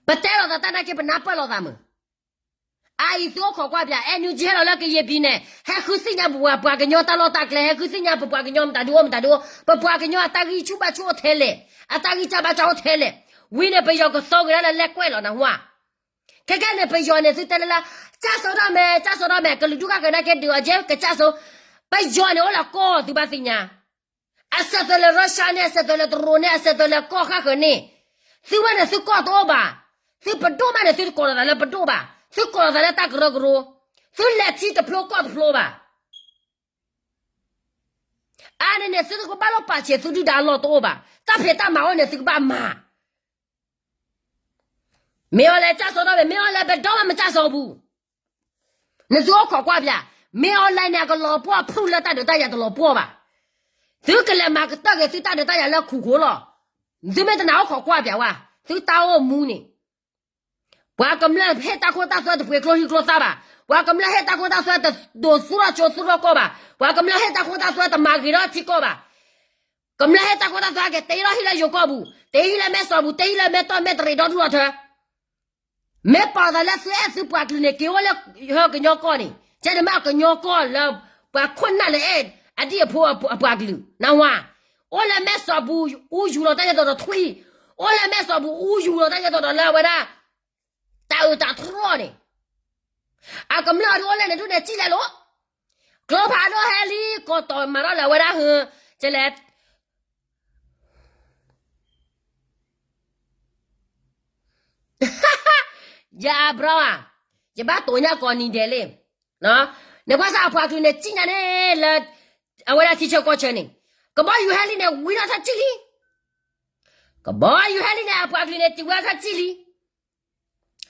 ပတဲလိာ်သးတၢ်နာ်က့ ပနၢ်ပၢၢ်လိာ်သးမုၢ်. အအံၤသုအိၣ်ခိးကွၢ်ပၠး, NUG ဟဲလီၤလၢကယဲၢ်ပံၤန့ၣ်, ဟဲဃုသ့ၣ်ညါပပှၤကညီတၢ်လီၢ်တၢ်ကျဲ, ဟဲဃုသ့ၣ်ညါပပှၤကညီမတၤဒုအိၣ်မတၤဒုအိၣ်, ပပှၤကညီအတၢ်ဂံၢ်ဆူၣ်ဘၣ်ဆူၣ်အိၣ်ထဲလဲၣ်, အတၢ်ဂံၢ်စၢ်ဘါစၢ်အိၣ်ထဲလဲၣ်. ဝံၤန့ၣ် ပယီၤကသိက့ၤဒၣ်လၢလဲၣ်ကွဲးလီၤနၢ်ဟူဧါ. ခဲကဲန့ၣ် ပယီၤန့ၣ် သုတဲလၢလၢ ကျဆုံးတော့မယ်, ကျဆုံးတော့မယ်, ကလုာ်ဒူၣ်ဃၣ်ဃၢၤနာ်က့ ဒုးအကဲ ကကျဆုံး, ပယီၤန့ၣ်အိၣ်လၢကီၢ်သုဘၣ်သ့ၣ်ညါ အဆက်သွယ်လၢ Russia န့ၣ်, အဆက်သွယ်လၢ drone န့ၣ်, အဆက်သွယ်လၢကီၢ်ဃၣ်ဃၢၤန့ၣ်, သုဝဲန့ၣ်သုကီၢ်တအိၣ်ဘၣ်. သုပဒိၣ်မးန့ၣ် သုတကိးလီၤသးလၢပဒိၣ်ဘၣ်, သုကိးလီၤသးလၢတၢ်ကရၢကရိ, သုလဲၤထံတဖျိကီၢ်တဖျိဘၣ်. အါန့ၣ်န့ၣ် သုတကဘၣ်လိၣ်ပာ်စၢၤသုဒုၣ်ဒါအလီၢ်တအိၣ်ဘၣ်, တၢ်ဖံးတၢ်မၤအိၣ်န့ၣ် သုကဘၣ်မၤ မင်းအောင်လှိုင်ကျဆုံးတော့မယ်, မင်းအောင်လှိုင်ဘယ်တော့မှမကျဆုံးဘူး. နသုအိၣ်ခိးကွၢ်ပၠး, မင်းအောင်လှိုင်န့ၣ် အကလီၤပှီၢ်ဖုၣ်လၢတၢ်ဒုးတၢ်ယၤတလီၤပှီၢ်ဘၣ်. သုကလဲၤမၤကတၢၢ်က့ၤသုတၢ်ဒုးတၢ်ယၤလၢခူၣ်ခိၣ်လီၤ. သုမ့ၢ်တနာ်အိၣ်ခိးကွၢ်ပၠးဝဲ, သုတၢ်အိၣ်မူန့ၣ် ပှၤကမျၢၢ်ဟ့ၣ်တၢ်ခိတၢ်သွဲတပှ့ၤကျိဟံၣ်ကျိသၣ်ဘၣ်, ပှၤကမျၢၢ်ဟ့ၣ်တၢ်ခိတၢ်သွဲတဒိးသူၣ်ထီၣ်ကၠိသူၣ်ထီၣ်ကီၢ်ဘၣ်, ပှၤကမျၢၢ်ဟ့ၣ်တၢ်ခိတၢ်သွဲတမၤဂ့ၤထီၣ်ထံကီၢ်ဘၣ်. ကမျၢၢ်ဟ့ၣ်တၢ်ခိတၢ်သွဲက့ၤတ့ထီၣ်ဟံၣ်လၢယိၤကီၢ်ပူၤ, တ့ဟံၣ်လၢမဲၢ်စီၤပူၤ, တ့ဟံၣ်လၢမဲၢ်တီၢ်မဲၢ်တရံးဒီဒူၣ်ဒီထၢ မ့ၢ်ပာ်သးလၢသုအဲၣ်သုပှၤကလုာ်န့ၣ် က့ၤအိၣ်လၢဟၢကညီကီၢ်န့ၣ်, ကဲန့ၣ်မ့ၢ်ကညီကီၢ်လၢ ပှၤခိၣ်နၢ်လၢအဲၣ်အဒံၣ်အဖိအပှၤကလုာ်, နၢ်ဟူဧါ. အိၣ်လၢမဲၢ်စီၤပူၤ အူယူၤလီၤတၢ်ယဲၢ်သိးဒီးထွံၣ်, အိၣ်လၢမဲၢ်စီၤပူၤ အူယူၤလီၤတၢ်ယဲၢ်သိးဒီးလၢအဝဲဒၣ် တၢ်အုးတၢ်ထီၣ်န့ၣ်, အကမျၢၢ်အဒုးအိၣ်လဲၣ်န့ၣ် ဒုးန့ၣ်စံၣ်လဲၣ်လိၤ, ကျိဖးဒိၣ်ဟဲလံ ကီၢ်တီၤမၤထီၣ်လၢအဝဲဒၣ်ဟၢ, ကလဲၤ ယအဘျီဧါ, ယဘၣ်တိၢ်ညၣ်ကိးနံၤဒဲးလံ, ယ နကွၢ်စၢ်အပှၤကလုာ်န့ၣ် စံၣ်ညါန့ၣ်လၢ အဝဲဒၣ်ထံဆၢကီၢ်ဆၢန့ၣ်, ကဘီယူၤဟဲလံန့ၣ် ဝံၤဒီးထီၣ်စံၣ်လံ. ကဘီယူၤဟဲလံန့ၣ် အပှၤကလုာ်န့ၣ် တံၤဝဲထီၣ်စံၣ်လံ.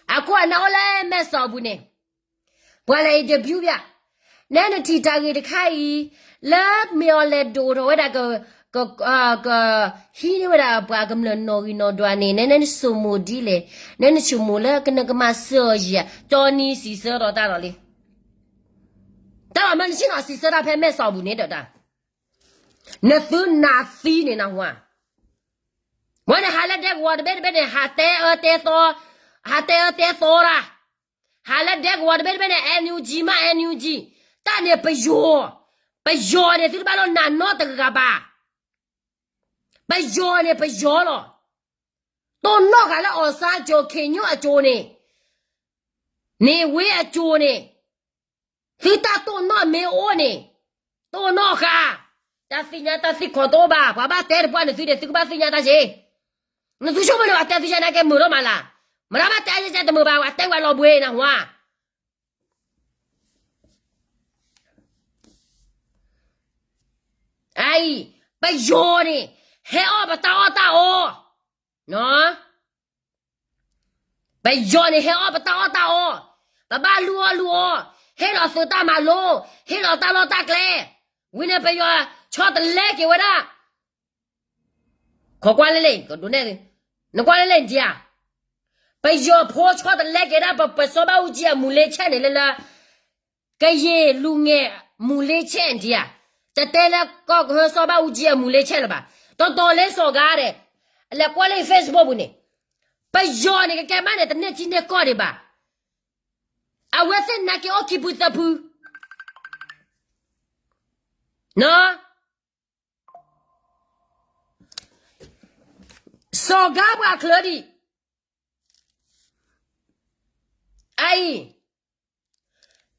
အခိၣ်အနၢ်အိၣ်လၢမဲၢ်စီၤအပူၤန့ၣ်, ပှၤလဲၤအံၤတဘျုးဘၣ်, နဲနထံၣ်တၢ်ဂ့ၢ်တခါအံၤ, လၢမ့ၢ်အီၤလဲၤဒိၣ်ထီၣ်ဝဲဒၣ် ကဟံးန့ၢ်ဝဲဒၣ်ပှၤကမျၢၢ်နီၣ်ဂံၢ်နီၣ်ဒွးန့ၣ် နဲနဆိကမိၣ်ဒ်လဲၣ်, နဲနဆိကမိၣ်လၢကနကမၤစၢၤအီၤယံၤဧါ, ကၠီနံၤစံးဆၢဒီးတၢ်ဒီးလံ. တၢ်ဒီးမ့ၢ်နဆ့ၣ်နီၤစံးဆၢတၢ်ဖဲမဲၢ်စီၤအပူၤန့ၣ်ဒီးတၢ်, နသုနၢ်သံန့ၣ်နၢ်ဟူဧါ. မ့ၢ်န့ၣ်ဟးလၢဒဲကဝီၤတဘ့ၣ်တဘ့ၣ်န့ၣ် ဟးတဲအၢတဲသီ, ဟးတဲအၢတဲသီတၢ်, ဟးလၢဒဲကဝီၤတဘ့ၣ်တဘ့ၣ်န့ၣ် NUG မး NUG, တၢ်န့ၣ်ပယီၤ, ပယီၤန့ၣ်သုတဘၣ်လီၤနၤနီတဂၤဘၣ်. ပယီၤန့ၣ်ပယီၤလီၤ. တိၢ်နီၣ်ဃာ်လၢအီၣ်စါအစိၤ ခ့ညိၣ်အစိၤန့ၣ်, န့ၢ်ဝ့အစိၤန့ၣ်, သုတၢ်တိၢ်နီၣ်မ့ၢ်အိၣ်န့ၣ်, တိၢ်နီၣ်ဃာ်, တၢ်သ့ၣ်ညါတၢ်သံၣ်ခီၣ်တအိၣ်ဘၣ်, ပှၤဘၣ်တဲတပှၢ်န့ၣ်သုန့ၣ် သုကဘၣ်သ့ၣ်ညါတၢ်က့ၤ. နသုဆိကမိၣ်န့ၣ် ပှၤတဲသုယါန့ၣ်ကဲမုာ်ဒိၣ်မးလၢ်, မတၤဘၣ်တဲယါတမုာ်ဘၣ် ပှၤတဲဝဲလီၤဘှံးနၢ်ဟူဧါ. အအံၤ, ပယီၤန့ၣ်, ဟဲအီၣ်ပတၢ်အီၣ်တၢ်အီ, ပယီၤန့ၣ် ဟဲအီၣ်ပတၢ်အီၣ်တၢ်အီ, ပဘၣ်လုၢ်အီၣ်လုၢ်အီ, ဟ့ၣ်လီၤသုးတၢ်မၤလိ, ဟ့ၣ်လီၤတၢ်လီၢ်တၢ်ကျဲ, ဝံၤန့ၣ်ပယီၤဆီတလဲက့ၤဝဲဒၣ် ခီကွၢ်လဲၣ်လဲၣ်, နကွၢ်လဲၣ်လဲၣ်ဒံးဧါ, ပယီၤဖိဆီတလဲက့ၤဒၣ် ပစီၤဘၣ်အူကၠံအမူၤလ့ဆဲးန့ၣ်လၢလၢ, ကယ့ၢ်လူၤငဲၢ်မူၤလ့ဆဲးဒံးဧါ, တတဲလၢကီၢ်ကဟၢစီၤဘၣ်အူကၠံအမူၤလ့ဆဲးလၢၤဘၣ်, တီတီလၢစီၤဂၤဒဲး, လဲၤကွၢ်လၢ Facebook ပူၤန့ၣ်, ပယီၤန့ၣ် ကကဲမးန့ၣ် တန့ၢ်ထံန့ၢ်ကီၢ်ဒံးဘၣ်, အဝဲသ့ၣ်နာ်က့ၤအိၣ်ခံဖုသၢဖု စီၤဂၤပှၤချၢဒံး, အအံၤ,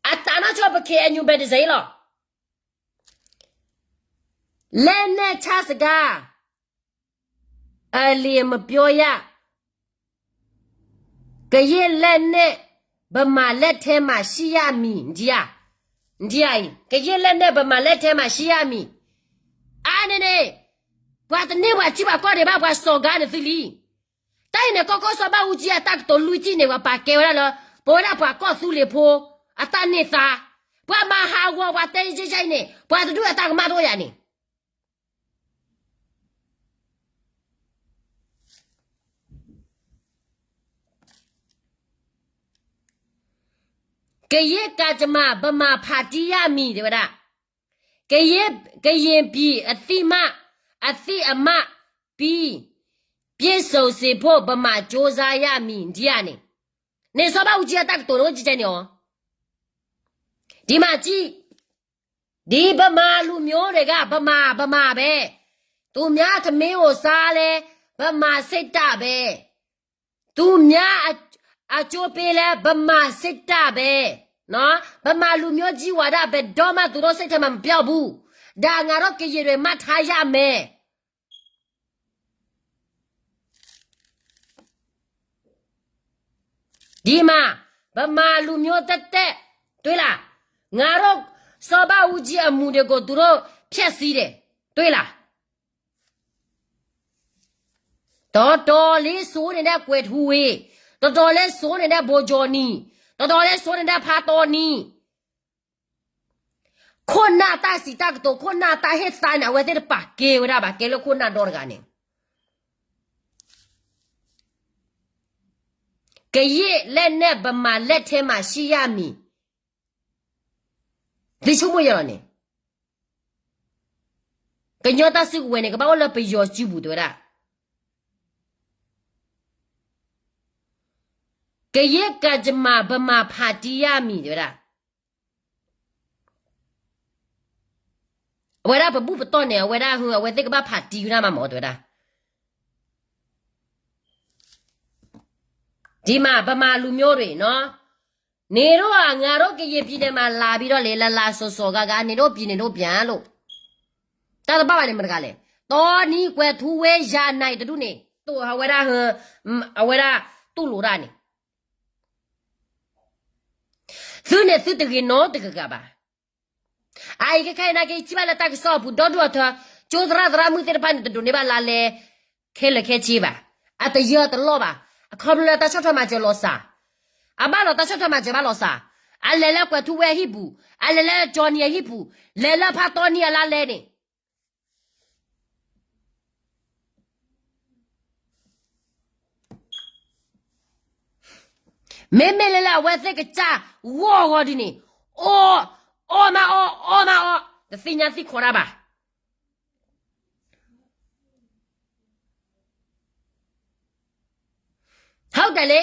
အတၢ်နီၢ်ဆိပ KNU ဘဲတစဲးလီၤ, လက်နက်ချစကား, အလံမပြောရ, ကရင်လက်နက် ဗမာလက်ထဲမှာရှိရမည်, ဒံးဧါ, ဒံးဧါအံၤ, ကရင်လက်နက် ဗမာလက်ထဲမှာရှိရမည်, အါန့ၣ်န့ၣ်, ပှၤတန့ၢ်ပှၤထံပှၤကီၢ်ဒံးဘၣ် ပှၤစီၤဂၤန့ၣ်သုလံ, တၢ်အံၤန့ၣ် ကီၢ်ခိၣ်စီၤဘၣ်အူကၠံအတၢ်ကတိၤလွံၢ်ထံၣ်န့ၣ် ပှၤပာ်ကဲဝဲဒၣ်လၢ ပဝဲဒၣ်ပှၤကီၢ်သူလ့ၤဖိ အတၢ်န့ၢ်သါ, ပှၤမၤဟးဂီၤပှၤတဲယဲၢ်ယဲၢ်အံၤန့ၣ် ပှၤတဒူၣ်အတၢ်ကမၣ်တအိၣ်ယၤန့ၣ် ကရင်ကံၢ်မါ ဗမာဖါတံယာ်မံၤ တဲဝဲဒၣ်, ကရင်ပြည်အသိမှတ်, အသိအမှတ်ပြီး ပြည့်စုံစေဖို့ ဗမာကြိုးစားရမည်, ဒံးဧါန့ၣ်, န့ၣ်စီၤဘၣ်အူကၠံအတၢ်ကတိၤန့ၣ်အိၣ်ကကဲန့ၣ်အီၤ, ဒ်မးကံၣ် ဒီဗမာလူမျိုးတွေက ဗမာ ဗမာပဲ, သူများထမင်းကိုစားလဲ ဗမာစစ်တပ်ပဲ, သူများအ အကျိုးပေးလဲ ဗမာစစ်တပ်ပဲ, ဗမာလူမျိုးကြီးဝါဒ ဘယ်တော့မှသူတို့စိတ်ထဲမှာမပျောက်ဘူး, ဒါငါတို့ကရင်တွေမှတ်ထားရမယ်. ဒီမှာ ဗမာလူမျိုးသက်သက် တွေ့လား, ငါတို့ စီၤဘၣ်အူကၠံအမူတွေကို သူတို့ဖျက်ဆီးတယ်, တွေ့လား. တော်တော်လေးဆိုးနေတဲ့ ကွယ်ထူးဝေး, တော်တော်လေးဆိုးနေတဲ့ ဗိုလ်ချုပ်နံ, တော်တော်လေးဆိုးနေတဲ့ ဖါတော်နံ. ခိၣ်နၢ်တၢ်စံးတၢ်ကတိၤ ခိၣ်နၢ်တၢ်ဟ့ၣ်သါန့ၣ် အဝဲသ့ၣ်တပာ်ကဲဝဲဒၣ်ဘၣ် ကဲလၢခိၣ်နၢ်ဒီတဂၤန့ၣ် ကရင်လက်နက် ဗမာလက်ထဲမှာရှိရမည်. သုဆိကမိၣ်ယဲလီၤန့ၣ်, ကညီတၢ်စုကဝဲၤန့ၣ် ကဘၣ်အိၣ်လၢပယီၤစုပူၤ တဲဝဲဒၣ်. ကရင်ကံၢ်မါ ဗမာဖါတံယာ်မံၤ တဲဝဲဒၣ်. အဝဲဒၣ်ပဘူၣ်ပတီၢ်န့ၣ် အဝဲဒၣ် အဝဲသ့ၣ်ကဘၣ်ဖါတံဝဲဒၣ်မးမး တဲဝဲဒၣ်. ဒီမှာ ဗမာလူမျိုးတွေနော်, နေတော့ ငါတို့ကရင်ပြည်နယ်မှာ လာပြီးတော့လေ လလာစောစောကက နေတော့ ပြည်နယ်တော့ ပြန်လို့ တၢ်တဘၣ်ဘၣ်န့ၣ် မတဂၤလဲၣ်. တီနံၤကွဲၤထူဝ့ ယၤနၤတဒူၣ်န့ၣ် အဝဲဒၣ် အဝဲဒၣ်တူၢ်လိာ်တၢ်န့ၣ် သုန့ၣ်သုတဂ့ၤနီတဂၤဂၤဘၣ်. အအံၤခဲခါအံၤနာ်က့ ယထံၣ်ဘၣ်လၢတၢ်ကစီၣ်အပူၤ ဒီဒူၣ်အထၢ ကၠိသရၣ်သရၣ်မုၣ်သ့ၣ်တဖၣ်န့ၣ် တဒိးန့ၢ်ဘၣ်လါလဲ ခဲလၢာ်ခဲဆ့ဘၣ်. အတယၢတလီၢ်ဘၣ်. အခီဖျိလၢတၢ်ဆီၣ်ထွဲမၤစၢၤလီၤစၢ်, အဘၣ်လီၤတၢ်ဆီၣ်ထွဲမၤစၢၤဘၣ်လီၤစၢ်. အလဲၤလၢကွဲးထူဝဲအဟံၣ်ပူၤ, အလဲၤလၢကၠီနံၤအဟံၣ်ပူၤ, လဲၤလၢဖးတီနံၤအလါလဲန့ၣ် မ့မ့ၢ်လၢလၢအဝဲသ့ၣ်ကစၢ်ဂီၢ်ဂီၢ်ဒ်န့ၣ်, အီၣ်, အီၣ်မးအီၣ်, အီၣ်မးအီၣ်, တသ့ၣ်ညါသံၣ်ခိးတၢ်ဘၣ်. ဟုတ်တယ်လေ,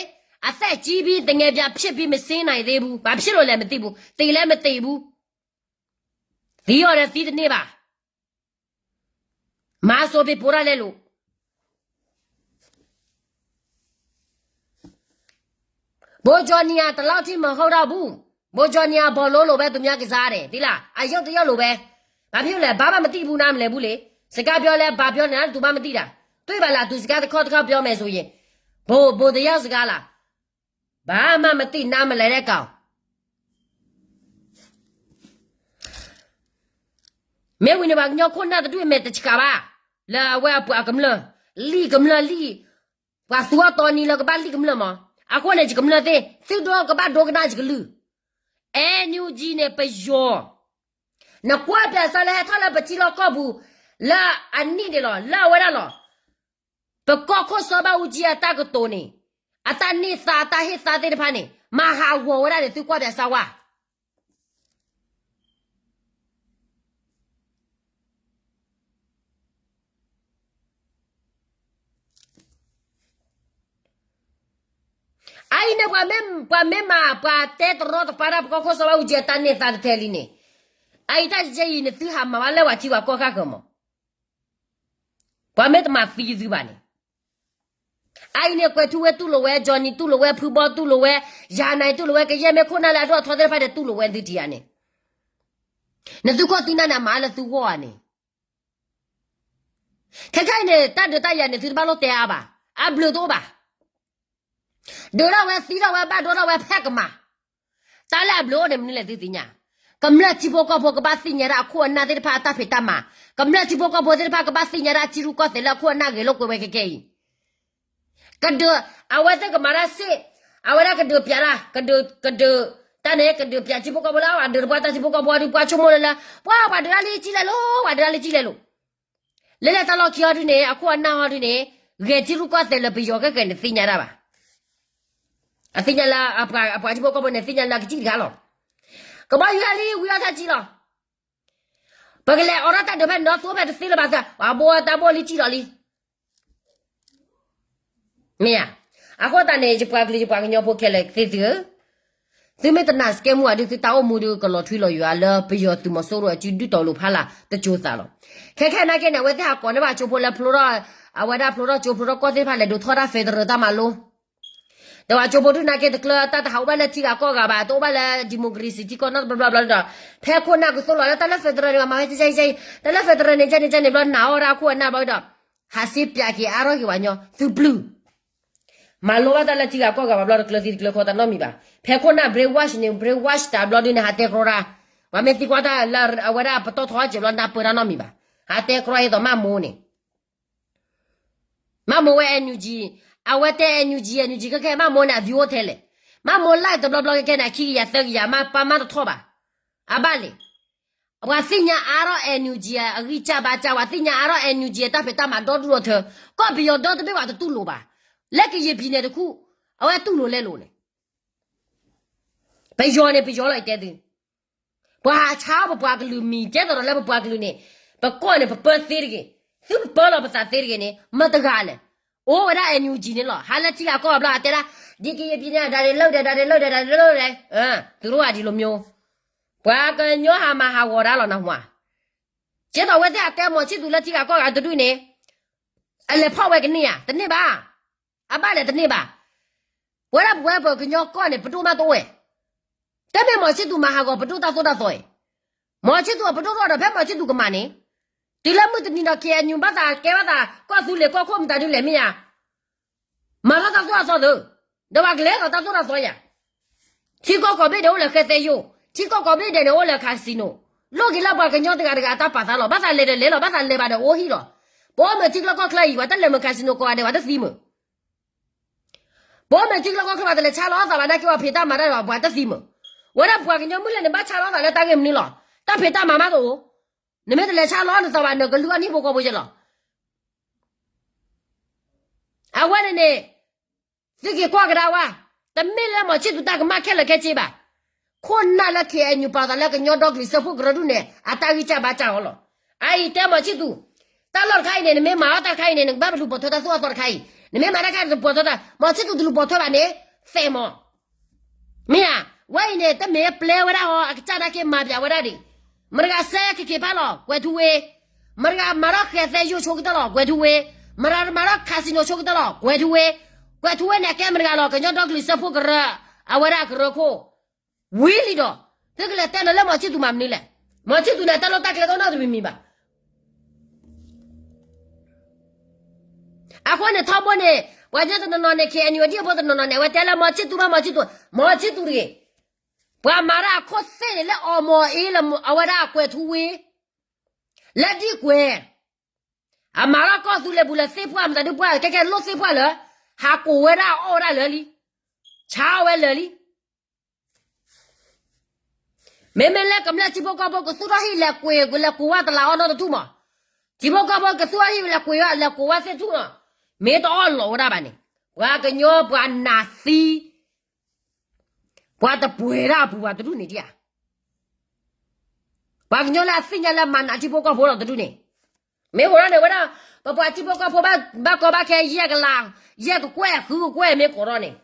အသက်ကြီးပြီး သူငယ်ပြန်ဖြစ်ပြီး မဆင်းနိုင်သေးဘူး, ဘာဖြစ်လို့လဲမသိဘူး, သေလည်းမသေဘူး, သံအီၤဒီးသံတန့ၢ်ဘၣ်. မၤစိးပ့ၤပိးတၢ်လဲလိာ် ဘိကၠီနံၤအတလောက်ထိမဟုတ်တော့ဘူး, ဘိကၠီနံၤအဘောလုံးလိုပဲ သူများကစားတယ်, သိလား, အရုပ်တရုပ်လိုပဲ. ဘာဖြစ်လို့လဲ, ဘာမှမသိဘူး, နားမလည်ဘူးလေ. စကားပြောလဲ ဘာပြောနေလဲ သူမှမသိတာ. တွေ့ပါလား, သူစကားတစ်ခေါက်တစ်ခေါက်ပြောမယ်ဆိုရင်, ဘို, ဘိုတယောက်စကားလား, ဘာမှမသိနားမလည်တဲ့ကောင်. မ့ၢ်ဝံၤန့ၣ် ပှၤကညီခိၣ်နၢ်တဒူၣ်အမဲာ်တဆှးဘၣ်, လၢအဝဲအပှၤကမျၢၢ်, လံၣ်ကမျၢၢ်လံၣ်, ပှၤသူအီၤတီနံၤလၢကဘၣ်လံၣ်ကမျၢၢ်မး, အဃိန့ၣ် ယကမျၢၢ်သ့ၣ်, သုဒိကဘၣ်ဒိကနၣ်ယကလုၢ်. အဲၣ်ယူၣ်ကၠံန့ၣ် ပယီၤ, နကွၢ်ပြးစၢ်လၢဟဲထီၣ်လၢပထံလီၢ်ကီၢ်ပူၤ, လၢအနံၣ်န့ၣ်လီၤ, လၢအဝဲဒၣ်လီၤ. ပကီၢ်ခိၣ်စီၤဘၣ်အူကၠံအတၢ်ကတိၤန့ၣ်, အတၢ်န့ၢ်သါအတၢ်ဟ့ၣ်သါသ့ၣ်တဖၣ်န့ၣ် မၤဟးဂီၤဝဲဒၣ်န့ၣ် သုကွၢ်ပြးစၢ်ဝဲ အအံၤန့ၣ် ပှၤမ့ၢ်မၤ ပှၤတဲတရီတပါတၢ် ပကီၢ်ခိၣ်စီၤဘၣ်အူကၠံအတၢ်န့ၢ်သါတထဲလံန့ၣ်, အအံၤတၢ်ကဲအံၤန့ၣ် သုဟးမၤဘၣ်လၢပှၤထံပှၤကီၢ်ဃၣ်ဃၢၤမး, ပှၤမ့ၢ်တမၤသံသုဘၣ်န့ၣ်, အအံၤန့ၣ် ကွဲးထူဝဲတူၢ်လိာ်ဝဲ, ကၠီနံၤတူၢ်လိာ်ဝဲ, ဖုဘီတူၢ်လိာ်ဝဲ, ယၤနၤတူၢ်လိာ်ဝဲ, ကယဲၢ်မ့ၢ်ခိၣ်နၢ်လၢအဒိၣ်အထီသ့ၣ်တဖၣ်န့ၣ် တူၢ်လိာ်ဝဲသုထံဂၤန့ၣ်, နသုခိၣ်သုနၢ်န့ၣ် အမၤလၢသုဂီၢ်ဧါန့ၣ် ခဲခါအံၤန့ၣ် တၢ်ဒုးတၢ်ယၤန့ၣ် သုတဘၣ်လိၣ်တဲအါဘၣ်, အဘျုးတအိၣ်ဘၣ်. ဒုးထီၣ်ဝဲသံထီၣ်ဝဲဘၣ်ဒိထီၣ်ဝဲဖဲကမၤ, တၢ်လၢအဘျုးအိၣ်န့ၣ်မနုၤလဲၣ်သုသ့ၣ်ညါ, ကမျၢၢ်ထံဖိကီၢ်ဖိကဘၣ်သ့ၣ်ညါဒၣ်အခိၣ်အနၢ်သ့ၣ်တဖၣ်အတၢ်ဖံးတၢ်မၤ, ကမျၢၢ်ထံဖိကီၢ်ဖိသ့ၣ်တဖၣ်ကဘၣ်သ့ၣ်ညါဒၣ်ထံရူၢ်ကီၢ်သဲးလၢအခိၣ်အနၢ်ဂဲၤလိာ်ကွဲဝဲခဲခဲအံၤ ကဒုး, အဝဲသ့ၣ်ကမၤတၢ်စ့ၢ်, အဝဲဒၣ်ကဒုးပျးတၢ်, ကဒုး, ကဒုး, တၢ်န့ၣ် ကဒုးပျးထံဖိကီၢ်ဖိလၢအဒုးတပှၢ်တၢ်ထံဖိကီၢ်ဖိအဒုးပှၢ်ဆိကမိၣ်လၢလၢ, ပှၤပှၤဒုးတၢ်လၢကံၣ်လဲလိၤ, ပှၤဒုးတၢ်လၢကံၣ်လဲလိၤ, လၢလဲၤတၢ်လီၢ်ခံဟီဒုန့ၣ် အခိၣ်အနၢ်ဟီဒုန့ၣ်, ဂဲၤထံရူၢ်ကီၢ်သဲးလၢပယီၤခဲကဲန့ၣ်သ့ၣ်ညါတၢ်ဘၣ်, အသ့ၣ်ညါလၢအပှၤ, အပှၤထံဖိကီၢ်ဖိန့ၣ် သ့ၣ်ညါလၢကစံၣ်တဂၤလီၤ, ကဘီယူၤဟဲလံဝံၤအီၣ်တၢ်ကံၣ်လီၤ ပကလဲၤအိးထီၣ်တၢ်ဒုးဖဲန့ၣ်ဒီး သိဖဲတသ့လၢၤဘၣ်သး, ပှၤဘိတၢ်ဘိလံကံၣ်လီၤလံ. မ့ၢ်ဧါ, အဃိသတးန့ၣ် ယပှၤကလုာ်ယပှၤကညီဖိခဲလၢာ်သ့ၣ်သုဧၢ, သုမ့ၢ်တနာ်စကဲမူအဒု သုတၢ်အိၣ်မူဒု ကလီၤထွံလီၤယွၤလၢပယီၤသုးမီၤစိရိၤအစုဒုၣ်တီၤလိာ်ဖးလၢ်တစိၤသးလီၤ. ခဲခဲနာ်က့န့ၣ် အဝဲသ့ၣ်ဟးကိးန့ၢ်ဘၣ်ကၠိဖိလၢဖျိထီၣ်, အဝဲဒၣ်ဖျိထီၣ်ကၠိဖျိထီၣ်ကီၢ်သ့ၣ်တဖၣ်လဲၤဒိးထီၣ်တၢ် federal တၢ်မၤလိ ဒီးပှၤကၠိဖိဒုနာ်က့တကျၢၤ တၢ်တဟးအိၣ်ဘၣ်လၢထံဂၤကီၢ်ဂၤဘၣ်, တအိၣ်ဘၣ်လၢ democracy ထံကီၢ်နီတဘျီဘျီဘျီဒီး, ဖဲခိၣ်နၢ်ကသိၣ်လီၤလၢတၢ်လၢ federal န့ၣ် မၤဝဲကဲကဲကဲ, တၢ်လၢ federal န့ၣ် ကဲန့ၣ်ကဲန့ၣ်ဘျီ နာ်အီၣ်ဒၣ်ခိၣ်အနၢ်ဘျီဒီး, ဟးစ့ပၠးက့ၤအါထီၣ်က့ၤပှၤကညီသုပျုၢ်, မၤလိဘၣ်တၢ်လၢထံဂၤကီၢ်ဂၤဘၣ်ဘျီ တကျၢၤသံတကျၢၤခီတၢ်နီတမံၤဘၣ်. ဖဲခိၣ်နၢ် brainwash န့ၣ် brainwash တၢ်ဘျီဒုန့ၣ် ဟးတဲကြီတၢ်, ပှၤမ့ၢ်သံကွၢ်တၢ်လၢအဝဲဒၣ်ပတီၢ်ထီကဲးဘျီ နၢ်ပၢၢ်တၢ်နီတမံၤဘၣ်, ဟးတဲကြီအသိးမးမိၢ်န့ၣ် မးမိၢ်ဝဲ NUG, အဝဲတဲ NUG, NUG ခဲခဲ မးမိၢ်န့ၣ် အ view အိၣ်ထဲလဲၣ်, မးမိၢ် like တဘျီဘျီခဲခဲန့ၣ် အခံကယၤသၢကယၤ မးပာ်မးတထီၣ်ဘၣ်, အဘၣ်လဲၣ်, ပှၤသ့ၣ်ညါအါထီၣ် NUG အဂံၢ်စၢ်ဘါစၢ်, ပှၤသ့ၣ်ညါအါထီၣ် NUG အတၢ်ဖံးတၢ်မၤဒီဒူၣ်ဒီထၢ, ကီၢ်ပယီၤဒီတဘ့ၣ်ပှၤတတူၢ်လိာ်ဘၣ်, လၢကယဲၢ် ပြည်နယ် တခူၣ်, အဝဲတူၢ်လိာ်လဲလိာ်န့ၣ် ပယီၤန့ၣ် ပယီၤလီၤ ယတဲသု, ပှၤဟးဆါအီၣ်ပပှၤကလုာ်မံၤ ကဲသိးဒီးလၢပပှၤကလုာ်န့ၣ်, ပကီၢ်န့ၣ် ပပၢသ့တဂ့ၤ, သုပပၢလီၤပသးသ့တဂ့ၤန့ၣ် မတဂၤလဲၣ်, အိၣ်ဝဲဒၣ် NUG န့ၣ်လီၤ. ဟးလၢထံဂၤကီၢ်ဂၤဘျီ ဟးတဲဒၣ်, ဒီကရင်ပြည်နယ် ဒါတွေလုပ်တယ်, ဒါတွေလုပ်တယ်, ဒါတွေလုပ်တယ်, သူတို့ကဒီလိုမျိုး, ပှၤကညီဟးမၤဟးဂီၤတၢ်လီၤနၢ်ဟူဧါ, ကဲသိးအဝဲသ့ၣ်ဟးတဲ မောင်ချစ်သူ လၢထံဂၤကီၢ်ဂၤတဒူၣ်န့ၣ်, အလဲၤဖီၣ်ဝဲကန့ၢ်ဧါ, တန့ၢ်ဘၣ် အဘၣ်လဲၣ်တန့ၢ်ဘၣ်. ပဝဲဒၣ်ပဝဲပကညီကီၢ်န့ၣ် ပဒိၣ်မးတအိၣ်ဝဲ, တမ့ၢ် မောင်ချစ်သူ မၤဟးဂီၤပဒိၣ်တၢ်သိၣ်တၢ်သီအံၤ, မောင်ချစ်သူ အပဒိၣ်တအိၣ်ဒီး ဖဲ မောင်ချစ်သူ ကမၤန့ၣ်, တုၤလၢမုၢ်တနံၤဒီး KNU ဘၣ်သးကဲဘၣ်သး ကီၢ်သူလ့ၤကီၢ်ခိၣ်မတၤဒုလဲၣ်မ့ၢ်ဧါ, မၤထီၣ်တၢ်သိၣ်တၢ်သီသု, ဒီးပှၤကလဲၤသိးတၢ်သိၣ်တၢ်သီယၤ, ထံကီၢ်ကိးဘ့ၣ်ဒဲးအိၣ်လၢဃဲသဲယိၣ်, ထံကီၢ်ကိးဘ့ၣ်ဒဲးန့ၣ်အိၣ်လၢ casino လိၣ်က့ၤလၢပှၤကညီတဂၤတဂၤအတၢ်ပာ်သးလီၤ. ဘၣ်သးလဲၤဒီးလဲၤလီၤ, ဘၣ်သးလဲၤဘၣ်ဒီးအိၣ်ဟံၣ်လီၤ. ပအိၣ်မ့ၢ်ထံကျိကီၢ်ချၢအံၤ ပှၤတလဲၤမုာ် casino ကိးဂၤဒဲး ပှၤတသံမုာ်. ပအိၣ်မ့ၢ်ထံကျိကီၢ်ချၢ ပှၤတလဲၤဆါလီၤသးဘၣ်နာ်က့ ပှၤဖံးတၢ်မၤတၢ်ဒီး ပှၤတသံမုာ်. ဝဲဒၣ်ပှၤကညီမုၢ်လၢ်န့ၣ် ဘၣ်ဆါလီၤသးလၢတၢ်ဂ့ၢ်မနုၤလီၤ. တၢ်ဖံးတၢ်မၤမးတအိၣ်. နမ့ၢ်တလဲၤဆါလီၤနသးဘၣ် နကလုၢ်အနံၣ်ဖိကီၢ်ဖိယဲလီၤ. အဝဲန့ၣ်န့ၣ် သုက့ၤကွၢ်ကဒါဝဲ, တမ့ၢ်လၢမီၤဆံၣ်သူတၢ်ကမၣ်ခဲလၢာ်ခဲဆ့ဘၣ်. ခိၣ်နၢ်လၢ ခ့ၣ်အဲၣ်ယူၣ် ပာ်သးလၢကညီဒီကလုာ်စၢဖှိၣ်ကရၢဒူၣ်န့ၣ် အတၢ်ဂံၢ်စၢ်ဘါစၢ်အီၤလီၤ. အအံၤတဲမီၤဆံၣ်သူ, တၢ်လီၢ်တခါအံၤန့ၣ် နမ့ၢ်မၤအီၣ်တၢ်တခါအံၤန့ၣ် နကဘၣ်လူၤပိာ်ထွဲတၢ်သူၣ်အသီတခါအံၤ, နမ့ၢ်မၤတၢ်ခါန့ၣ် တပိာ်ထွဲတၢ်, မီၤဆံၣ်သူတလူၤပိာ်ထွဲဘၣ်န့ၣ်, သဲးမီၤ မ့ၢ်ဧါ. ဝဲအံၤန့ၣ် တမ့ၢ်ပျဲဝဲဒၣ်ဟီ အကစၢ်နာ်က့မၤပၠးဝဲဒၣ်ဒံး. မတၤဂၤစဲခ့ခ့ဖးလီၤ ကွဲးထူဝ့, မတၤဂၤမၤထီၣ်ဃဲၤသဲယိၣ်ဆိကတၢၢ်လီၤ ကွဲးထူဝ့, မတၤဂၤမၤထီၣ် casino ဆိကတၢၢ်လီၤ ကွဲးထူဝ့, ကွဲးထူဝ့န့ၣ် အကဲမတၤဂၤလီၤ ကညီဒီကလုာ်စၢဖှိၣ်ကရၢ, အဝဲဒၣ်ကရၢခိၣ်, ဝံၤလံဒီး, သုကလဲၤတဲနၤလၢမီၤဆံၣ်သူမၤမနုၤလဲၣ်. မီၤဆံၣ်သူန့ၣ် တၢ်လီၢ်တၢ်ကျဲတအိၣ်နီတမံၤမံၤဘၣ်. အဃိန့ၣ်ထီဘိန့ၣ် ပှၤကညီတနီၤနီၤန့ၣ် ခ့ၣ်အဲၣ်ယူၣ် အဒံၣ်အဖိတနီၤနီၤန့ၣ် အဝဲတဲလၢမီၤဆံၣ်သူဘၣ် မီၤဆံၣ်သူ, မီၤဆံၣ်သူတဂ့ၤ. ပှၤမၤတၢ်အခိၣ်သ့ၣ်န့ၣ်လၢအီၤမီၤအ့လၢအဝဲဒၣ်ကွဲးထူဝ့, လၢဒံၣ်ကွဲး, အမၤထီၣ်ကီၢ်သူလ့ၤပူၤလၢသ့ၣ်ပှၢ်မတၤဒုပှၢ် ကဲကဲလိၣ်သ့ၣ်ပှၢ်လၢ, ဟးကိးဝဲဒၣ်အီၣ်ဝဲဒၣ်လၢာ်လံ, ဆါအီၣ်ဝဲလၢာ်လံ. မ့မ့ၢ်လၢကမျၢၢ်ထံဖိကီၢ်ဖိကသူၣ်ထီၣ်ဟံၣ်လဲၤကွံာ် လဲၤကိးဝဲတလးအီၣ်နီတထူၣ်မး, ထံဖိကီၢ်ဖိကသူၣ်ထီၣ်ဟံၣ်လဲၤကွံာ်ဝဲ လဲၤကိးဝဲသ့ၣ်ထူၣ်နီၤ, မ့ၢ်တအီၣ်လီၤဝဲဒၣ်ဘၣ်န့ၣ်, ပှၤကညီပှၤနးသံ ပှၤတပှဲၤဒၣ်အပူၤဘၣ်တဒူၣ်န့ၣ်ဒံးဧါ. ပှၤကညီလၢအသ့ၣ်ညါလၢမၤနးထံဖိကီၢ်ဖိလီၤတဒူၣ်န့ၣ်, မ့ၢ်ဟိးထီၣ်န့ၣ်ဝဲဒၣ်, ပပှၤထံဖိကီၢ်ဖိဘၣ်ကီဘၣ်ခဲယဲၢ်ကလး, ယဲၢ်ကကွဲၢ်ဃုကကွဲၢ်မ့ၢ်ကိးထီၣ်န့ၣ်,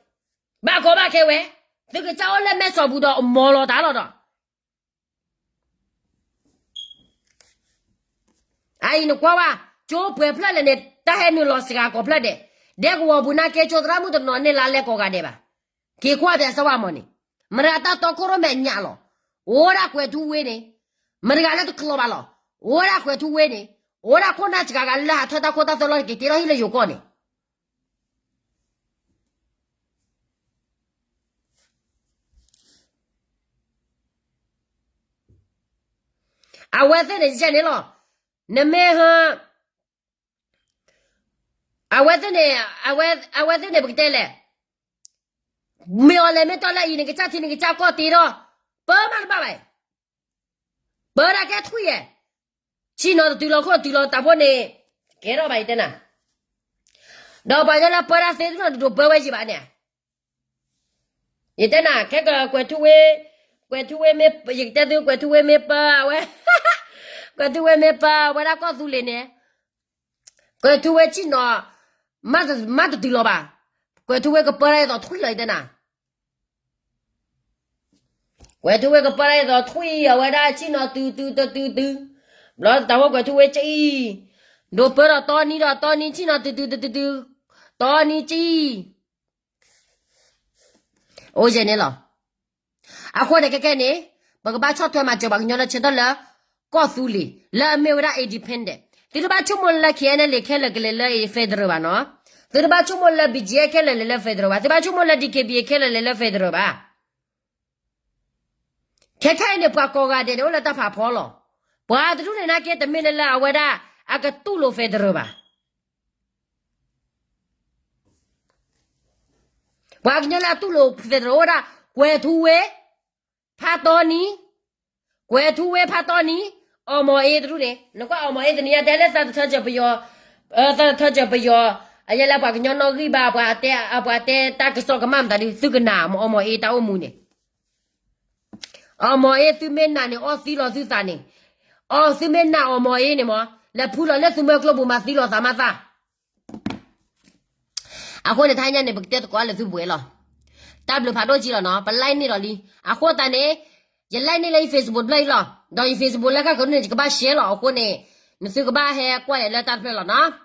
ဘၣ်ကီဘၣ်ခဲဝဲ, သုကစၢ်အိၣ်လၢမဲၢ်ဆီးပူၤဒီးအမီၤလီၤတၢ်လီၤဒီး အအံၤနကွၢ်ဝဲ, ကၠိပှဲၤဖျၢၣ်လဲၣ်န့ၣ် တၢ်ဟဲနုာ်လီၤစှၤကိးဖျၢၣ်ဒဲး, ဒဲကဝီၤပူၤနာ်က့ ကၠိသရၣ်မုၣ်တနီၤန့ၢ်လါလဲကိးဂၤဒဲးဘၣ်, က့ၤကွၢ်ပၠးစၢၤဝဲမီၤန့ၣ်, မတၤတၢ်တီခိၣ်ရိၣ်မဲာ်ညၣ်လီၤ, အိၣ်ဝဲဒၣ်ကွဲးထူဝ့န့ၣ်, မတၤတဂၤလၢတကျိၤဘၣ်လီၤ, အိၣ်ဝဲဒၣ်ကွဲးထူဝ့န့ၣ်, အိၣ်ဝဲဒၣ်ခိၣ်နၢ်စှၤဂၤလၢဟးထၢတၢ်ခိၣ်တၢ်သွဲလီၤ က့ၤတ့ထီၣ်ဟံၣ်လၢယိၤကီၢ်န့ၣ် အဝဲသ့ၣ်န့ၣ် ယဲန့ၣ်လီၤ, နမ့ၢ်ဟ, အဝဲသ့ၣ်န့ၣ်, အဝဲသ့ၣ်န့ၣ် ပကတဲလဲၣ်, မ့ၢ်အီၤလဲၣ်မ့ၢ်တီလၢအံၤ နကစၢ်ထံနကစၢ်ကီၢ်တ့ထီၣ်, ပၢမးတဘၣ်ဘၣ်, ပၢဒၣ်ကဲထွံၣ်ယဲၢ်, ဆ့ၣ်နီၤတတုၤလီၤခိၣ်တုၤလီၤတၢ်ဖိန့ၣ်, ကဲထီၣ်ဘၣ်ယတဲနၤ, ဒီးပှၤကညီလၢပၢဒၣ်သ့တနီၤ တဒိးပၢဝဲယံၤဘၣ်န့ၣ် ယတဲနၤ ခဲကကွဲးထူဝ့, ကွဲးထူဝ့မ့ၢ်, ယကတဲသု ကွဲးထူဝ့မ့ၢ်ပၢအဝဲ, ကွဲးထူဝ့မ့ၢ်ပၢဝဲဒၣ်ကီၢ်သူလ့ၤန့ၣ်, ကွဲးထူဝ့ဆ့ၣ်နီၤ, မးတတုၤလီၤဘၣ်, ကွဲးထူဝ့ကပၢဒၣ်အသိးထွံၣ်လီၤ ယတဲနၤ, ကွဲးထူဝ့ကပၢဒၣ်အသိးထွံၣ်အဝဲဒၣ်ဆ့ၣ်နီၤတုၤတုၤတတုၤတုၤ, ဘျီတၢ်ဖိကွဲးထူဝ့ကအံၤ, ဒိးပၢဒီးတီနံၤဒီးတီနံၤဆ့ၣ်နီၤတုၤတုၤတတုၤတုၤ, တီနံၤကံ အိၣ်ယဲၢ်န့ၣ်လီၤ. အဃိန့ၣ်ခဲခဲန့ၣ်, ပကဘၣ်ဆီၣ်ထွဲမၤစၢၤပှၤကညီလၢဆၢထၢၣ်လၢ ကီၢ်သူလ့ၤ လၢအမ့ၢ်ဝဲဒၣ် independent. သုတဘၣ်ဆိကမိၣ်လၢ K N L A ခဲလၢာ်ကလဲၤလၢ federal ဘၣ်နီၤ. သုတဘၣ်ဆိကမိၣ်လၢ B G F ခဲလၢာ်လဲၤလၢ federal ဘၣ်. သုဘၣ်ဆိကမိၣ်လၢ D K B A ခဲလၢာ်လဲၤလၢ federal ဘၣ်. ခဲခဲအံၤန့ၣ် ပှၤကိးဂၤဒဲးန့ၣ် အိၣ်လၢတၢ်ဖးဖီလီၤ. ပှၤတဒူၣ်န့ၣ်နာ်က့ တမ့ၢ်လၢလၢအဝဲဒၣ် အကတူၢ်လိာ် federal ဘၣ်. ပှၤကညီလၢအတူၢ်လိာ် federal အိၣ်ဝဲဒၣ် ကွဲၤထူဝ့ ဖးတီနံၤ, ကွဲၤထူဝ့ဖးတီနံၤ, အီၣ်မီၢ်အ့တဒူၣ်န့ၣ်, နကွၢ်အီၣ်မီၢ်အ့တနံၤ အတဲလၢသးတထၢစၢၤပယီၤ, သးတထၢစၢၤပယီၤ, အယဲလၢပှၤကညီနီၣ်ဂံၢ်ဘၣ်, ပှၤတဲတၢ်ကစီၣ်ကမၣ်မတၤဒုး သုကနၣ်မ့ၢ်အီၣ်မီၢ်အ့တၢ်အိၣ်မူန့ၣ် အီၣ်မီၢ်အ့ သုမ့ၢ်နာ်န့ၣ် အီၣ်သံလီၤသုသးန့ၣ်, အီၣ်သုမ့ၢ်နာ်အီၣ်မီၢ်အ့န့ၣ်မ့ၢ် လဲၤဖုလီၤလၢသုမွဲကျိပူၤ မၤသံလီၤသးမၤသး. အဃိန့ၣ် တဟါညါန့ၣ် ပကတဲသကိးလၢသုပှဲၤလီၤ. တၢ်ဘျုးဖးဒိၣ်ကံလီၤနီၤ, ပ like န့ၢ်ဒီးလံ. အဃိသတးန့ၣ် ယ like န့ၢ်လၢယ Facebook တဖျၢၣ်အံၤလီၤ. ဒီးယ Facebook လၢကကရူၢ်န့ၣ် ယကဘၣ် share လီၤ. အဃိန့ၣ် နသုကဘၣ်ဟဲကွၢ်ယၤလၢတၢ်တဖျၢၣ်လီၤနီၤ.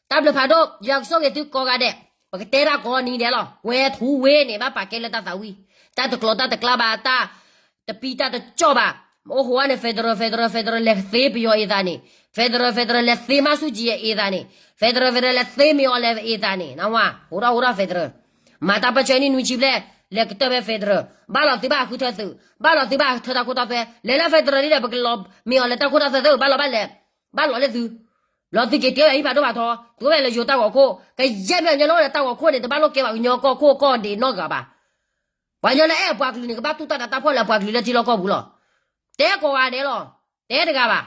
တၢ်ဘျုးဖးဒိၣ်, ယွၤကဆိၣ်ဂ့ၤသုကိးဂၤဒဲး, ပကတဲတၢ်ကိးနံၤဒဲးလီၤ. ကွဲၤထူဝ့န့ၣ် ဘၣ်ပာ်ကဲလၢတၢ်သးဝံၣ်, တၢ်တကျိၤတၢ်တကျါဘၣ်, တၢ်တပံတၢ်တကၠီၣ်ဘၣ်. အိၣ်ဃိန့ၣ် federal federal federal လဲၤသ့ပယီၤအ့ၣ်သးန့ၣ်, federal federal လဲၤသ့မၤဆူၣ်ကၠံအ့ၣ်သးန့ၣ်, federal federal လဲၤသ့မ့ၢ်အီၤလဲၤအ့ၣ်သးန့ၣ်, နဝၤ ဟူထီၣ်ဟူထီၣ် federal မၤတၢ်ပၢဆှၢနံၣ်နွံဆံဘျဲၣ်, လဲၤကတၢၢ်ဖဲ federal, ဘၣ်လီၤသုဘၣ်ဃုထၢသုး, ဘၣ်လီၤသုဘၣ်ဃုထၢတၢ်ခိတၢ်သွဲ, လဲၤလၢ federal ဒ်ဒီး ပကလီၤမ့ၢ်အီၤလၢတၢ်ခိတၢ်သွဲသၢ, ဘၣ်လီၤဘၣ်လဲၤ, ဘၣ်လီၤလၢသု, လီၤသုက့ၤတဲလၢဟံၣ်ဖးဒိၣ်ဖးထီ, သုဝဲလၢယိၤတၢ်ဂီၤခိၣ်, ကယဲၢ်မ့ၢ်ညီလၢဝဲလၢတၢ်ဂီၤခိၣ်န့ၣ် တဘၣ်လိၣ်ကဲဘၣ်ကညီကီၢ်ခိၣ်ကီၢ်ဒ့နီတဂၤဘၣ်. ပှၤညီလၢအဲၣ်အပှၤကလုာ်န့ၣ် ကဘၣ်တူၢ်တၢ်ဒီးတၢ်ဖှီၣ်လၢအပှၤကလုာ်လၢထံလီၢ်ကီၢ်ပူၤလီၤ. တဲကိးဂၤဒဲးလီၤ, တဲတဂၤဘၣ်.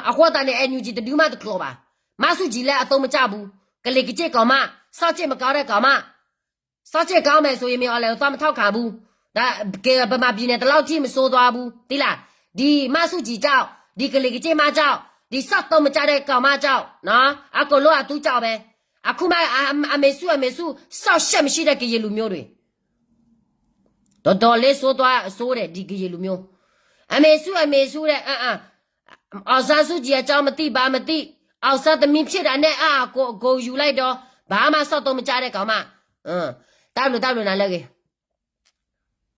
အဃိသတးန့ၣ် NUG တဒုမးတကျိၤဘၣ်. မၤဆူၣ်ကၠံၤလၢအသိမၢ်ကၠၢ်အပူၤ, ကလံၤကစ့ၣ်ကီၤမး, စီၣ်ကၠ့ၣ်မကီးဒီးကီၤမး, စီၣ်ကၠ့ၣ်ကီၤမဲာ်ဆိယမ့ၢ်အီၤလဲၤသိမၢ်ထီၣ်ခးပူၤ, ဒီးကဲပမၤပျံၤန့ၣ် တလီၢ်ထံၣ်မစိသွါပူၤ, သ့လၢ်, ဒ်မၤဆူၣ်ကၠံၤကၠၢ်, ဒ်ကလံၤကစ့ၣ်မးကၠၢ်, ဒ်စီၣ်သိမၢ်ကၠၢ်ဒီးကီၤမးကၠၢ်, အကိာ်လိအသူကၠၢ်ဝဲ, အခိၣ်မး, အမ့ၢ်ဆူၣ်အမ့ၢ်ဆူၣ်, စီၣ်ရှဲၣ်မဆံၣ်ဒီးကယဲၢ်လူၤမျိုးတွေ တော်တော်လေးဆိုးသွား, ဆိုးတယ်, ဒီကရင်လူမျိုး, အမေစု အမေစုတဲ့, အောင်ဆန်းစုကြည်အကြောင်းမသိ ဘာမသိ, အောင်ဆန်းသမီးဖြစ်တာနဲ့ အကိုယူလိုက်တော့ ဘာမှစောင့်တော့မကြားတဲ့ကောင်မ, တၢ်ဘျုးတၢ်ဘျုးနၤလၢအဂ့ၤ